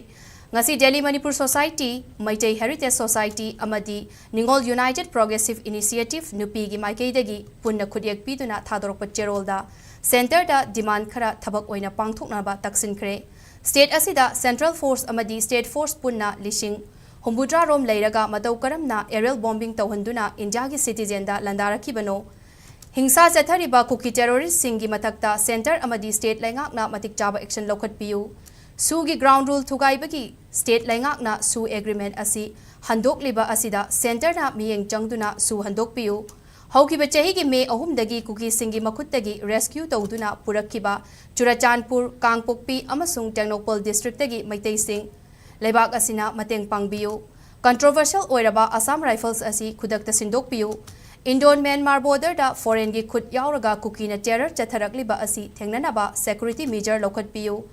ꯉꯁꯤ Delhi Manipur society, Meitei heritage society ꯑꯃꯗꯤ ꯅꯤꯉꯣꯜ ꯌꯨꯅꯥꯏꯇꯦꯗ ꯄ꯭ꯔꯣꯒ꯭ꯔꯦꯁꯤꯚ ꯏꯅꯤꯁꯤꯌꯦꯇꯤꯚ ꯅꯨꯄꯤꯒꯤ ꯃꯥꯏꯀꯩꯗꯒꯤ ꯄꯨꯟꯅ ꯈꯨꯠꯌꯦꯛ ꯄꯤꯗꯨꯅ ꯊꯥꯗꯣꯔꯛꯄ ꯆꯦꯔꯣꯜꯗ ꯁꯦꯟꯇꯔꯗ ꯗꯤꯃꯥꯟꯗ ꯈꯔ ꯊꯕꯛ ꯑꯣꯏꯅ ꯄꯥꯡꯊꯣꯛꯅꯕ ꯇꯛꯁꯤꯟꯈ꯭ꯔꯦ꯫ ꯁ꯭ꯇꯦꯠ ꯑꯁꯤꯗ ꯁꯦꯟꯇ꯭ꯔꯦꯜ ꯐꯣꯔꯁ ꯑꯃꯗꯤ ꯁ꯭ꯇꯦꯠ ꯐꯣꯔꯁ ꯄꯨꯟꯅ ꯂꯤꯁꯤꯡ ꯍꯨꯝꯐꯨꯇꯔꯥ ꯔꯣꯝ ꯂꯩꯔꯒ ꯃꯇꯧ ꯀꯔꯝꯅ ꯑꯦꯔꯤꯌꯦꯜ ꯕꯣꯝꯕꯤꯡ ꯇꯧꯍꯟꯗꯨꯅ ꯏꯟꯗꯤꯌꯥꯒꯤ ꯁꯤꯇꯤꯖꯦꯟꯗ ꯂꯥꯟꯗꯥꯔꯛꯈꯤꯕꯅꯣ? ꯍꯤꯡꯁꯥ ꯆꯠꯊꯔꯤꯕ ꯀꯨꯀꯤ ꯇꯦꯔꯣꯔꯤꯁꯁꯤꯡꯒꯤ ꯃꯊꯛꯇ ꯁꯦꯟꯇꯔ ꯑꯃꯗꯤ ꯁ꯭ꯇꯦꯠ ꯂꯩꯉꯥꯛꯅ ꯃꯇꯤꯛ ꯆꯥꯕ ꯑꯦꯛꯁꯟ ꯂꯧꯈꯠꯄꯤꯌꯨ꯫ ꯁꯨꯒꯤ ꯒ꯭ꯔꯥꯎꯟ ꯔꯨꯜ ꯊꯨꯒꯥꯏꯕꯒꯤ ꯁ꯭ꯇꯦꯠ ꯂꯩꯉꯥꯛꯅ ꯁꯨ ꯑꯦꯒ꯭ꯔꯤꯃꯦꯟꯠ ꯑꯁꯤ ꯍꯟꯗꯣꯛꯂꯤꯕ ꯑꯁꯤꯗ ꯁꯦꯟꯇꯔꯅ ꯃꯤꯠꯌꯦꯡ ꯆꯪꯗꯨꯅ ꯁꯨ ꯍꯟꯗꯣꯛꯄꯤꯌꯨ꯫ ꯍꯧꯈꯤꯕ ꯆꯍꯤꯒꯤ ꯃꯦ ꯑꯍꯨꯝꯗꯒꯤ ꯀꯨꯀꯤꯁꯤꯡꯒꯤ ꯃꯈꯨꯠꯇꯒꯤ ꯔꯦꯁꯀ꯭ꯌꯨ ꯇꯧꯗꯨꯅ ꯄꯨꯔꯛꯈꯤꯕ ꯆꯨꯔꯆꯥꯟꯄꯨꯔ, ꯀꯥꯡꯄꯣꯛꯄꯤ ꯑꯃꯁꯨꯡ ꯇꯦꯡꯅꯧꯄꯜ ꯗꯤꯁꯇ꯭ꯔꯤꯛꯇꯒꯤ ꯃꯩꯇꯩꯁꯤꯡ ꯂꯩꯕꯥꯛ ꯑꯁꯤꯅ ꯃꯇꯦꯡ ꯄꯥꯡꯕꯤꯌꯨ꯫ ꯀꯟꯇ꯭ꯔꯣꯚꯔꯁꯤꯌꯦꯜ ꯑꯣꯏꯔꯕ ꯑꯁꯥꯝ ꯔꯥꯏꯐꯜꯁ ꯑꯁꯤ ꯈꯨꯗꯛꯇ ꯁꯤꯟꯗꯣꯛꯄꯤꯌꯨ꯫ Indo Myanmar border ꯗ foreign ꯒꯤ ꯈꯨꯠ ꯌꯥꯎꯔꯒ ꯀꯨꯀꯤꯅ terror ꯆꯠꯊꯔꯛꯂꯤꯕ ꯑꯁꯤ ꯊꯦꯡꯅꯅꯕ security measure ꯂꯧꯈꯠꯄꯤꯌꯨ꯫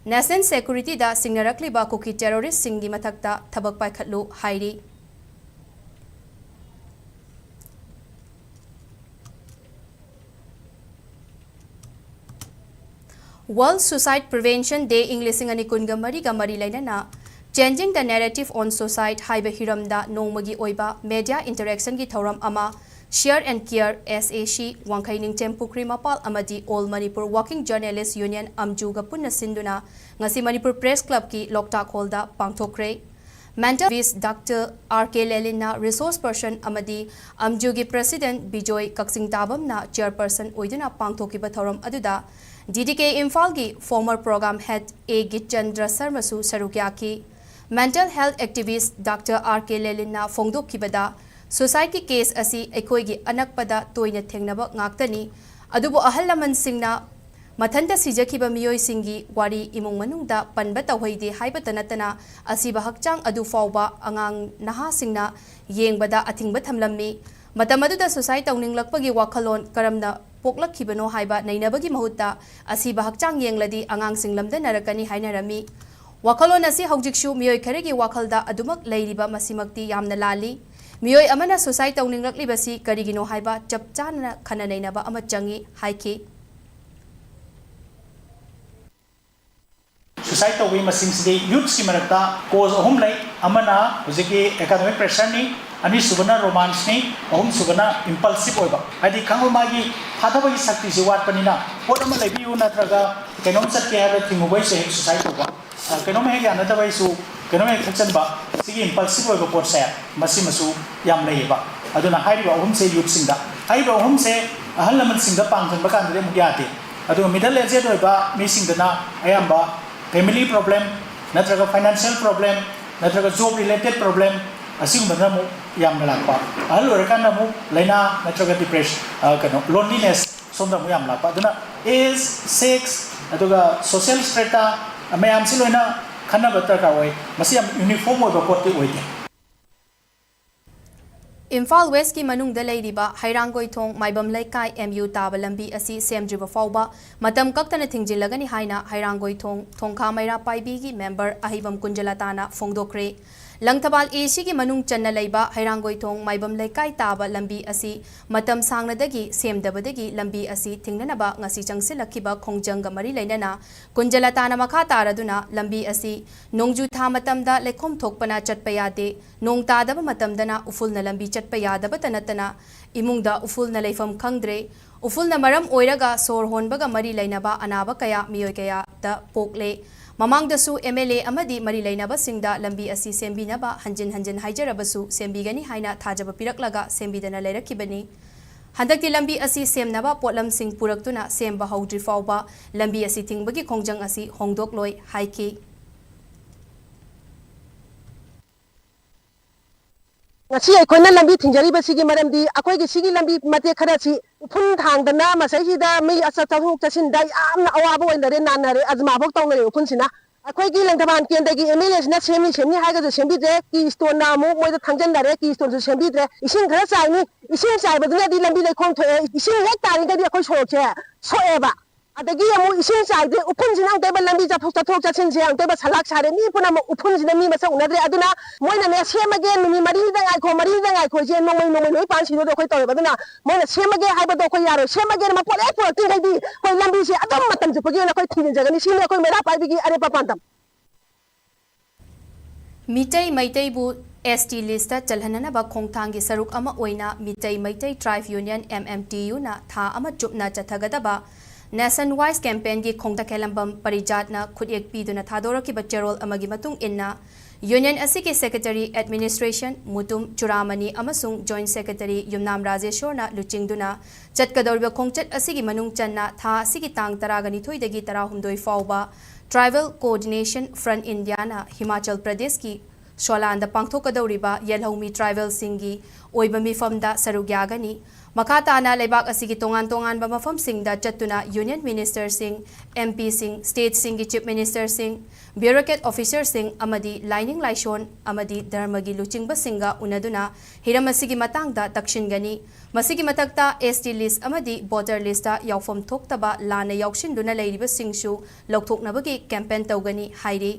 National security ꯗ ꯁꯤꯡꯅꯔꯛꯂꯤꯕ ꯀꯨꯀꯤ terrorist ꯁꯤꯡꯒꯤ ꯃꯊꯛꯇ ꯊꯕꯛ ꯄꯥꯏꯈꯠꯂꯨ ꯍꯥꯏꯔꯤ꯫ World Suicide Prevention Day ꯏꯪ ꯂꯤꯁꯤꯡ ꯑꯅꯤ ꯀꯨꯟꯒ ꯃꯔꯤꯒ ꯃꯔꯤ ꯂꯩꯅꯅ Changing the Narrative on Suicide ꯍꯥꯏꯕ ꯍꯤꯔꯝꯗ ꯅꯣꯡꯃꯒꯤ ꯑꯣꯏꯕ media interaction ꯒꯤ ꯊꯧꯔꯝ ꯑꯃ Share and Care, S A C, ꯋꯥꯡꯈꯩ ꯅꯤꯡꯊꯦꯝ ꯄꯨꯈ꯭ꯔꯤ ꯃꯄꯥꯜ ꯑꯃꯗꯤ All Manipur Working Journalist Union, ꯑꯝꯖꯨꯒ ꯄꯨꯟꯅ ꯁꯤꯟꯗꯨꯅ ꯉꯁꯤ ꯃꯅꯤꯄꯨꯔ Press Club ꯀꯤ ꯂꯣꯛꯇꯥꯛ ꯍꯣꯜꯗ ꯄꯥꯡꯊꯣꯛꯈ꯭ꯔꯦ꯫ Mental activist Doctor R K ꯂꯦꯂꯤꯟꯅ resource person ꯑꯃꯗꯤ ꯑꯝꯖꯨꯒꯤ president ꯕꯤꯖꯣꯏ ꯀꯛꯆꯤꯡ ꯇꯥꯕꯝꯅ chairperson ꯑꯣꯏꯗꯨꯅ ꯄꯥꯡꯊꯣꯛꯈꯤꯕ ꯊꯧꯔꯝ ꯑꯗꯨꯗ D D K ꯏꯝꯐꯥꯜꯒꯤ former program head A ꯒꯤꯠꯆꯟꯗ꯭ꯔ ꯁꯔꯃꯁꯨ ꯁꯔꯨꯛ ꯌꯥꯈꯤ꯫ Mental health activist Doctor R K ꯂꯦꯂꯤꯟꯅ ꯐꯣꯡꯗꯣꯛꯈꯤꯕꯗ, suicide ꯀꯤ case ꯑꯁꯤ ꯑꯩꯈꯣꯏꯒꯤ ꯑꯅꯛꯄꯗ ꯇꯣꯏꯅ ꯊꯦꯡꯅꯕ ꯉꯥꯛꯇꯅꯤ, ꯑꯗꯨꯕꯨ ꯑꯍꯜ ꯂꯃꯟꯁꯤꯡꯅ ꯃꯊꯟꯇ ꯁꯤꯖꯈꯤꯕ ꯃꯤꯑꯣꯏꯁꯤꯡꯒꯤ ꯋꯥꯔꯤ ꯏꯃꯨꯡ ꯃꯅꯨꯡꯗ ꯄꯟꯕ ꯇꯧꯍꯩꯗꯦ ꯍꯥꯏꯕꯇ ꯅꯠꯇꯅ, ꯑꯁꯤꯕ ꯍꯛꯆꯥꯡ ꯑꯗꯨ ꯐꯥꯎꯕ ꯑꯉꯥꯡ ꯅꯍꯥꯁꯤꯡꯅ ꯌꯦꯡꯕꯗ ꯑꯊꯤꯡꯕ ꯊꯝꯂꯝꯃꯤ꯫ ꯃꯇꯝ ꯑꯗꯨꯗ suicide ꯇꯧꯅꯤꯡꯂꯛꯄꯒꯤ ꯋꯥꯈꯜꯂꯣꯟ ꯀꯔꯝꯅ ꯄꯣꯛꯂꯛꯈꯤꯕꯅꯣ ꯍꯥꯏꯕ ꯅꯩꯅꯕꯒꯤ ꯃꯍꯨꯠꯇ, ꯑꯁꯤꯕ ꯍꯛꯆꯥꯡ ꯌꯦꯡꯂꯗꯤ ꯑꯉꯥꯡꯁꯤꯡ ꯂꯝꯗꯅꯔꯛꯀꯅꯤ ꯍꯥꯏꯅꯔꯝꯃꯤ꯫ ꯋꯥꯈꯜꯂꯣꯟ ꯑꯁꯤ ꯍꯧꯖꯤꯛꯁꯨ ꯃꯤꯑꯣꯏ ꯈꯔꯒꯤ ꯋꯥꯈꯜꯗ ꯑꯗꯨꯃꯛ ꯂꯩꯔꯤꯕ, ꯃꯁꯤꯃꯛꯇꯤ ꯌꯥꯝꯅ ꯂꯥꯜꯂꯤ꯫ ꯃꯤꯑꯣꯏ ꯑꯃꯅ suicide ꯇꯧꯅꯤꯡꯂꯛꯂꯤꯕꯁꯤ ꯀꯔꯤꯒꯤꯅꯣ ꯍꯥꯏꯕ ꯆꯞ ꯆꯥꯅ ꯈꯟꯅ ꯅꯩꯅꯕ ꯑꯃ ꯆꯪꯏ ꯍꯥꯏꯈꯤ꯫ Suicide ꯇꯧꯕꯒꯤ ꯃꯁꯤꯡꯁꯤꯗꯤ youths ꯀꯤ ꯃꯔꯛꯇ cause ꯑꯍꯨꯝ ꯂꯩ꯫ ꯑꯃꯅ ꯍꯧꯖꯤꯛꯀꯤ economic pressure ꯅꯤ, ꯑꯅꯤꯁꯨꯕꯅ romance ꯅꯤ, ꯑꯍꯨꯝꯁꯨꯕꯅ impulsive ꯑꯣꯏꯕ, ꯍꯥꯏꯗꯤ ꯈꯪꯕ ꯃꯥꯒꯤ ꯊꯥꯗꯕꯒꯤ ꯁꯛꯇꯤꯁꯤ ꯋꯥꯠꯄꯅꯤꯅ ꯄꯣꯠ ꯑꯃ ꯂꯩꯕꯤꯌꯨ ꯅꯠꯇ꯭ꯔꯒ ꯀꯩꯅꯣꯝ ꯆꯠꯀꯦ ꯍꯥꯏꯕꯗ ꯊꯤꯡꯉꯨꯕꯩꯁꯦ ꯍꯦꯛ suicide ꯇꯧꯕ꯫ ꯑ, ꯀꯩꯅꯣꯝ ꯍꯦꯛ ꯌꯥꯅꯗꯕꯩꯁꯨ, ꯀꯩꯅꯣꯝ ꯍꯦꯛ ꯊꯛꯆꯟꯕ, ꯁꯤꯒꯤ impulsive ꯑꯣꯏꯕ ꯄꯣꯠꯁꯦ, ꯃꯁꯤꯃꯁꯨ ꯌꯥꯝ ꯂꯩꯌꯦꯕ꯫ ꯑꯗꯨꯅ ꯍꯥꯏꯔꯤꯕ ꯑꯍꯨꯝꯁꯦ youth ꯁꯤꯡꯗ, ꯍꯥꯏꯔꯤꯕ ꯑꯍꯨꯝꯁꯦ ꯑꯍꯜ ꯂꯃꯟꯁꯤꯡꯗ ꯄꯥꯡꯁꯤꯟꯕ ꯀꯥꯟꯗꯗꯤ ꯑꯃꯨꯛ ꯌꯥꯗꯦ꯫ ꯑꯗꯨꯒ middle aged ꯑꯣꯏꯕ ꯃꯤꯁꯤꯡꯗꯅ ꯑꯌꯥꯝꯕ family problem ꯅꯠꯇ꯭ꯔꯒ financial problem ꯅꯠꯇ꯭ꯔꯒ job related problem, ꯑꯁꯤꯒꯨꯝꯕꯗꯅ ꯑꯃꯨꯛ ꯌꯥꯝꯅ ꯂꯥꯛꯄ꯫ ꯑꯍꯜ ꯑꯣꯏꯔꯀꯥꯟꯗ ꯑꯃꯨꯛ ꯂꯥꯏꯅꯥ ꯅꯠꯇ꯭ꯔꯒ depression, ꯑ, ꯀꯩꯅꯣ, loneliness ꯁꯣꯝꯗ ꯑꯃꯨꯛ ꯌꯥꯝ ꯂꯥꯛꯄ꯫ ꯑꯗꯨꯅ age, sex, ꯑꯗꯨꯒ social strata ꯃꯌꯥꯝꯁꯤ ꯂꯣꯏꯅ ꯈꯟꯅꯕ ꯗꯔꯀꯥꯔ ꯑꯣꯏ꯫ ꯃꯁꯤ ꯌꯥꯝ uniform ꯑꯣꯏꯕ ꯄꯣꯠꯇꯤ ꯑꯣꯏꯗꯦ꯫ ꯏꯝꯐꯥꯜ ꯋꯦꯁꯀꯤ ꯃꯅꯨꯡꯗ ꯂꯩꯔꯤꯕ ꯍꯩꯔꯥꯡꯒꯣꯏꯊꯣꯡ ꯃꯥꯏꯕꯝ ꯂꯩꯀꯥꯏ ꯑꯦꯝ ꯌꯨ ꯇꯥꯕ ꯂꯝꯕꯤ ꯑꯁꯤ ꯁꯦꯝꯗ꯭ꯔꯤꯕ ꯐꯥꯎꯕ ꯃꯇꯝ ꯀꯛꯇꯅ ꯊꯤꯡꯖꯤꯜꯂꯒꯅꯤ ꯍꯥꯏꯅ ꯍꯩꯔꯥꯡꯒꯣꯏꯊꯣꯡ ꯊꯣꯡꯈꯥ ꯃꯩꯔꯥ ꯄꯥꯏꯕꯤꯒꯤ ꯃꯦꯝꯕꯔ ꯑꯍꯩꯕꯝ ꯀꯨꯟꯖꯂꯇꯥꯅ ꯐꯣꯡꯗꯣꯛꯈ꯭ꯔꯦ꯫ ꯂꯪꯊꯕꯥꯜ ꯑꯦ ꯁꯤꯒꯤ ꯃꯅꯨꯡ ꯆꯟꯅ ꯂꯩꯕ ꯍꯩꯔꯥꯡꯒꯣꯏꯊꯣꯡ ꯃꯥꯏꯕꯝ ꯂꯩꯀꯥꯏ ꯇꯥꯕ ꯂꯝꯕꯤ ꯑꯁꯤ ꯃꯇꯝ ꯁꯥꯡꯅꯗꯒꯤ ꯁꯦꯝꯗꯕꯗꯒꯤ ꯂꯝꯕꯤ ꯑꯁꯤ ꯊꯤꯡꯅꯅꯕ ꯉꯁꯤ ꯆꯪꯁꯤꯜꯂꯛꯈꯤꯕ ꯈꯣꯡꯖꯪꯒ ꯃꯔꯤ ꯂꯩꯅꯅ ꯀꯨꯟꯖꯂꯇꯥꯅ ꯃꯈꯥ ꯇꯥꯔꯗꯨꯅ ꯂꯝꯕꯤ ꯑꯁꯤ ꯅꯣꯡꯖꯨ ꯊꯥ ꯃꯇꯝꯗ ꯂꯩꯈꯣꯝ ꯊꯣꯛꯄꯅ ꯆꯠꯄ ꯌꯥꯗꯦ, ꯅꯣꯡ ꯇꯥꯗꯕ ꯃꯇꯝꯗꯅ ꯎꯐꯨꯜꯅ ꯂꯝꯕꯤ ꯆꯠꯄ ꯌꯥꯗꯕꯇ ꯅꯠꯇꯅ ꯏꯃꯨꯡꯗ ꯎꯐꯨꯜꯅ ꯂꯩꯐꯝ ꯈꯪꯗ꯭ꯔꯦ꯫ ꯎꯐꯨꯜꯅ ꯃꯔꯝ ꯑꯣꯏꯔꯒ ꯁꯣꯔ ꯍꯣꯟꯕꯒ ꯃꯔꯤ ꯂꯩꯅꯕ ꯑꯅꯥꯕ ꯀꯌꯥ ꯃꯤꯑꯣꯏ ꯀꯌꯥꯗ ꯄꯣꯛꯂꯦ꯫ ꯃꯃꯥꯡꯗꯁꯨ ꯑꯦꯝ ꯑꯦꯜ ꯑꯦ ꯑꯃꯗꯤ ꯃꯔꯤ ꯂꯩꯅꯕꯁꯤꯡꯗ ꯂꯝꯕꯤ ꯑꯁꯤ ꯁꯦꯝꯕꯤꯅꯕ ꯍꯟꯖꯤꯟ ꯍꯟꯖꯤꯟ ꯍꯥꯏꯖꯔꯕꯁꯨ ꯁꯦꯝꯕꯤꯒꯅꯤ ꯍꯥꯏꯅ ꯊꯥꯖꯕ ꯄꯤꯔꯛꯂꯒ ꯁꯦꯝꯕꯤꯗꯅ ꯂꯩꯔꯛꯈꯤꯕꯅꯤ꯫ ꯍꯟꯗꯛꯇꯤ ꯂꯝꯕꯤ ꯑꯁꯤ ꯁꯦꯝꯅꯕ ꯄꯣꯠꯂꯝꯁꯤꯡ ꯄꯨꯔꯛꯇꯨꯅ ꯁꯦꯝꯕ ꯍꯧꯗ꯭ꯔꯤ ꯐꯥꯎꯕ ꯂꯝꯕꯤ ꯑꯁꯤ ꯊꯤꯡꯕꯒꯤ ꯈꯣꯡꯖꯪ ꯑꯁꯤ ꯍꯣꯡꯗꯣꯛꯂꯣꯏ ꯍꯥꯏꯈꯤ꯫ ꯉꯁꯤ ꯑꯩꯈꯣꯏꯅ ꯂꯝꯕꯤ ꯊꯤꯡꯖꯔꯤꯕꯁꯤꯒꯤ ꯃꯔꯝꯗꯤ ꯑꯩꯈꯣꯏꯒꯤ ꯁꯤꯒꯤ ꯂꯝꯕꯤ ꯃꯇꯦꯛ ꯈꯔꯁꯤ ꯎꯐꯨꯟ ꯊꯥꯡꯗꯅ ꯃꯁꯩꯁꯤꯗ ꯃꯤ ꯑꯆꯠ ꯆꯠꯊꯣꯛ ꯆꯠꯁꯤꯟꯗ ꯌꯥꯝꯅ ꯑꯋꯥꯕ ꯑꯣꯏꯅꯔꯦ, ꯅꯥꯟꯅꯔꯦ, ꯑꯖꯃꯥꯐꯥꯎ ꯇꯧꯅꯔꯦ ꯎꯐꯨꯟꯁꯤꯅ꯫ ꯑꯩꯈꯣꯏꯒꯤ ꯂꯪꯊꯕꯥꯜ ꯀꯦꯟꯗ꯭ꯔꯒꯤ ꯑꯦꯝ ꯑꯦꯜ ꯑꯦꯁꯤꯅ ꯁꯦꯝꯅꯤ ꯁꯦꯝꯅꯤ ꯍꯥꯏꯔꯒꯁꯨ ꯁꯦꯝꯕꯤꯗ꯭ꯔꯦ, ꯀꯤ ꯏꯁꯇꯣꯟꯅ ꯑꯃꯨꯛ ꯃꯣꯏꯗ ꯊꯥꯡꯖꯟꯅꯔꯦ, ꯀꯤ ꯏꯁꯇꯣꯟꯁꯨ ꯁꯦꯝꯕꯤꯗ꯭ꯔꯦ꯫ ꯏꯁꯤꯡ ꯈꯔ ꯆꯥꯏꯅꯤ, ꯏꯁꯤꯡ ꯆꯥꯏꯕꯗꯨꯅꯗꯤ ꯂꯝꯕꯤ ꯂꯩꯈꯣꯝ ꯊꯣꯛꯑꯦ, ꯏꯁꯤꯡ ꯍꯦꯛ ꯇꯥꯔꯤꯈꯩꯗꯤ ꯑꯩꯈꯣꯏ ꯁꯣꯔꯣꯛꯁꯦ ꯁꯣꯛꯑꯦꯕ꯫ ꯑꯗꯒꯤ ꯑꯃꯨꯛ ꯏꯁꯤꯡ ꯆꯥꯏꯗꯦ, ꯎꯐꯨꯟꯁꯤꯅ ꯑꯃꯨꯛꯇꯣꯏꯕ ꯂꯝꯕꯤ ꯆꯠꯊꯣꯛ ꯆꯠꯊꯣꯛ ꯆꯠꯁꯤꯟꯁꯦ ꯑꯃꯨꯛꯇꯣꯏꯕ ꯁꯂꯥꯛ ꯁꯥꯔꯦ, ꯃꯤ ꯄꯨꯝꯅꯃꯛ ꯎꯐꯨꯟꯁꯤꯅ ꯃꯤ ꯃꯁꯛ ꯎꯅꯗ꯭ꯔꯦ꯫ ꯑꯗꯨꯅ ꯃꯣꯏꯅꯅꯦ ꯁꯦꯝꯃꯒꯦ, ꯅꯨꯃꯤꯠ ꯃꯔꯤꯅꯤꯗ ꯉꯥꯏꯈꯣ, ꯃꯔꯤꯅꯤꯗ ꯉꯥꯏꯈꯣꯁꯦ ꯅꯣꯡꯃꯩ ꯅꯣꯡꯃꯩ ꯂꯣꯏ ꯄꯥꯟ ꯁꯤꯗꯣꯏꯗꯣ ꯑꯩꯈꯣꯏ ꯇꯧꯋꯦꯕ꯫ ꯑꯗꯨꯅ ꯃꯣꯏꯅ ꯁꯦꯝꯃꯒꯦ ꯍꯥꯏꯕꯗꯣ ꯑꯩꯈꯣꯏ ꯌꯥꯔꯣꯏ, ꯁꯦꯝꯃꯒꯦꯅ ꯃꯄꯣꯠ ꯍꯦꯛ ꯄꯨꯔꯛꯇ꯭ꯔꯤꯉꯩꯗꯤ ꯑꯩꯈꯣꯏ ꯂꯝꯕꯤꯁꯦ ꯑꯗꯨꯝ ꯃꯇꯝ ꯆꯨꯞꯄꯒꯤ ꯑꯣꯏꯅ ꯑꯩꯈꯣꯏ ꯊꯤꯡꯖꯤꯟꯖꯒꯅꯤ꯫ ꯁꯤꯅꯤ ꯑꯩꯈꯣꯏ ꯃꯩꯔꯥ ꯄꯥꯏꯕꯤꯒꯤ ꯑꯔꯦꯞꯄ ꯄꯥꯟꯗꯝ꯫ ꯃꯤꯇꯩ ꯃꯩꯇꯩꯕꯨ ꯑꯦꯁ ꯇꯤ ꯂꯤꯁꯇ ꯆꯜꯍꯟꯅꯅꯕ ꯈꯣꯡꯊꯥꯡꯒꯤ ꯁꯔꯨꯛ ꯑꯃ ꯑꯣꯏꯅ ꯃꯤꯇꯩ ꯃꯩꯇꯩ ꯇ꯭ꯔꯥꯏꯕ ꯌꯨꯅꯤꯌꯟ, ꯑꯦꯝ ꯑꯦꯝ ꯇꯤ ꯌꯨꯅ ꯊꯥ ꯑꯃ ꯆꯨꯞꯅ ꯆꯠꯊꯒꯗꯕ ꯅꯦꯁꯟ ꯋꯥꯏꯗ ꯀꯦꯝꯄꯦꯟꯒꯤ ꯈꯣꯡꯗꯥ ꯈꯦꯂꯝꯕꯝ ꯄꯔꯤꯖꯥꯠꯅ ꯈꯨꯠꯌꯦꯛ ꯄꯤꯗꯨꯅ ꯊꯥꯗꯣꯔꯛꯈꯤꯕ ꯆꯦꯔꯣꯜ ꯑꯃꯒꯤ ꯃꯇꯨꯡ ꯏꯟꯅ, ꯌꯨꯅꯤꯌꯟ ꯑꯁꯤꯒꯤ ꯁꯦꯀ꯭ꯔꯦꯇꯔꯤ ꯑꯦꯗꯃꯤꯅꯤꯁꯇ꯭ꯔꯦꯁꯟ ꯃꯨꯇꯨꯝ ꯆꯨꯔꯥꯃꯅꯤ ꯑꯃꯁꯨꯡ ꯖꯣꯏꯟ ꯁꯦꯀ꯭ꯔꯦꯇꯔꯤ ꯌꯨꯝꯅꯥꯝ ꯔꯥꯖꯦꯁꯣꯔꯅ ꯂꯨꯆꯤꯡꯗꯨꯅ ꯆꯠꯀꯗꯧꯔꯤꯕ ꯈꯣꯡꯆꯠ ꯑꯁꯤꯒꯤ ꯃꯅꯨꯡ ꯆꯟꯅ ꯊꯥ ꯑꯁꯤꯒꯤ ꯇꯥꯡ ꯇꯔꯥꯒ ꯅꯤꯊꯣꯏꯗꯒꯤ ꯇꯔꯥꯍꯨꯝꯗꯣꯏ ꯐꯥꯎꯕ ꯇ꯭ꯔꯥꯏꯕꯦꯜ ꯀꯣꯑꯣꯔꯗꯤꯅꯦꯁꯟ ꯐ꯭ꯔꯟꯠ ꯏꯟꯗꯤꯌꯥꯅ ꯍꯤꯃꯥꯆꯜ ꯄ꯭ꯔꯗꯦꯁꯀꯤ ꯁꯣꯂꯥꯟꯗ ꯄꯥꯡꯊꯣꯛꯀꯗꯧꯔꯤꯕ ꯌꯦꯜꯍꯧꯃꯤ ꯇ꯭ꯔꯥꯏꯕꯦꯜꯁꯤꯡꯒꯤ ꯑꯣꯏꯕ ꯃꯤꯐꯝꯗ ꯁꯔꯨꯛ ꯌꯥꯒꯅꯤ꯫ ꯃꯈꯥ ꯇꯥꯅ ꯂꯩꯕꯥꯛ ꯑꯁꯤꯒꯤ ꯇꯣꯉꯥꯟ ꯇꯣꯉꯥꯟꯕ ꯃꯐꯝꯁꯤꯡꯗ ꯆꯠꯇꯨꯅ Union Ministerꯁꯤꯡ, MPꯁꯤꯡ, stateꯁꯤꯡꯒꯤ Chief Ministerꯁꯤꯡ, bureaucrat officerꯁꯤꯡ ꯑꯃꯗꯤ ꯂꯥꯏꯅꯤꯡ ꯂꯥꯏꯁꯣꯟ ꯑꯃꯗꯤ ꯙꯔꯃꯒꯤ ꯂꯨꯆꯤꯡꯕꯁꯤꯡꯒ ꯎꯅꯗꯨꯅ ꯍꯤꯔꯝ ꯑꯁꯤꯒꯤ ꯃꯇꯥꯡꯗ ꯇꯛꯁꯤꯟꯒꯅꯤ꯫ ꯃꯁꯤꯒꯤ ꯃꯊꯛꯇ ST list ꯑꯃꯗꯤ voter listꯇ ꯌꯥꯎꯐꯝ ꯊꯣꯛꯇꯕ ꯂꯥꯟꯅ ꯌꯥꯎꯁꯤꯟꯗꯨꯅ ꯂꯩꯔꯤꯕꯁꯤꯡꯁꯨ ꯂꯧꯊꯣꯛꯅꯕꯒꯤ campaign ꯇꯧꯒꯅꯤ ꯍꯥꯏꯔꯤ꯫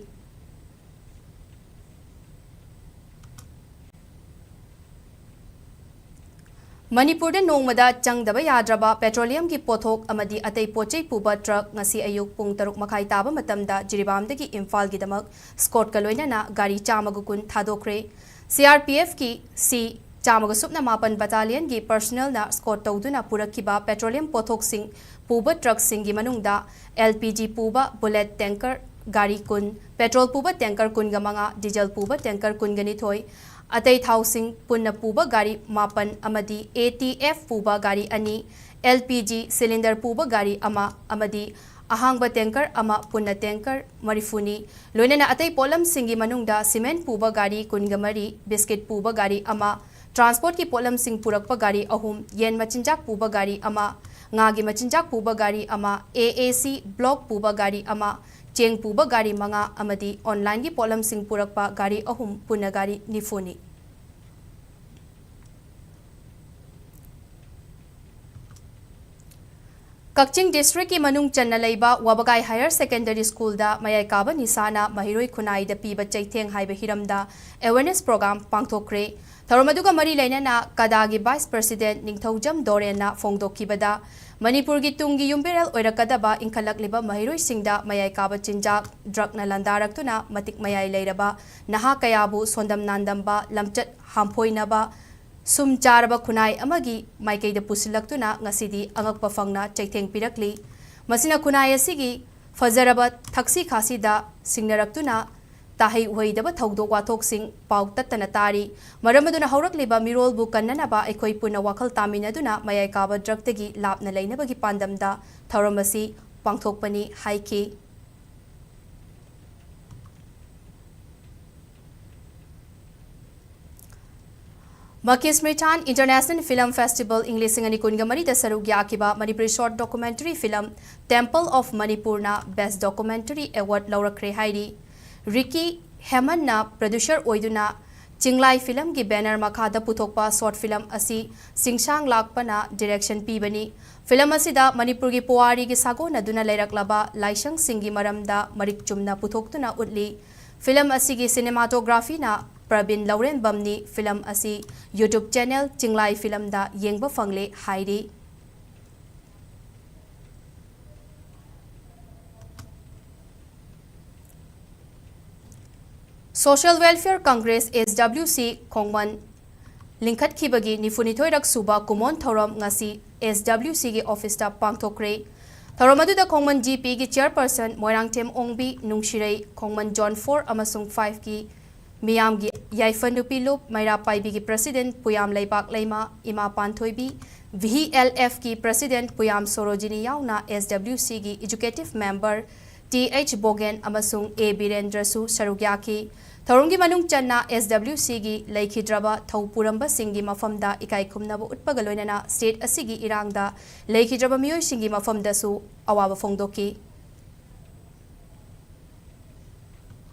ꯃꯅꯤꯄꯨꯔꯗ ꯅꯣꯡꯃꯗ ꯆꯪꯗꯕ ꯌꯥꯗ꯭ꯔꯕ petroleumꯒꯤ ꯄꯣꯠꯊꯣꯛ ꯑꯃꯗꯤ ꯑꯇꯩ ꯄꯣꯠ ꯆꯩ ꯄꯨꯕ truck ꯉꯁꯤ ꯑꯌꯨꯛ ꯄꯨꯡ ꯇꯔꯨꯛ ꯃꯈꯥꯏ ꯇꯥꯕ ꯃꯇꯝꯗ ꯖꯤꯔꯤꯕꯥꯝꯗꯒꯤ ꯏꯝꯐꯥꯜꯒꯤꯗꯃꯛ escortꯀ ꯂꯣꯏꯅꯅ ꯒꯥꯔꯤ ꯆꯥꯝꯃꯒ ꯀꯨꯟ ꯊꯥꯗꯣꯛꯈ꯭ꯔꯦ꯫ CRPFꯀꯤ C ꯆꯥꯝꯃꯒ ꯁꯨꯞꯅ ꯃꯥꯄꯟ battalionꯒꯤ personnelꯅ escort ꯇꯧꯗꯨꯅ ꯄꯨꯔꯛꯈꯤꯕ petroleum ꯄꯣꯠꯊꯣꯛꯁꯤꯡ ꯄꯨꯕ truckꯁꯤꯡꯒꯤ ꯃꯅꯨꯡꯗ LPG ꯄꯨꯕ bullet tanker ꯒꯥꯔꯤ ꯀꯨꯟ, petrol ꯄꯨꯕ tanker ꯀꯨꯟꯒ ꯃꯉꯥ, diesel ꯄꯨꯕ tanker ꯀꯨꯟꯒ ꯅꯤꯊꯣꯏ, ꯑꯇꯩ ꯊꯥꯎꯁꯤꯡ ꯄꯨꯟꯅ ꯄꯨꯕ ꯒꯥꯔꯤ ꯃꯥꯄꯟ ꯑꯃꯗꯤ ATF ꯄꯨꯕ ꯒꯥꯔꯤ ꯑꯅꯤ, LPG cylinder ꯄꯨꯕ ꯒꯥꯔꯤ ꯑꯃ ꯑꯃꯗꯤ ꯑꯍꯥꯡꯕ tanker ꯑꯃ, ꯄꯨꯟꯅ tanker ꯃꯔꯤꯐꯨꯅꯤ꯫ ꯂꯣꯏꯅꯅ ꯑꯇꯩ ꯄꯣꯠꯂꯝꯁꯤꯡꯒꯤ ꯃꯅꯨꯡꯗ cement ꯄꯨꯕ ꯒꯥꯔꯤ ꯀꯨꯟꯒ ꯃꯔꯤ, biscuit ꯄꯨꯕ ꯒꯥꯔꯤ ꯑꯃ, transportꯀꯤ ꯄꯣꯠꯂꯝꯁꯤꯡ ꯄꯨꯔꯛꯄ ꯒꯥꯔꯤ ꯑꯍꯨꯝ, ꯌꯦꯟ ꯃꯆꯤꯟꯖꯥꯛ ꯄꯨꯕ ꯒꯥꯔꯤ ꯑꯃ, ꯉꯥꯒꯤ ꯃꯆꯤꯟꯖꯥꯛ ꯄꯨꯕ ꯒꯥꯔꯤ ꯑꯃ, AAC block ꯄꯨꯕ ꯒꯥꯔꯤ ꯑꯃ, ꯆꯦꯡ ꯄꯨꯕ ꯒꯥꯔꯤ ꯃꯉꯥ ꯑꯃꯗꯤ onlineꯒꯤ ꯄꯣꯠꯂꯝꯁꯤꯡ ꯄꯨꯔꯛꯄ ꯒꯥꯔꯤ ꯑꯍꯨꯝ, ꯄꯨꯟꯅ ꯒꯥꯔꯤ ꯅꯤꯐꯨꯅꯤ꯫ ꯀꯛꯆꯤꯡ districtꯀꯤ ꯃꯅꯨꯡ ꯆꯟꯅ ꯂꯩꯕ ꯋꯥꯕꯒꯥꯏ Higher Secondary Schoolꯗ ꯃꯌꯥꯏ ꯀꯥꯕ ꯅꯤꯁꯥꯅ ꯃꯍꯩꯔꯣꯏ ꯈꯨꯟꯅꯥꯏꯗ ꯄꯤꯕ ꯆꯩꯊꯦꯡ ꯍꯥꯏꯕ ꯍꯤꯔꯝꯗ awareness program ꯄꯥꯡꯊꯣꯛꯈ꯭ꯔꯦ꯫ ꯊꯧꯔꯝ ꯑꯗꯨꯒ ꯃꯔꯤ ꯂꯩꯅꯅ ꯀꯗꯥꯒꯤ Vice President ꯅꯤꯡꯊꯧꯖꯝ ꯗꯣꯔꯦꯟꯅ ꯐꯣꯡꯗꯣꯛꯈꯤꯕꯗ, ꯃꯅꯤꯄꯨꯔꯒꯤ ꯇꯨꯡꯒꯤ ꯌꯨꯝꯕꯤꯔꯦꯜ ꯑꯣꯏꯔꯛꯀꯗꯕ ꯏꯟꯈꯠꯂꯛꯂꯤꯕ ꯃꯍꯩꯔꯣꯏꯁꯤꯡꯗ ꯃꯌꯥꯏ ꯀꯥꯕ ꯆꯤꯟꯖꯥꯛ, drugꯅ ꯂꯥꯟꯗꯥꯔꯛꯇꯨꯅ ꯃꯇꯤꯛ ꯃꯌꯥꯏ ꯂꯩꯔꯕ ꯅꯍꯥ ꯀꯌꯥꯕꯨ ꯁꯣꯟꯗꯝ ꯅꯥꯟꯗꯝꯕ, ꯂꯝꯆꯠ ꯍꯥꯝꯐꯣꯏꯅꯕ, ꯁꯨꯝ ꯆꯥꯔꯕ ꯈꯨꯟꯅꯥꯏ ꯑꯃꯒꯤ ꯃꯥꯏꯀꯩꯗ ꯄꯨꯁꯤꯜꯂꯛꯇꯨꯅ ꯉꯁꯤꯗꯤ ꯑꯉꯛꯄ ꯐꯪꯅ ꯆꯩꯊꯦꯡ ꯄꯤꯔꯛꯂꯤ꯫ ꯃꯁꯤꯅ ꯈꯨꯟꯅꯥꯏ ꯑꯁꯤꯒꯤ ꯐꯖꯔꯕ ꯊꯛꯁꯤ ꯈꯥꯁꯤꯗ ꯁꯤꯡꯅꯔꯛꯇꯨꯅ ꯇꯥꯍꯩ ꯎꯍꯩꯗꯕ ꯊꯧꯗꯣꯛ ꯋꯥꯊꯣꯛꯁꯤꯡ ꯄꯥꯎ ꯇꯠꯇꯅ ꯇꯥꯔꯤ꯫ ꯃꯔꯝ ꯑꯗꯨꯅ ꯍꯧꯔꯛꯂꯤꯕ ꯃꯤꯔꯣꯜꯕꯨ ꯀꯟꯅꯅꯕ ꯑꯩꯈꯣꯏ ꯄꯨꯟꯅ ꯋꯥꯈꯜ ꯇꯥꯃꯤꯟꯅꯗꯨꯅ ꯃꯌꯥꯏ ꯀꯥꯕ drugꯇꯒꯤ ꯂꯥꯞꯅ ꯂꯩꯅꯕꯒꯤ ꯄꯥꯟꯗꯝꯗ ꯊꯧꯔꯝ ꯑꯁꯤ ꯄꯥꯡꯊꯣꯛꯄꯅꯤ ꯍꯥꯏꯈꯤ꯫ ꯃꯀꯤꯁ ꯃ꯭ꯔꯤꯊꯥꯟ International Film Festival ꯏꯪ ꯂꯤꯁꯤꯡ ꯑꯅꯤ ꯀꯨꯟꯒ ꯃꯔꯤꯗ ꯁꯔꯨꯛ ꯌꯥꯈꯤꯕ Manipuri short documentary film Temple of Manipurꯅ Best Documentary Award ꯂꯧꯔꯛꯈ꯭ꯔꯦ ꯍꯥꯏꯔꯤ꯫ ꯔꯤꯀꯤ ꯍꯦꯃꯟꯅ producer ꯑꯣꯏꯗꯨꯅ ꯆꯤꯡꯂꯥꯏ filmꯒꯤ banner ꯃꯈꯥꯗ ꯄꯨꯊꯣꯛꯄ short film ꯑꯁꯤ ꯁꯤꯡꯁꯥꯡ ꯂꯥꯛꯄꯅ direction ꯄꯤꯕꯅꯤ꯫ Film ꯑꯁꯤꯗ ꯃꯅꯤꯄꯨꯔꯒꯤ ꯄꯨꯋꯥꯔꯤꯒꯤ ꯁꯥꯒꯣꯟꯅꯗꯨꯅ ꯂꯩꯔꯛꯂꯕ ꯂꯥꯏꯁꯪꯁꯤꯡꯒꯤ ꯃꯔꯝꯗ ꯃꯔꯤꯛ ꯆꯨꯝꯅ ꯄꯨꯊꯣꯛꯇꯨꯅ ꯎꯠꯂꯤ꯫ Film ꯑꯁꯤꯒꯤ cinematographyꯅ ꯄ꯭ꯔꯕꯤꯟ ꯂꯧꯔꯦꯝꯕꯝꯅꯤ꯫ Film ꯑꯁꯤ YouTube channel ꯆꯤꯡꯂꯥꯏ Filmꯗ ꯌꯦꯡꯕ ꯐꯪꯂꯦ ꯍꯥꯏꯔꯤ꯫ Social Welfare Congress, S W C, ꯈꯣꯡꯃꯟ ꯂꯤꯡꯈꯠꯈꯤꯕꯒꯤ ꯅꯤꯐꯨꯅꯤꯊꯣꯏꯔꯛ ꯁꯨꯕ ꯀꯨꯃꯣꯟ ꯊꯧꯔꯝ ꯉꯁꯤ S W Cꯒꯤ officeꯇ ꯄꯥꯡꯊꯣꯛꯈ꯭ꯔꯦ꯫ ꯊꯧꯔꯝ ꯑꯗꯨꯗ ꯈꯣꯡꯃꯟ G Pꯒꯤ chairperson ꯃꯣꯏꯔꯥꯡꯊꯦꯝ ꯑꯣꯡꯕꯤ, ꯅꯨꯡꯁꯤꯔꯩ, ꯈꯣꯡꯃꯟ Zone four ꯑꯃꯁꯨꯡ fiveꯀꯤ ꯃꯤꯌꯥꯝꯒꯤ ꯌꯥꯏꯐ ꯅꯨꯄꯤ ꯂꯨꯞ, ꯃꯩꯔꯥ ꯄꯥꯏꯕꯤꯒꯤ president ꯄꯨꯌꯥꯝ ꯂꯩꯕꯥꯛ ꯂꯩꯃ, ꯏꯃꯥ ꯄꯥꯟꯊꯣꯏꯕꯤ, V L Fꯀꯤ president ꯄꯨꯌꯥꯝ ꯁꯣꯔꯣꯖꯤꯅꯤ ꯌꯥꯎꯅ S W Cꯒꯤ executive member T H ꯕꯣꯒꯦꯟ ꯑꯃꯁꯨꯡ A ꯕꯤꯔꯦꯟꯗ꯭ꯔꯁꯨ ꯁꯔꯨꯛ ꯌꯥꯈꯤ꯫ ꯊꯧꯔꯝꯒꯤ ꯃꯅꯨꯡ ꯆꯟꯅ S W Cꯒꯤ ꯂꯩꯈꯤꯗ꯭ꯔꯕ ꯊꯧ ꯄꯨꯔꯝꯕꯁꯤꯡꯒꯤ ꯃꯐꯝꯗ ꯏꯀꯥꯏ ꯈꯨꯝꯅꯕ ꯎꯠꯄꯒ ꯂꯣꯏꯅꯅ state ꯑꯁꯤꯒꯤ ꯏꯔꯥꯡꯗ ꯂꯩꯈꯤꯗ꯭ꯔꯕ ꯃꯤꯑꯣꯏꯁꯤꯡꯒꯤ ꯃꯐꯝꯗꯁꯨ ꯑꯋꯥꯕ ꯐꯣꯡꯗꯣꯛꯈꯤ꯫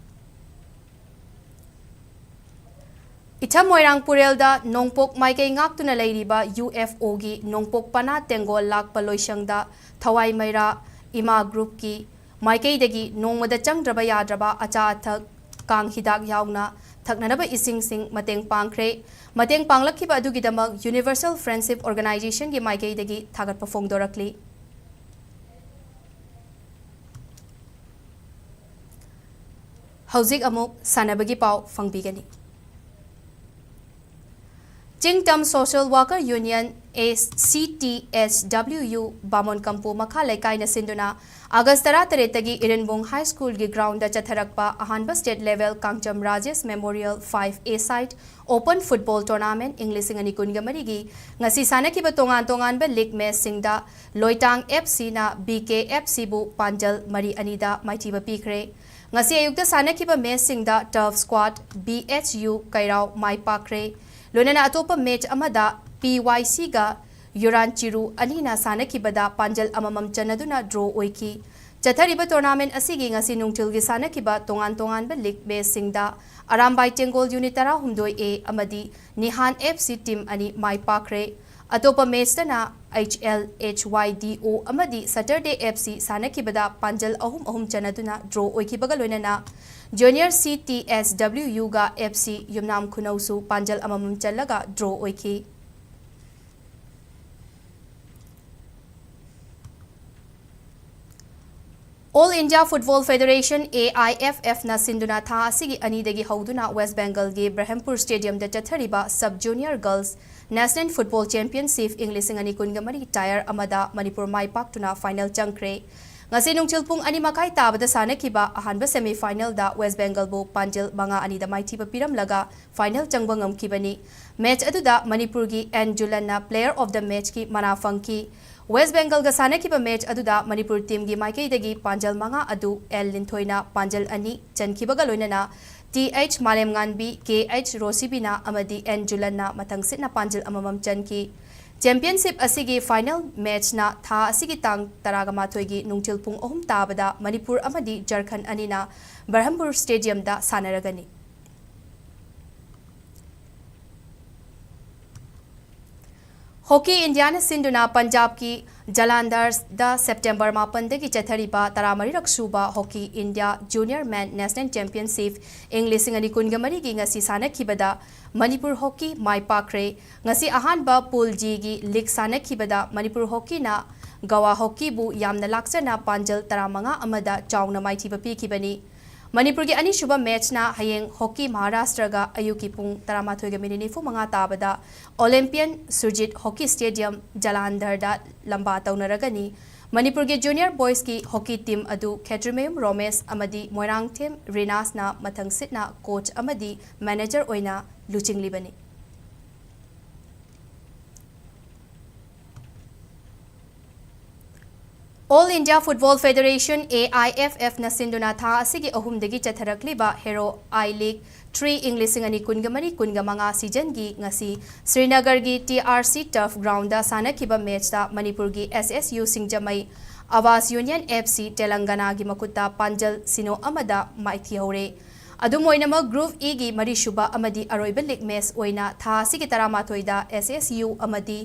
ꯏꯊꯝ ꯃꯣꯏꯔꯥꯡ ꯄꯨꯔꯦꯜꯗ ꯅꯣꯡꯄꯣꯛ ꯃꯥꯏꯀꯩ ꯉꯥꯛꯇꯨꯅ ꯂꯩꯔꯤꯕ U F Oꯒꯤ ꯅꯣꯡꯄꯣꯛ ꯄꯅꯥ ꯇꯦꯡꯒꯣꯜ ꯂꯥꯛꯄ ꯂꯣꯏꯁꯪꯗ ꯊꯋꯥꯏ ꯃꯩꯔꯥ ꯏꯃꯥ groupꯀꯤ ꯃꯥꯏꯀꯩꯗꯒꯤ ꯅꯣꯡꯃꯗ ꯆꯪꯗ꯭ꯔꯕ ꯌꯥꯗ꯭ꯔꯕ ꯑꯆꯥ ꯑꯊꯛ, ꯀꯥꯡ ꯍꯤꯗꯥꯛ ꯌꯥꯎꯅ ꯊꯛꯅꯅꯕ ꯏꯁꯤꯡꯁꯤꯡ ꯃꯇꯦꯡ ꯄꯥꯡꯈ꯭ꯔꯦ꯫ ꯃꯇꯦꯡ ꯄꯥꯡꯂꯛꯈꯤꯕ ꯑꯗꯨꯒꯤꯗꯃꯛ Universal Friendship Organizationꯒꯤ ꯃꯥꯏꯀꯩꯗꯒꯤ ꯊꯥꯒꯠꯄ ꯐꯣꯡꯗꯣꯔꯛꯂꯤ꯫ ꯍꯧꯖꯤꯛ ꯑꯃꯨꯛ ꯁꯥꯟꯅꯕꯒꯤ ꯄꯥꯎ ꯐꯪꯕꯤꯒꯅꯤ꯫ ꯆꯤꯡꯇꯝ Social Worker Union, A C T S W U, ꯕꯥꯃꯣꯟ ꯀꯝꯄꯨ ꯃꯈꯥ ꯂꯩꯀꯥꯏꯅ ꯁꯤꯟꯗꯨꯅ August ꯇꯔꯥꯇꯔꯦꯠꯇꯒꯤ ꯏꯔꯤꯟꯕꯨꯡ High Schoolꯒꯤ groundꯗ ꯆꯠꯊꯔꯛꯄ ꯑꯍꯥꯟꯕ state level ꯀꯥꯡꯆꯝ Rajesh Memorial five A-side open football tournament ꯏꯪ ꯂꯤꯁꯤꯡ ꯑꯅꯤ ꯀꯨꯟꯒ ꯃꯔꯤꯒꯤ ꯉꯁꯤ ꯁꯥꯟꯅꯈꯤꯕ ꯇꯣꯉꯥꯟ ꯇꯣꯉꯥꯟꯕ league matchꯁꯤꯡꯗ ꯂꯣꯏꯇꯥꯡ F Cꯅ B K F Cꯕꯨ ꯄꯥꯟꯖꯜ ꯃꯔꯤ ꯑꯅꯤꯗ ꯃꯥꯏꯊꯤꯕ ꯄꯤꯈ꯭ꯔꯦ꯫ ꯉꯁꯤ ꯑꯌꯨꯛꯇ ꯁꯥꯟꯅꯈꯤꯕ matchꯁꯤꯡꯗ Turf Squad, B H U ꯀꯩꯔꯥꯎ ꯃꯥꯏ ꯄꯥꯛꯈ꯭ꯔꯦ꯫ ꯂꯣꯏꯅꯅ ꯑꯇꯣꯞꯄ ꯃꯦꯆ ꯑꯃꯗ ꯄꯤ ꯋꯥꯏ ꯁꯤꯒ ꯌꯨꯔꯥꯟꯆꯤꯔꯨ ꯑꯅꯤꯅ ꯁꯥꯟꯅꯈꯤꯕꯗ ꯄꯥꯟꯖꯜ ꯑꯃꯃꯝ ꯆꯟꯅꯗꯨꯅ ꯗ꯭ꯔꯣ ꯑꯣꯏꯈꯤ꯫ ꯆꯠꯊꯔꯤꯕ ꯇꯣꯔꯅꯥꯃꯦꯟ ꯑꯁꯤꯒꯤ ꯉꯁꯤ ꯅꯨꯡꯊꯤꯜꯒꯤ ꯁꯥꯟꯅꯈꯤꯕ ꯇꯣꯉꯥꯟ ꯇꯣꯉꯥꯟꯕ ꯂꯤꯒ ꯃꯦꯆꯁꯤꯡꯗ ꯑꯔꯥꯝꯕꯥꯏ ꯇꯦꯡꯒꯣꯜ ꯌꯨꯅꯤꯠ ꯇꯔꯥꯍꯨꯝꯗꯣꯏ ꯑꯦ ꯑꯃꯗꯤ ꯅꯤꯍꯥꯟ ꯑꯦꯐ ꯁꯤ ꯇꯤꯝ ꯑꯅꯤ ꯃꯥꯏ ꯄꯥꯛꯈ꯭ꯔꯦ꯫ ꯑꯇꯣꯞꯄ ꯃꯦꯆꯇꯅ ꯑꯩꯆ ꯑꯦꯜ ꯑꯦꯆ ꯋꯥꯏ ꯗꯤ ꯑꯣ ꯑꯃꯗꯤ ꯁꯇꯔꯗꯦ ꯑꯦꯐ ꯁꯤ ꯁꯥꯟꯅꯈꯤꯕꯗ ꯄꯥꯟꯖꯜ ꯑꯍꯨꯝ ꯑꯍꯨꯝ ꯆꯟꯅꯗꯨꯅ ꯗ꯭ꯔꯣ ꯑꯣꯏꯈꯤꯕꯒ ꯂꯣꯏꯅꯅ ꯖꯨꯅꯤꯌꯔ ꯁꯤ ꯇꯤ ꯑꯦꯁ ꯗꯕ꯭ꯂꯤꯎ ꯌꯨꯒ ꯑꯦꯐ ꯁꯤ ꯌꯨꯝꯅꯥꯝ ꯈꯨꯅꯧꯁꯨ ꯄꯥꯟꯖꯜ ꯑꯃꯃꯝ ꯆꯜꯂꯒ ꯗ꯭ꯔꯣ ꯑꯣꯏꯈꯤ꯫ All India Football Federation, A I F F, ꯅ ꯁꯤꯟꯗꯨꯅ ꯊꯥ ꯑꯁꯤꯒꯤ ꯑꯅꯤꯗꯒꯤ ꯍꯧꯗꯨꯅ ꯋꯦꯁ ꯕꯦꯡꯒꯜꯒꯤ ꯕ꯭ꯔꯍꯝꯄꯨꯔ ꯁ꯭ꯇꯦꯗꯤꯌꯝꯗ ꯆꯠꯊꯔꯤꯕ sub junior girls national football championship ꯏꯪ ꯂꯤꯁꯤꯡ ꯑꯅꯤ ꯀꯨꯟꯒ ꯃꯔꯤ ꯇꯥꯌꯔ ꯑꯃꯗ ꯃꯅꯤꯄꯨꯔ ꯃꯥꯏ ꯄꯥꯛꯇꯨꯅ ꯐꯥꯏꯅꯦꯜ ꯆꯪꯈ꯭ꯔꯦ꯫ ꯉꯁꯤ ꯅꯨꯡꯊꯤꯜ ꯄꯨꯡ ꯑꯅꯤ ꯃꯈꯥꯏ ꯇꯥꯕꯗ ꯁꯥꯟꯅꯈꯤꯕ ꯑꯍꯥꯟꯕ ꯁꯦꯃꯤ ꯐꯥꯏꯅꯦꯜꯗ ꯋꯦꯁ ꯕꯦꯡꯒꯜꯕꯨ ꯄꯥꯟꯖꯜ ꯃꯉꯥ ꯑꯅꯤꯗ ꯃꯥꯏꯊꯤꯕ ꯄꯤꯔꯝꯂꯒ ꯐꯥꯏꯅꯦꯜ ꯆꯪꯕ ꯉꯝꯈꯤꯕꯅꯤ꯫ ꯃꯦꯆ ꯑꯗꯨꯗ ꯃꯅꯤꯄꯨꯔꯒꯤ ꯑꯦꯟ ꯖꯨꯂꯟꯅ Player of the Matchꯀꯤ ꯃꯅꯥ ꯐꯪꯈꯤ꯫ ꯋꯦꯁ ꯕꯦꯡꯒꯜꯒ ꯁꯥꯟꯅꯈꯤꯕ ꯃꯦꯆ ꯑꯗꯨꯗ ꯃꯅꯤꯄꯨꯔ ꯇꯤꯝꯒꯤ ꯃꯥꯏꯀꯩꯗꯒꯤ ꯄꯥꯟꯖꯜ ꯃꯉꯥ ꯑꯗꯨ ꯑꯦꯜ ꯂꯤꯟꯊꯣꯏꯅ ꯄꯥꯟꯖꯜ ꯑꯅꯤ ꯆꯟꯈꯤꯕꯒ ꯂꯣꯏꯅꯅ ꯇꯤ ꯑꯩꯆ ꯃꯥꯂꯦꯝꯉꯥꯟꯕꯤ, ꯀꯦ ꯑꯩꯆ ꯔꯣꯁꯤꯕꯤꯅꯥ ꯑꯃꯗꯤ ꯑꯦꯟ ꯖꯨꯂꯟꯅ ꯃꯊꯪꯁꯤꯠꯅ ꯄꯥꯟꯖꯜ ꯑꯃꯃꯝ ꯆꯟꯈꯤ꯫ ꯆꯦꯝꯄꯤꯌꯟꯁꯤꯞ ꯑꯁꯤꯒꯤ ꯐꯥꯏꯅꯦꯜ ꯃꯦꯆꯅ ꯊꯥ ꯑꯁꯤꯒꯤ ꯇꯥꯡ ꯇꯔꯥꯃꯥꯊꯣꯏꯒꯤ ꯅꯨꯡꯊꯤꯜ ꯄꯨꯡ ꯑꯍꯨꯝ ꯇꯥꯕꯗ ꯃꯅꯤꯄꯨꯔ ꯑꯃꯗꯤ ꯖꯔꯈꯟ ꯑꯅꯤꯅ ꯕꯔꯍꯝꯄꯨꯔ ꯁ꯭ꯇꯦꯗꯤꯌꯝꯗ ꯁꯥꯟꯅꯔꯒꯅꯤ꯫ ꯍꯣꯀꯤ ꯏꯟꯗꯤꯌꯥꯅ ꯁꯤꯟꯗꯨꯅ ꯄꯟꯖꯥꯕꯀꯤ ꯖꯂꯥꯟꯙꯔꯗ ꯁꯦꯞꯇꯦꯝꯕꯔ ꯃꯥꯄꯟꯗꯒꯤ ꯆꯠꯊꯔꯤꯕ ꯇꯔꯥꯃꯔꯤꯔꯛ ꯁꯨꯕ ꯍꯣꯀꯤ ꯏꯟꯗꯤꯌꯥ ꯖꯨꯅꯤꯌꯔ ꯃꯦꯟ ꯅꯦꯁꯅꯦꯜ ꯆꯦꯝꯄꯤꯌꯟꯁꯤꯞ ꯏꯪ ꯂꯤꯁꯤꯡ ꯑꯅꯤ ꯀꯨꯟꯒ ꯃꯔꯤꯒꯤ ꯉꯁꯤ ꯁꯥꯟꯅꯈꯤꯕꯗ ꯃꯅꯤꯄꯨꯔ ꯍꯣꯀꯤ ꯃꯥꯏ ꯄꯥꯛꯈ꯭ꯔꯦ꯫ ꯉꯁꯤ ꯑꯍꯥꯟꯕ ꯄꯨꯜ ꯖꯤꯒꯤ ꯂꯤꯒ ꯁꯥꯟꯅꯈꯤꯕꯗ ꯃꯅꯤꯄꯨꯔ ꯍꯣꯀꯤꯅ ꯒꯋꯥ ꯍꯣꯀꯤꯕꯨ ꯌꯥꯝꯅ ꯂꯥꯛꯆꯅ ꯄꯥꯟꯖꯜ ꯇꯔꯥꯃꯉꯥ ꯑꯃꯗ ꯆꯥꯎꯅ ꯃꯥꯏꯊꯤꯕ ꯄꯤꯈꯤꯕꯅꯤ꯫ ꯃꯅꯤꯄꯨꯔꯒꯤ ꯑꯅꯤꯁꯨꯕ ꯃꯦꯆꯅ ꯍꯌꯦꯡ ꯍꯣꯀꯤ ꯃꯍꯥꯔꯥꯁꯇ꯭ꯔꯒ ꯑꯌꯨꯛꯀꯤ ꯄꯨꯡ ꯇꯔꯥꯃꯥꯊꯣꯏꯒ ꯃꯤꯅꯤꯠ ꯅꯤꯐꯨ ꯃꯉꯥ ꯇꯥꯕꯗ ꯑꯣꯂꯦꯝꯄꯤꯌꯟ ꯁꯨꯔꯖꯤꯠ ꯍꯣꯀꯤ ꯁ꯭ꯇꯦꯗꯤꯌꯝ ꯖꯂꯥꯟꯙꯔꯗ ꯂꯝꯕꯥ ꯇꯧꯅꯔꯒꯅꯤ꯫ ꯃꯅꯤꯄꯨꯔꯒꯤ ꯖꯨꯅꯤꯌꯔ ꯕꯣꯏꯁꯀꯤ ꯍꯣꯀꯤ ꯇꯤꯝ ꯑꯗꯨ ꯈꯦꯇ꯭ꯔꯤꯃꯌꯨꯝ ꯔꯣꯃꯦꯁ ꯑꯃꯗꯤ ꯃꯣꯏꯔꯥꯡꯊꯦꯝ ꯔꯤꯅꯥꯁꯅ ꯃꯊꯪꯁꯤꯠꯅ ꯀꯣꯆ ꯑꯃꯗꯤ ꯃꯦꯅꯦꯖꯔ ꯑꯣꯏꯅ ꯂꯨꯆꯤꯡꯂꯤꯕꯅꯤ꯫ All India Football Federation, A I F F, ꯅ ꯁꯤꯟꯗꯨꯅ ꯊꯥ ꯑꯁꯤꯒꯤ ꯑꯍꯨꯝꯗꯒꯤ ꯆꯠꯊꯔꯛꯂꯤꯕ Hero I League three ꯏꯪ ꯂꯤꯁꯤꯡ ꯑꯅꯤ ꯀꯨꯟꯒ ꯃꯔꯤ ꯀꯨꯟꯒ ꯃꯉꯥ season ꯒꯤ ꯉꯁꯤ ꯁ꯭ꯔꯤꯅꯒꯔꯒꯤ T R C Turf Ground ꯗ ꯁꯥꯟꯅꯈꯤꯕ match ꯇ ꯃꯅꯤꯄꯨꯔꯒꯤ S S U ꯁꯤꯡꯖꯃꯩ, ꯑꯋꯥꯖ ꯌꯨꯅꯤꯌꯟ F C ꯇꯦꯂꯪꯒꯅꯥꯒꯤ ꯃꯈꯨꯠꯇ ꯄꯥꯟꯖꯜ ꯁꯤꯅꯣ ꯑꯃꯗ ꯃꯥꯏꯊꯤꯍꯧꯔꯦ꯫ ꯑꯗꯨꯝ ꯑꯣꯏꯅꯃꯛ, Group E ꯒꯤ ꯃꯔꯤꯁꯨꯕ ꯑꯃꯗꯤ ꯑꯔꯣꯏꯕ league match ꯑꯣꯏꯅ ꯊꯥ ꯑꯁꯤꯒꯤ ꯇꯔꯥꯃꯥꯊꯣꯏꯗ S S U ꯑꯃꯗꯤ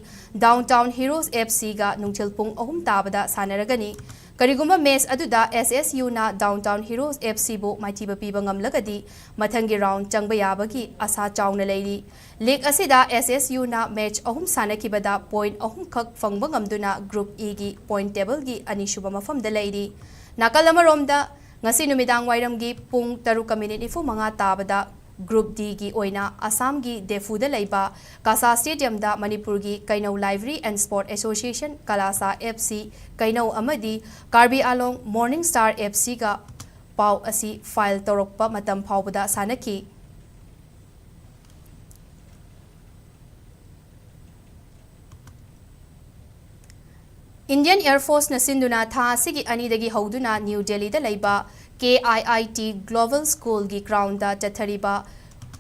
Downtown Heroes F C ꯒ ꯅꯨꯡꯊꯤꯜ ꯄꯨꯡ ꯑꯍꯨꯝ ꯇꯥꯕꯗ ꯁꯥꯟꯅꯔꯒꯅꯤ꯫ ꯀꯔꯤꯒꯨꯝꯕ match ꯑꯗꯨꯗ S S U ꯅ Downtown Heroes F C ꯕꯨ ꯃꯥꯏꯊꯤꯕ ꯄꯤꯕ ꯉꯝꯂꯒꯗꯤ, ꯃꯊꯪꯒꯤ round ꯆꯪꯕ ꯌꯥꯕꯒꯤ ꯑꯁꯥ ꯆꯥꯎꯅ ꯂꯩꯔꯤ꯫ League ꯑꯁꯤꯗ S S U ꯅ match ꯑꯍꯨꯝ ꯁꯥꯟꯅꯈꯤꯕꯗ point ꯑꯍꯨꯝꯈꯛ ꯐꯪꯕ ꯉꯝꯗꯨꯅ Group E ꯒꯤ point table ꯒꯤ ꯑꯅꯤꯁꯨꯕ ꯃꯐꯝꯗ ꯂꯩꯔꯤ꯫ ꯅꯥꯀꯜ ꯑꯃꯔꯣꯝꯗ, ꯉꯁꯤ ꯅꯨꯃꯤꯗꯥꯡ ꯋꯥꯏꯔꯝꯒꯤ ꯄꯨꯡ ꯇꯔꯨꯛꯀ minute ꯅꯤꯐꯨ ꯃꯉꯥ ꯇꯥꯕꯗ Group D ꯒꯤ ꯑꯣꯏꯅ ꯑꯁꯥꯝꯒꯤ ꯗꯦꯐꯨꯗ ꯂꯩꯕ ꯀꯥꯁꯥ Stadium ꯗ ꯃꯅꯤꯄꯨꯔꯒꯤ ꯀꯩꯅꯧ Livery and Sport Association, ꯀꯂꯥꯁꯥ F C ꯀꯩꯅꯧ ꯑꯃꯗꯤ ꯀꯥꯔꯕꯤ ꯑꯥꯂꯣꯡ Morning Star F C ꯒ ꯄꯥꯎ ꯑꯁꯤ file ꯇꯧꯔꯛꯄ ꯃꯇꯝ ꯐꯥꯎꯕꯗ ꯁꯥꯟꯅꯈꯤ꯫ Indian Air Force ꯅ ꯁꯤꯟꯗꯨꯅ ꯊꯥ ꯑꯁꯤꯒꯤ ꯑꯅꯤꯗꯒꯤ ꯍꯧꯗꯨꯅ New Delhi ꯗ ꯂꯩꯕ K I I T Global School ꯒꯤ ground ꯗ ꯆꯠꯊꯔꯤꯕ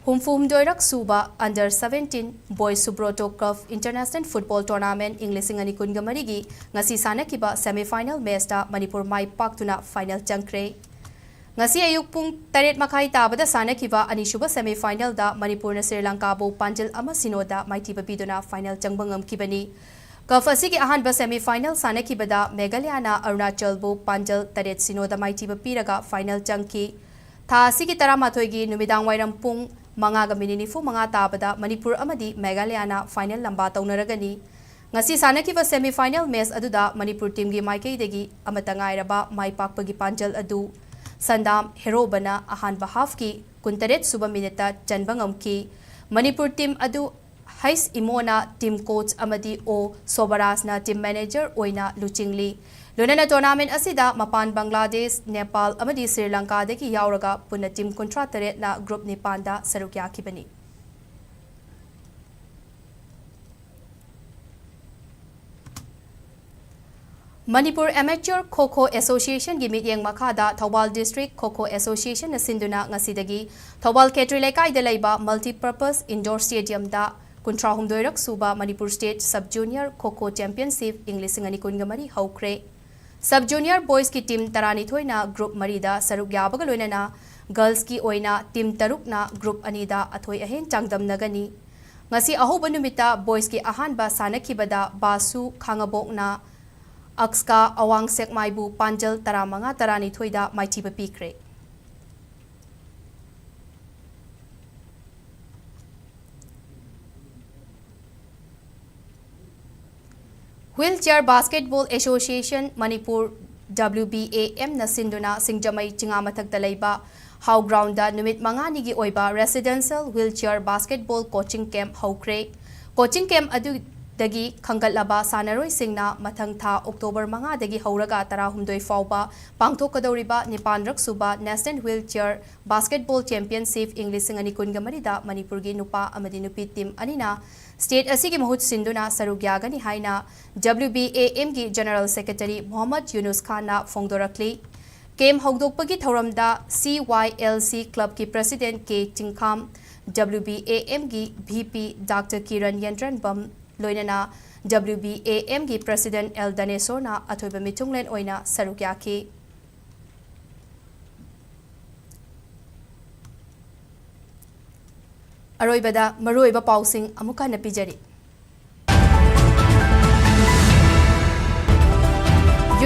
ꯍꯨꯝꯐꯨ ꯍꯨꯝꯗꯣꯏꯔꯛ ꯁꯨꯕ Under seventeen Boys Subroto Cup International Football Tournament ꯏꯪ ꯂꯤꯁꯤꯡ ꯑꯅꯤ ꯀꯨꯟꯒ ꯃꯔꯤꯒꯤ ꯉꯁꯤ ꯁꯥꯟꯅꯈꯤꯕ semi final match ꯇ ꯃꯅꯤꯄꯨꯔ ꯃꯥꯏ ꯄꯥꯛꯇꯨꯅ final ꯆꯪꯈ꯭ꯔꯦ꯫ ꯉꯁꯤ ꯑꯌꯨꯛ ꯄꯨꯡ ꯇꯔꯦꯠ ꯃꯈꯥꯏ ꯇꯥꯕꯗ ꯁꯥꯟꯅꯈꯤꯕ ꯑꯅꯤꯁꯨꯕ semi final ꯗ ꯃꯅꯤꯄꯨꯔꯅ ꯁ꯭ꯔꯤꯂꯪꯀꯥꯕꯨ ꯄꯥꯟꯖꯜ ꯑꯃ ꯁꯤꯅꯣꯗ ꯃꯥꯏꯊꯤꯕ ꯄꯤꯗꯨꯅ final ꯆꯪꯕ ꯉꯝꯈꯤꯕꯅꯤ꯫ Cup ꯑꯁꯤꯒꯤ ꯑꯍꯥꯟꯕ semi final ꯁꯥꯟꯅꯈꯤꯕꯗ ꯃꯦꯘꯥꯂꯌꯥꯅ ꯑꯔꯨꯅꯥꯆꯜꯕꯨ ꯄꯥꯟꯖꯜ ꯇꯔꯦꯠ ꯁꯤꯅꯣꯗ ꯃꯥꯏꯊꯤꯕ ꯄꯤꯔꯒ final ꯆꯪꯈꯤ꯫ ꯊꯥ ꯑꯁꯤꯒꯤ ꯇꯔꯥꯃꯥꯊꯣꯏꯒꯤ ꯅꯨꯃꯤꯗꯥꯡ ꯋꯥꯏꯔꯝ ꯄꯨꯡ ꯃꯉꯥꯒ minute ꯅꯤꯐꯨ ꯃꯉꯥ ꯇꯥꯕꯗ ꯃꯅꯤꯄꯨꯔ ꯑꯃꯗꯤ ꯃꯦꯘꯥꯂꯌꯥꯅ final ꯂꯝꯕꯥ ꯇꯧꯅꯔꯒꯅꯤ꯫ ꯉꯁꯤ ꯁꯥꯟꯅꯈꯤꯕ semi final match ꯑꯗꯨꯗ ꯃꯅꯤꯄꯨꯔ team ꯒꯤ ꯃꯥꯏꯀꯩꯗꯒꯤ ꯑꯃꯠꯇ ꯉꯥꯏꯔꯕ ꯃꯥꯏ ꯄꯥꯛꯄꯒꯤ ꯄꯥꯟꯖꯜ ꯑꯗꯨ ꯁꯟꯗꯥꯝ ꯍꯦꯔꯣꯕꯅ ꯑꯍꯥꯟꯕ half ꯀꯤ ꯀꯨꯟꯇꯔꯦꯠ ꯁꯨꯕ minute ꯇ ꯆꯟꯕ ꯉꯝꯈꯤ꯫ ꯃꯅꯤꯄꯨꯔ team ꯑꯗꯨ ꯍꯩꯁ ꯏꯃꯣꯅ team coach ꯑꯃꯗꯤ ꯑꯣ ꯁꯣꯕꯔꯥꯖꯅ team manager ꯑꯣꯏꯅ ꯂꯨꯆꯤꯡꯂꯤ꯫ ꯂꯣꯏꯅꯅ tournament ꯑꯁꯤꯗ ꯃꯄꯥꯟ ꯕꯪꯒ꯭ꯂꯥꯗꯦꯁ, ꯅꯦꯄꯥꯜ ꯑꯃꯗꯤ ꯁ꯭ꯔꯤꯂꯪꯀꯥꯗꯒꯤ ꯌꯥꯎꯔꯒ ꯄꯨꯟꯅ team ꯀꯨꯟꯊ꯭ꯔꯥ ꯇꯔꯦꯠꯅ group ꯅꯤꯄꯥꯟꯗ ꯁꯔꯨꯛ ꯌꯥꯈꯤꯕꯅꯤ꯫ Manipur Amateur Kho Kho Association ꯒꯤ ꯃꯤꯠꯌꯦꯡ ꯃꯈꯥꯗ Thoubal District Kho Kho Association ꯅ ꯁꯤꯟꯗꯨꯅ ꯉꯁꯤꯗꯒꯤ ꯊꯧꯕꯥꯜ ꯈꯦꯇ꯭ꯔꯤ ꯂꯩꯀꯥꯏꯗ ꯂꯩꯕ Multipurpose Indoor Stadium ꯗ ꯀꯨꯟꯊ꯭ꯔꯥ ꯍꯨꯝꯗꯣꯏꯔꯛ ꯁꯨꯕ Manipur State Sub Junior Kho Kho Championship ꯏꯪ ꯂꯤꯁꯤꯡ ꯑꯅꯤ ꯀꯨꯟꯒ ꯃꯔꯤ ꯍꯧꯈ꯭ꯔꯦ꯫ Sub Junior Boys ꯀꯤ team ꯇꯔꯥꯅꯤꯊꯣꯏꯅ group ꯃꯔꯤꯗ ꯁꯔꯨꯛ ꯌꯥꯕꯒ ꯂꯣꯏꯅꯅ Girls ꯀꯤ ꯑꯣꯏꯅ team ꯇꯔꯨꯛꯅ group ꯑꯅꯤꯗ ꯑꯊꯣꯏ ꯑꯍꯦꯟ ꯆꯥꯡꯗꯝꯅꯒꯅꯤ꯫ ꯉꯁꯤ ꯑꯍꯧꯕ ꯅꯨꯃꯤꯠꯇ Boys ꯀꯤ ꯑꯍꯥꯟꯕ ꯁꯥꯟꯅꯈꯤꯕꯗ ꯕꯥꯁꯨ ꯈꯥꯉꯕꯣꯛꯅ ꯑꯛꯁꯀꯥ ꯑꯋꯥꯡ ꯁꯦꯛꯃꯥꯏꯕꯨ ꯄꯥꯟꯖꯜ ꯇꯔꯥꯃꯉꯥ ꯇꯔꯥꯅꯤꯊꯣꯏꯗ ꯃꯥꯏꯊꯤꯕ ꯄꯤꯈ꯭ꯔꯦ꯫ Wheelchair Basketball Association Manipur, W B A M ꯅ ꯁꯤꯟꯗꯨꯅ ꯁꯤꯡꯖꯃꯩ ꯆꯤꯉꯥ ꯃꯊꯛꯇ ꯂꯩꯕ ꯍꯥꯎ ground ꯗ ꯅꯨꯃꯤꯠ ꯃꯉꯥꯅꯤꯒꯤ ꯑꯣꯏꯕ Residential Wheelchair Basketball Coaching Camp ꯍꯧꯈ꯭ꯔꯦ꯫ Coaching camp ꯑꯗꯨꯗꯒꯤ ꯈꯟꯒꯠꯂꯕ ꯁꯥꯟꯅꯔꯣꯏꯁꯤꯡꯅ ꯃꯊꯪ ꯊꯥ October ꯃꯉꯥꯗꯒꯤ ꯍꯧꯔꯒ ꯇꯔꯥꯍꯨꯝꯗꯣꯏ ꯐꯥꯎꯕ ꯄꯥꯡꯊꯣꯛꯀꯗꯧꯔꯤꯕ ꯅꯤꯄꯥꯟꯔꯛ ꯁꯨꯕ National Wheelchair Basketball Championship ꯏꯪ ꯂꯤꯁꯤꯡ ꯑꯅꯤ ꯀꯨꯟꯒ ꯃꯔꯤꯗ ꯃꯅꯤꯄꯨꯔꯒꯤ ꯅꯨꯄꯥ ꯑꯃꯗꯤ ꯅꯨꯄꯤ team ꯑꯅꯤꯅ state ꯑꯁꯤꯒꯤ ꯃꯍꯨꯠ ꯁꯤꯟꯗꯨꯅ ꯁꯔꯨꯛ ꯌꯥꯒꯅꯤ ꯍꯥꯏꯅ W B A M ꯒꯤ General Secretary ꯃꯣꯍꯝꯃꯗ ꯌꯨꯅꯨꯁ ꯈꯥꯟꯅ ꯐꯣꯡꯗꯣꯔꯛꯂꯤ꯫ Camp ꯍꯧꯗꯣꯛꯄꯒꯤ ꯊꯧꯔꯝꯗ C Y L C club ꯀꯤ President K ꯆꯤꯡꯈꯥꯝ, W B A M ꯒꯤ V P Doctor ꯀꯤꯔꯟ ꯌꯦꯟꯗ꯭ꯔꯟꯕꯝ ꯂꯣꯏꯅꯅ W B A M ꯒꯤ President L ꯗꯅꯦꯁꯣꯔꯅ ꯑꯊꯣꯏꯕ ꯃꯤꯊꯨꯡꯂꯦꯟ ꯑꯣꯏꯅ ꯁꯔꯨꯛ ꯌꯥꯈꯤ꯫ ꯑꯔꯣꯏꯕꯗ ꯃꯔꯨꯑꯣꯏꯕ ꯄꯥꯎꯁꯤꯡ ꯑꯃꯨꯛ ꯍꯟꯅ ꯄꯤꯖꯔꯤ꯫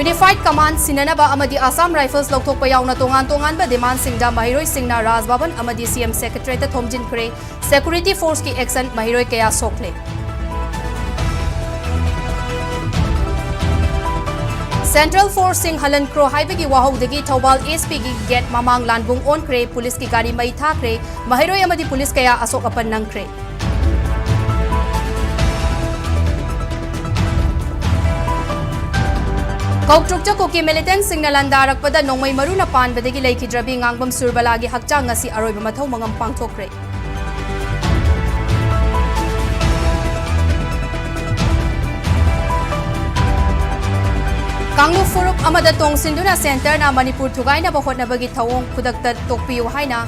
Unified Command ꯁꯤꯟꯅꯅꯕ ꯑꯃꯗꯤ Assam Rifles ꯂꯧꯊꯣꯛꯄ ꯌꯥꯎꯅ ꯇꯣꯉꯥꯟ ꯇꯣꯉꯥꯟꯕ demand ꯁꯤꯡꯗ ꯃꯍꯩꯔꯣꯏꯁꯤꯡꯅ ꯔꯥꯖ ꯚꯕꯟ ꯑꯃꯗꯤ C M Secretariat ꯊꯣꯝꯖꯤꯟꯈ꯭ꯔꯦ꯫ Security force ꯀꯤ action ꯃꯍꯩꯔꯣꯏ ꯀꯌꯥ ꯁꯣꯛꯂꯦ꯫ Central force ꯁꯤꯡ ꯍꯜꯍꯟꯈ꯭ꯔꯣ ꯍꯥꯏꯕꯒꯤ ꯋꯥꯍꯧꯗꯒꯤ ꯊꯧꯕꯥꯜ S P ꯒꯤ gate ꯃꯃꯥꯡ ꯂꯥꯟꯕꯨꯡ ꯑꯣꯟꯈ꯭ꯔꯦ, ꯄꯨꯂꯤꯁꯀꯤ ꯒꯥꯔꯤ ꯃꯩ ꯊꯥꯈ꯭ꯔꯦ, ꯃꯍꯩꯔꯣꯏ ꯑꯃꯗꯤ ꯄꯨꯂꯤꯁ ꯀꯌꯥ ꯑꯁꯣꯛ ꯑꯄꯟ ꯅꯪꯈ꯭ꯔꯦ꯫ ꯀꯧꯇ꯭ꯔꯨꯛꯇ ꯀꯨꯀꯤ militant ꯁꯤꯡꯅ ꯂꯥꯟꯗꯥꯔꯛꯄꯗ ꯅꯣꯡꯃꯩ ꯃꯔꯨꯅ ꯄꯥꯟꯕꯗꯒꯤ ꯂꯩꯈꯤꯗ꯭ꯔꯕꯤ ꯉꯥꯡꯕꯝ ꯁꯨꯔꯕꯂꯥꯒꯤ ꯍꯛꯆꯥꯡ ꯉꯁꯤ ꯑꯔꯣꯏꯕ ꯃꯊꯧ ꯃꯉꯝ ꯄꯥꯡꯊꯣꯛꯈ꯭ꯔꯦ꯫ ꯀꯥꯡꯂꯨꯞ ꯐꯨꯔꯨꯞ ꯑꯃꯗ ꯇꯣꯡꯁꯤꯟꯗꯨꯅ ꯁꯦꯟꯇꯔꯅ ꯃꯅꯤꯄꯨꯔ ꯊꯨꯒꯥꯏꯅꯕ ꯍꯣꯠꯅꯕꯒꯤ ꯊꯧꯑꯣꯡ ꯈꯨꯗꯛꯇ ꯇꯣꯛꯄꯤꯌꯨ ꯍꯥꯏꯅ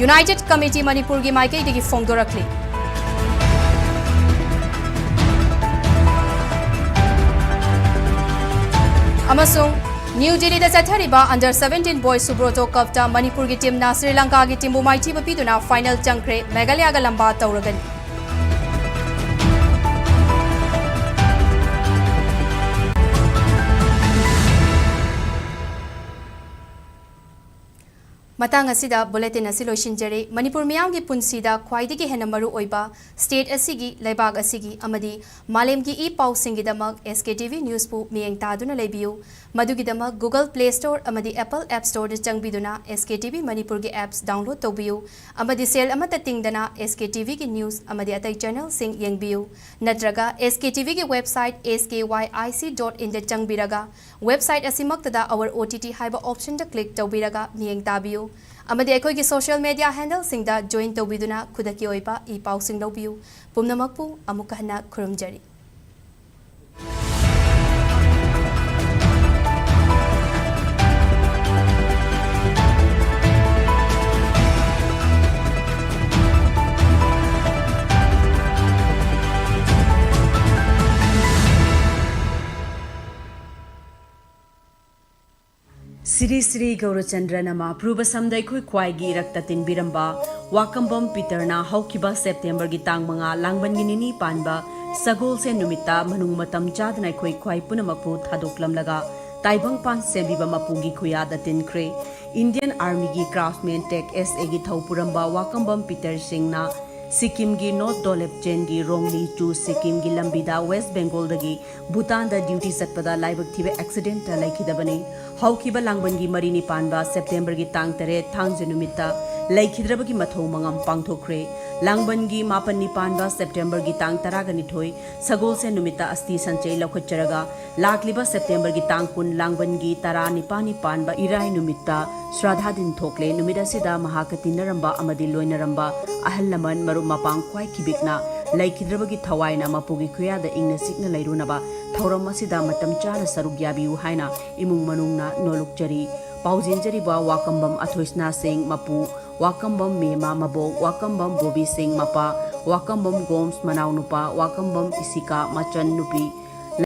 United Committee ꯃꯅꯤꯄꯨꯔꯒꯤ ꯃꯥꯏꯀꯩꯗꯒꯤ ꯐꯣꯡꯗꯣꯔꯛꯂꯤ꯫ ꯑꯃꯁꯨꯡ ꯅ꯭ꯌꯨ ꯗꯤꯜꯂꯤꯗ ꯆꯠꯊꯔꯤꯕ Under seventeen Boys Subroto Cupꯇ ꯃꯅꯤꯄꯨꯔꯒꯤ ꯇꯤꯝꯅ ꯁ꯭ꯔꯤ ꯂꯪꯀꯥꯒꯤ ꯇꯤꯝꯕꯨ ꯃꯥꯏꯊꯤꯕ ꯄꯤꯗꯨꯅ ꯐꯥꯏꯅꯦꯜ ꯆꯪꯈ꯭ꯔꯦ꯫ ꯃꯦꯘꯥꯂꯌꯥꯒ ꯂꯝꯕꯥ ꯇꯧꯔꯒꯅꯤ꯫ ꯃꯇꯥꯡ ꯑꯁꯤꯗ ꯕꯨꯂꯦꯇꯤꯟ ꯑꯁꯤ ꯂꯣꯏꯁꯤꯟꯖꯔꯦ꯫ ꯃꯅꯤꯄꯨꯔ ꯃꯤꯌꯥꯝꯒꯤ ꯄꯨꯟꯁꯤꯗ ꯈ꯭ꯋꯥꯏꯗꯒꯤ ꯍꯦꯟꯅ ꯃꯔꯨ ꯑꯣꯏꯕ ꯁ꯭ꯇꯦꯠ ꯑꯁꯤꯒꯤ, ꯂꯩꯕꯥꯛ ꯑꯁꯤꯒꯤ ꯑꯃꯗꯤ ꯃꯥꯂꯦꯝꯒꯤ E ꯄꯥꯎꯁꯤꯡꯒꯤꯗꯃꯛ S K T V Newsꯄꯨ ꯃꯤꯠꯌꯦꯡ ꯇꯥꯗꯨꯅ ꯂꯩꯕꯤꯌꯨ꯫ ꯃꯗꯨꯒꯤꯗꯃꯛ Google Play Store ꯑꯃꯗꯤ Apple App Storeꯗ ꯆꯪꯕꯤꯗꯨꯅ S K T V ꯃꯅꯤꯄꯨꯔꯒꯤ apps download ꯇꯧꯕꯤꯌꯨ ꯑꯃꯗꯤ ꯁꯦꯜ ꯑꯃꯠꯇ ꯇꯤꯡꯗꯅ S K T Vꯒꯤ news ꯑꯃꯗꯤ ꯑꯇꯩ channelꯁꯤꯡ ꯌꯦꯡꯕꯤꯌꯨ꯫ ꯅꯠꯇ꯭ꯔꯒ S K T Vꯒꯤ website S K Y I C dot inꯗ ꯆꯪꯕꯤꯔꯒ website ꯑꯁꯤꯃꯛꯇꯗ Our O T T ꯍꯥꯏꯕ optionꯗ click ꯇꯧꯕꯤꯔꯒ ꯃꯤꯠꯌꯦꯡ ꯇꯥꯕꯤꯌꯨ꯫ ꯑꯃꯗꯤ ꯑꯩꯈꯣꯏꯒꯤ social media handleꯁꯤꯡꯗ join ꯇꯧꯕꯤꯗꯨꯅ ꯈꯨꯗꯛꯀꯤ ꯑꯣꯏꯕ ꯏ ꯄꯥꯎꯁꯤꯡ ꯂꯧꯕꯤꯌꯨ꯫ ꯄꯨꯝꯅꯃꯛꯄꯨ ꯑꯃꯨꯛꯀ ꯍꯟꯅ ꯈꯨꯔꯨꯝꯖꯔꯤ꯫ ꯁ꯭ꯔꯤ ꯁ꯭ꯔꯤ ꯒꯧꯔꯆꯟꯗ꯭ꯔ ꯅꯃ꯫ ꯄꯨꯔꯨꯕꯁꯝꯗ ꯑꯩꯈꯣꯏ ꯈ꯭ꯋꯥꯏꯒꯤ ꯏꯔꯛꯇ ꯇꯤꯟꯕꯤꯔꯝꯕ ꯋꯥꯀꯝꯕꯝ ꯄꯤꯇꯔꯅ ꯍꯧꯈꯤꯕ Septemberꯒꯤ ꯇꯥꯡ ꯃꯉꯥ, ꯂꯥꯡꯕꯟꯒꯤ ꯅꯤꯅꯤ ꯄꯥꯟꯕ ꯁꯒꯣꯜꯁꯦꯟ ꯅꯨꯃꯤꯠꯇ ꯃꯅꯨꯡ ꯃꯇꯝ ꯆꯥꯗꯅ ꯑꯩꯈꯣꯏ ꯈ꯭ꯋꯥꯏ ꯄꯨꯝꯅꯃꯛꯄꯨ ꯊꯥꯗꯣꯛꯂꯝꯂꯒ ꯇꯥꯏꯕꯪꯄꯥꯟ ꯁꯦꯝꯕꯤꯕ ꯃꯄꯨꯒꯤ ꯈꯨꯌꯥꯗ ꯇꯤꯟꯈ꯭ꯔꯦ꯫ Indian Armyꯒꯤ Craftsman Tech S Aꯒꯤ ꯊꯧ ꯄꯨꯔꯝꯕ ꯋꯥꯀꯝꯕꯝ ꯄꯤꯇꯔ ꯁꯤꯡꯅ ꯁꯤꯛꯀꯤꯝꯒꯤ North Dolep Chainꯒꯤ ꯔꯣꯡꯂꯤ to ꯁꯤꯛꯀꯤꯝꯒꯤ ꯂꯝꯕꯤꯗ West Bengalꯗꯒꯤ ꯚꯨꯇꯥꯟꯗ duty ꯆꯠꯄꯗ ꯂꯥꯏꯕꯛ ꯊꯤꯕ accidentꯇ ꯂꯩꯈꯤꯗꯕꯅꯤ꯫ ꯍꯧꯈꯤꯕ ꯂꯥꯡꯕꯟꯒꯤ ꯃꯔꯤꯅꯤ ꯄꯥꯟꯕ Septemberꯒꯤ ꯇꯥꯡ ꯇꯔꯦꯠ, ꯊꯥꯡꯖ ꯅꯨꯃꯤꯠꯇ ꯂꯩꯈꯤꯗ꯭ꯔꯕꯒꯤ ꯃꯊꯧ ꯃꯉꯝ ꯄꯥꯡꯊꯣꯛꯈ꯭ꯔꯦ꯫ ꯂꯥꯡꯕꯟꯒꯤ ꯃꯥꯄꯟꯅꯤ ꯄꯥꯟꯕ Septemberꯒꯤ ꯇꯥꯡ ꯇꯔꯥꯒ ꯅꯤꯊꯣꯏ, ꯁꯒꯣꯜꯁꯦꯟ ꯅꯨꯃꯤꯠꯇ ꯑꯁꯇꯤ ꯁꯟꯆꯩ ꯂꯧꯈꯠꯆꯔꯒ, ꯂꯥꯛꯂꯤꯕ Septemberꯒꯤ ꯇꯥꯡ ꯀꯨꯟ, ꯂꯥꯡꯕꯟꯒꯤ ꯇꯔꯥꯅꯤꯄꯥꯟꯅꯤ ꯄꯥꯟꯕ ꯏꯔꯥꯏ ꯅꯨꯃꯤꯠꯇ ꯁ꯭ꯔꯥꯙꯥ ꯗꯤꯟ ꯊꯣꯛꯂꯦ꯫ ꯅꯨꯃꯤꯠ ꯑꯁꯤꯗ ꯃꯍꯥꯛꯀ ꯇꯤꯟꯅꯔꯝꯕ ꯑꯃꯗꯤ ꯂꯣꯏꯅꯔꯝꯕ ꯑꯍꯜ ꯂꯃꯟ, ꯃꯔꯨꯞ ꯃꯄꯥꯡ ꯈ꯭ꯋꯥꯏ ꯈꯤꯕꯤꯛꯅ ꯂꯩꯈꯤꯗ꯭ꯔꯕꯒꯤ ꯊꯋꯥꯏꯅ ꯃꯄꯨꯒꯤ ꯈꯨꯌꯥꯗ ꯏꯪꯅ ꯆꯤꯛꯅ ꯂꯩꯔꯨꯅꯕ ꯊꯧꯔꯝ ꯑꯁꯤꯗ ꯃꯇꯝ ꯆꯥꯅ ꯁꯔꯨꯛ ꯌꯥꯕꯤꯌꯨ ꯍꯥꯏꯅ ꯏꯃꯨꯡ ꯃꯅꯨꯡꯅ ꯅꯣꯜꯂꯨꯛꯆꯔꯤ꯫ ꯄꯥꯎꯖꯦꯟꯖꯔꯤꯕ ꯋꯥꯀꯝꯕꯝ ꯑꯊꯣꯏꯁꯅꯥ ꯁꯤꯡ ꯃꯄꯨ, ꯋꯥꯀꯝꯕꯝ ꯃꯦꯃꯥ ꯃꯕꯣꯛ, ꯋꯥꯀꯝꯕꯝ ꯕꯣꯕꯤ ꯁꯤꯡ ꯃꯄꯥ, ꯋꯥꯀꯝꯕꯝ ꯒꯣꯝꯁ ꯃꯅꯥꯎꯅꯨꯄꯥ, ꯋꯥꯀꯝꯕꯝ ꯏꯁꯤꯀꯥ ꯃꯆꯟ ꯅꯨꯄꯤ,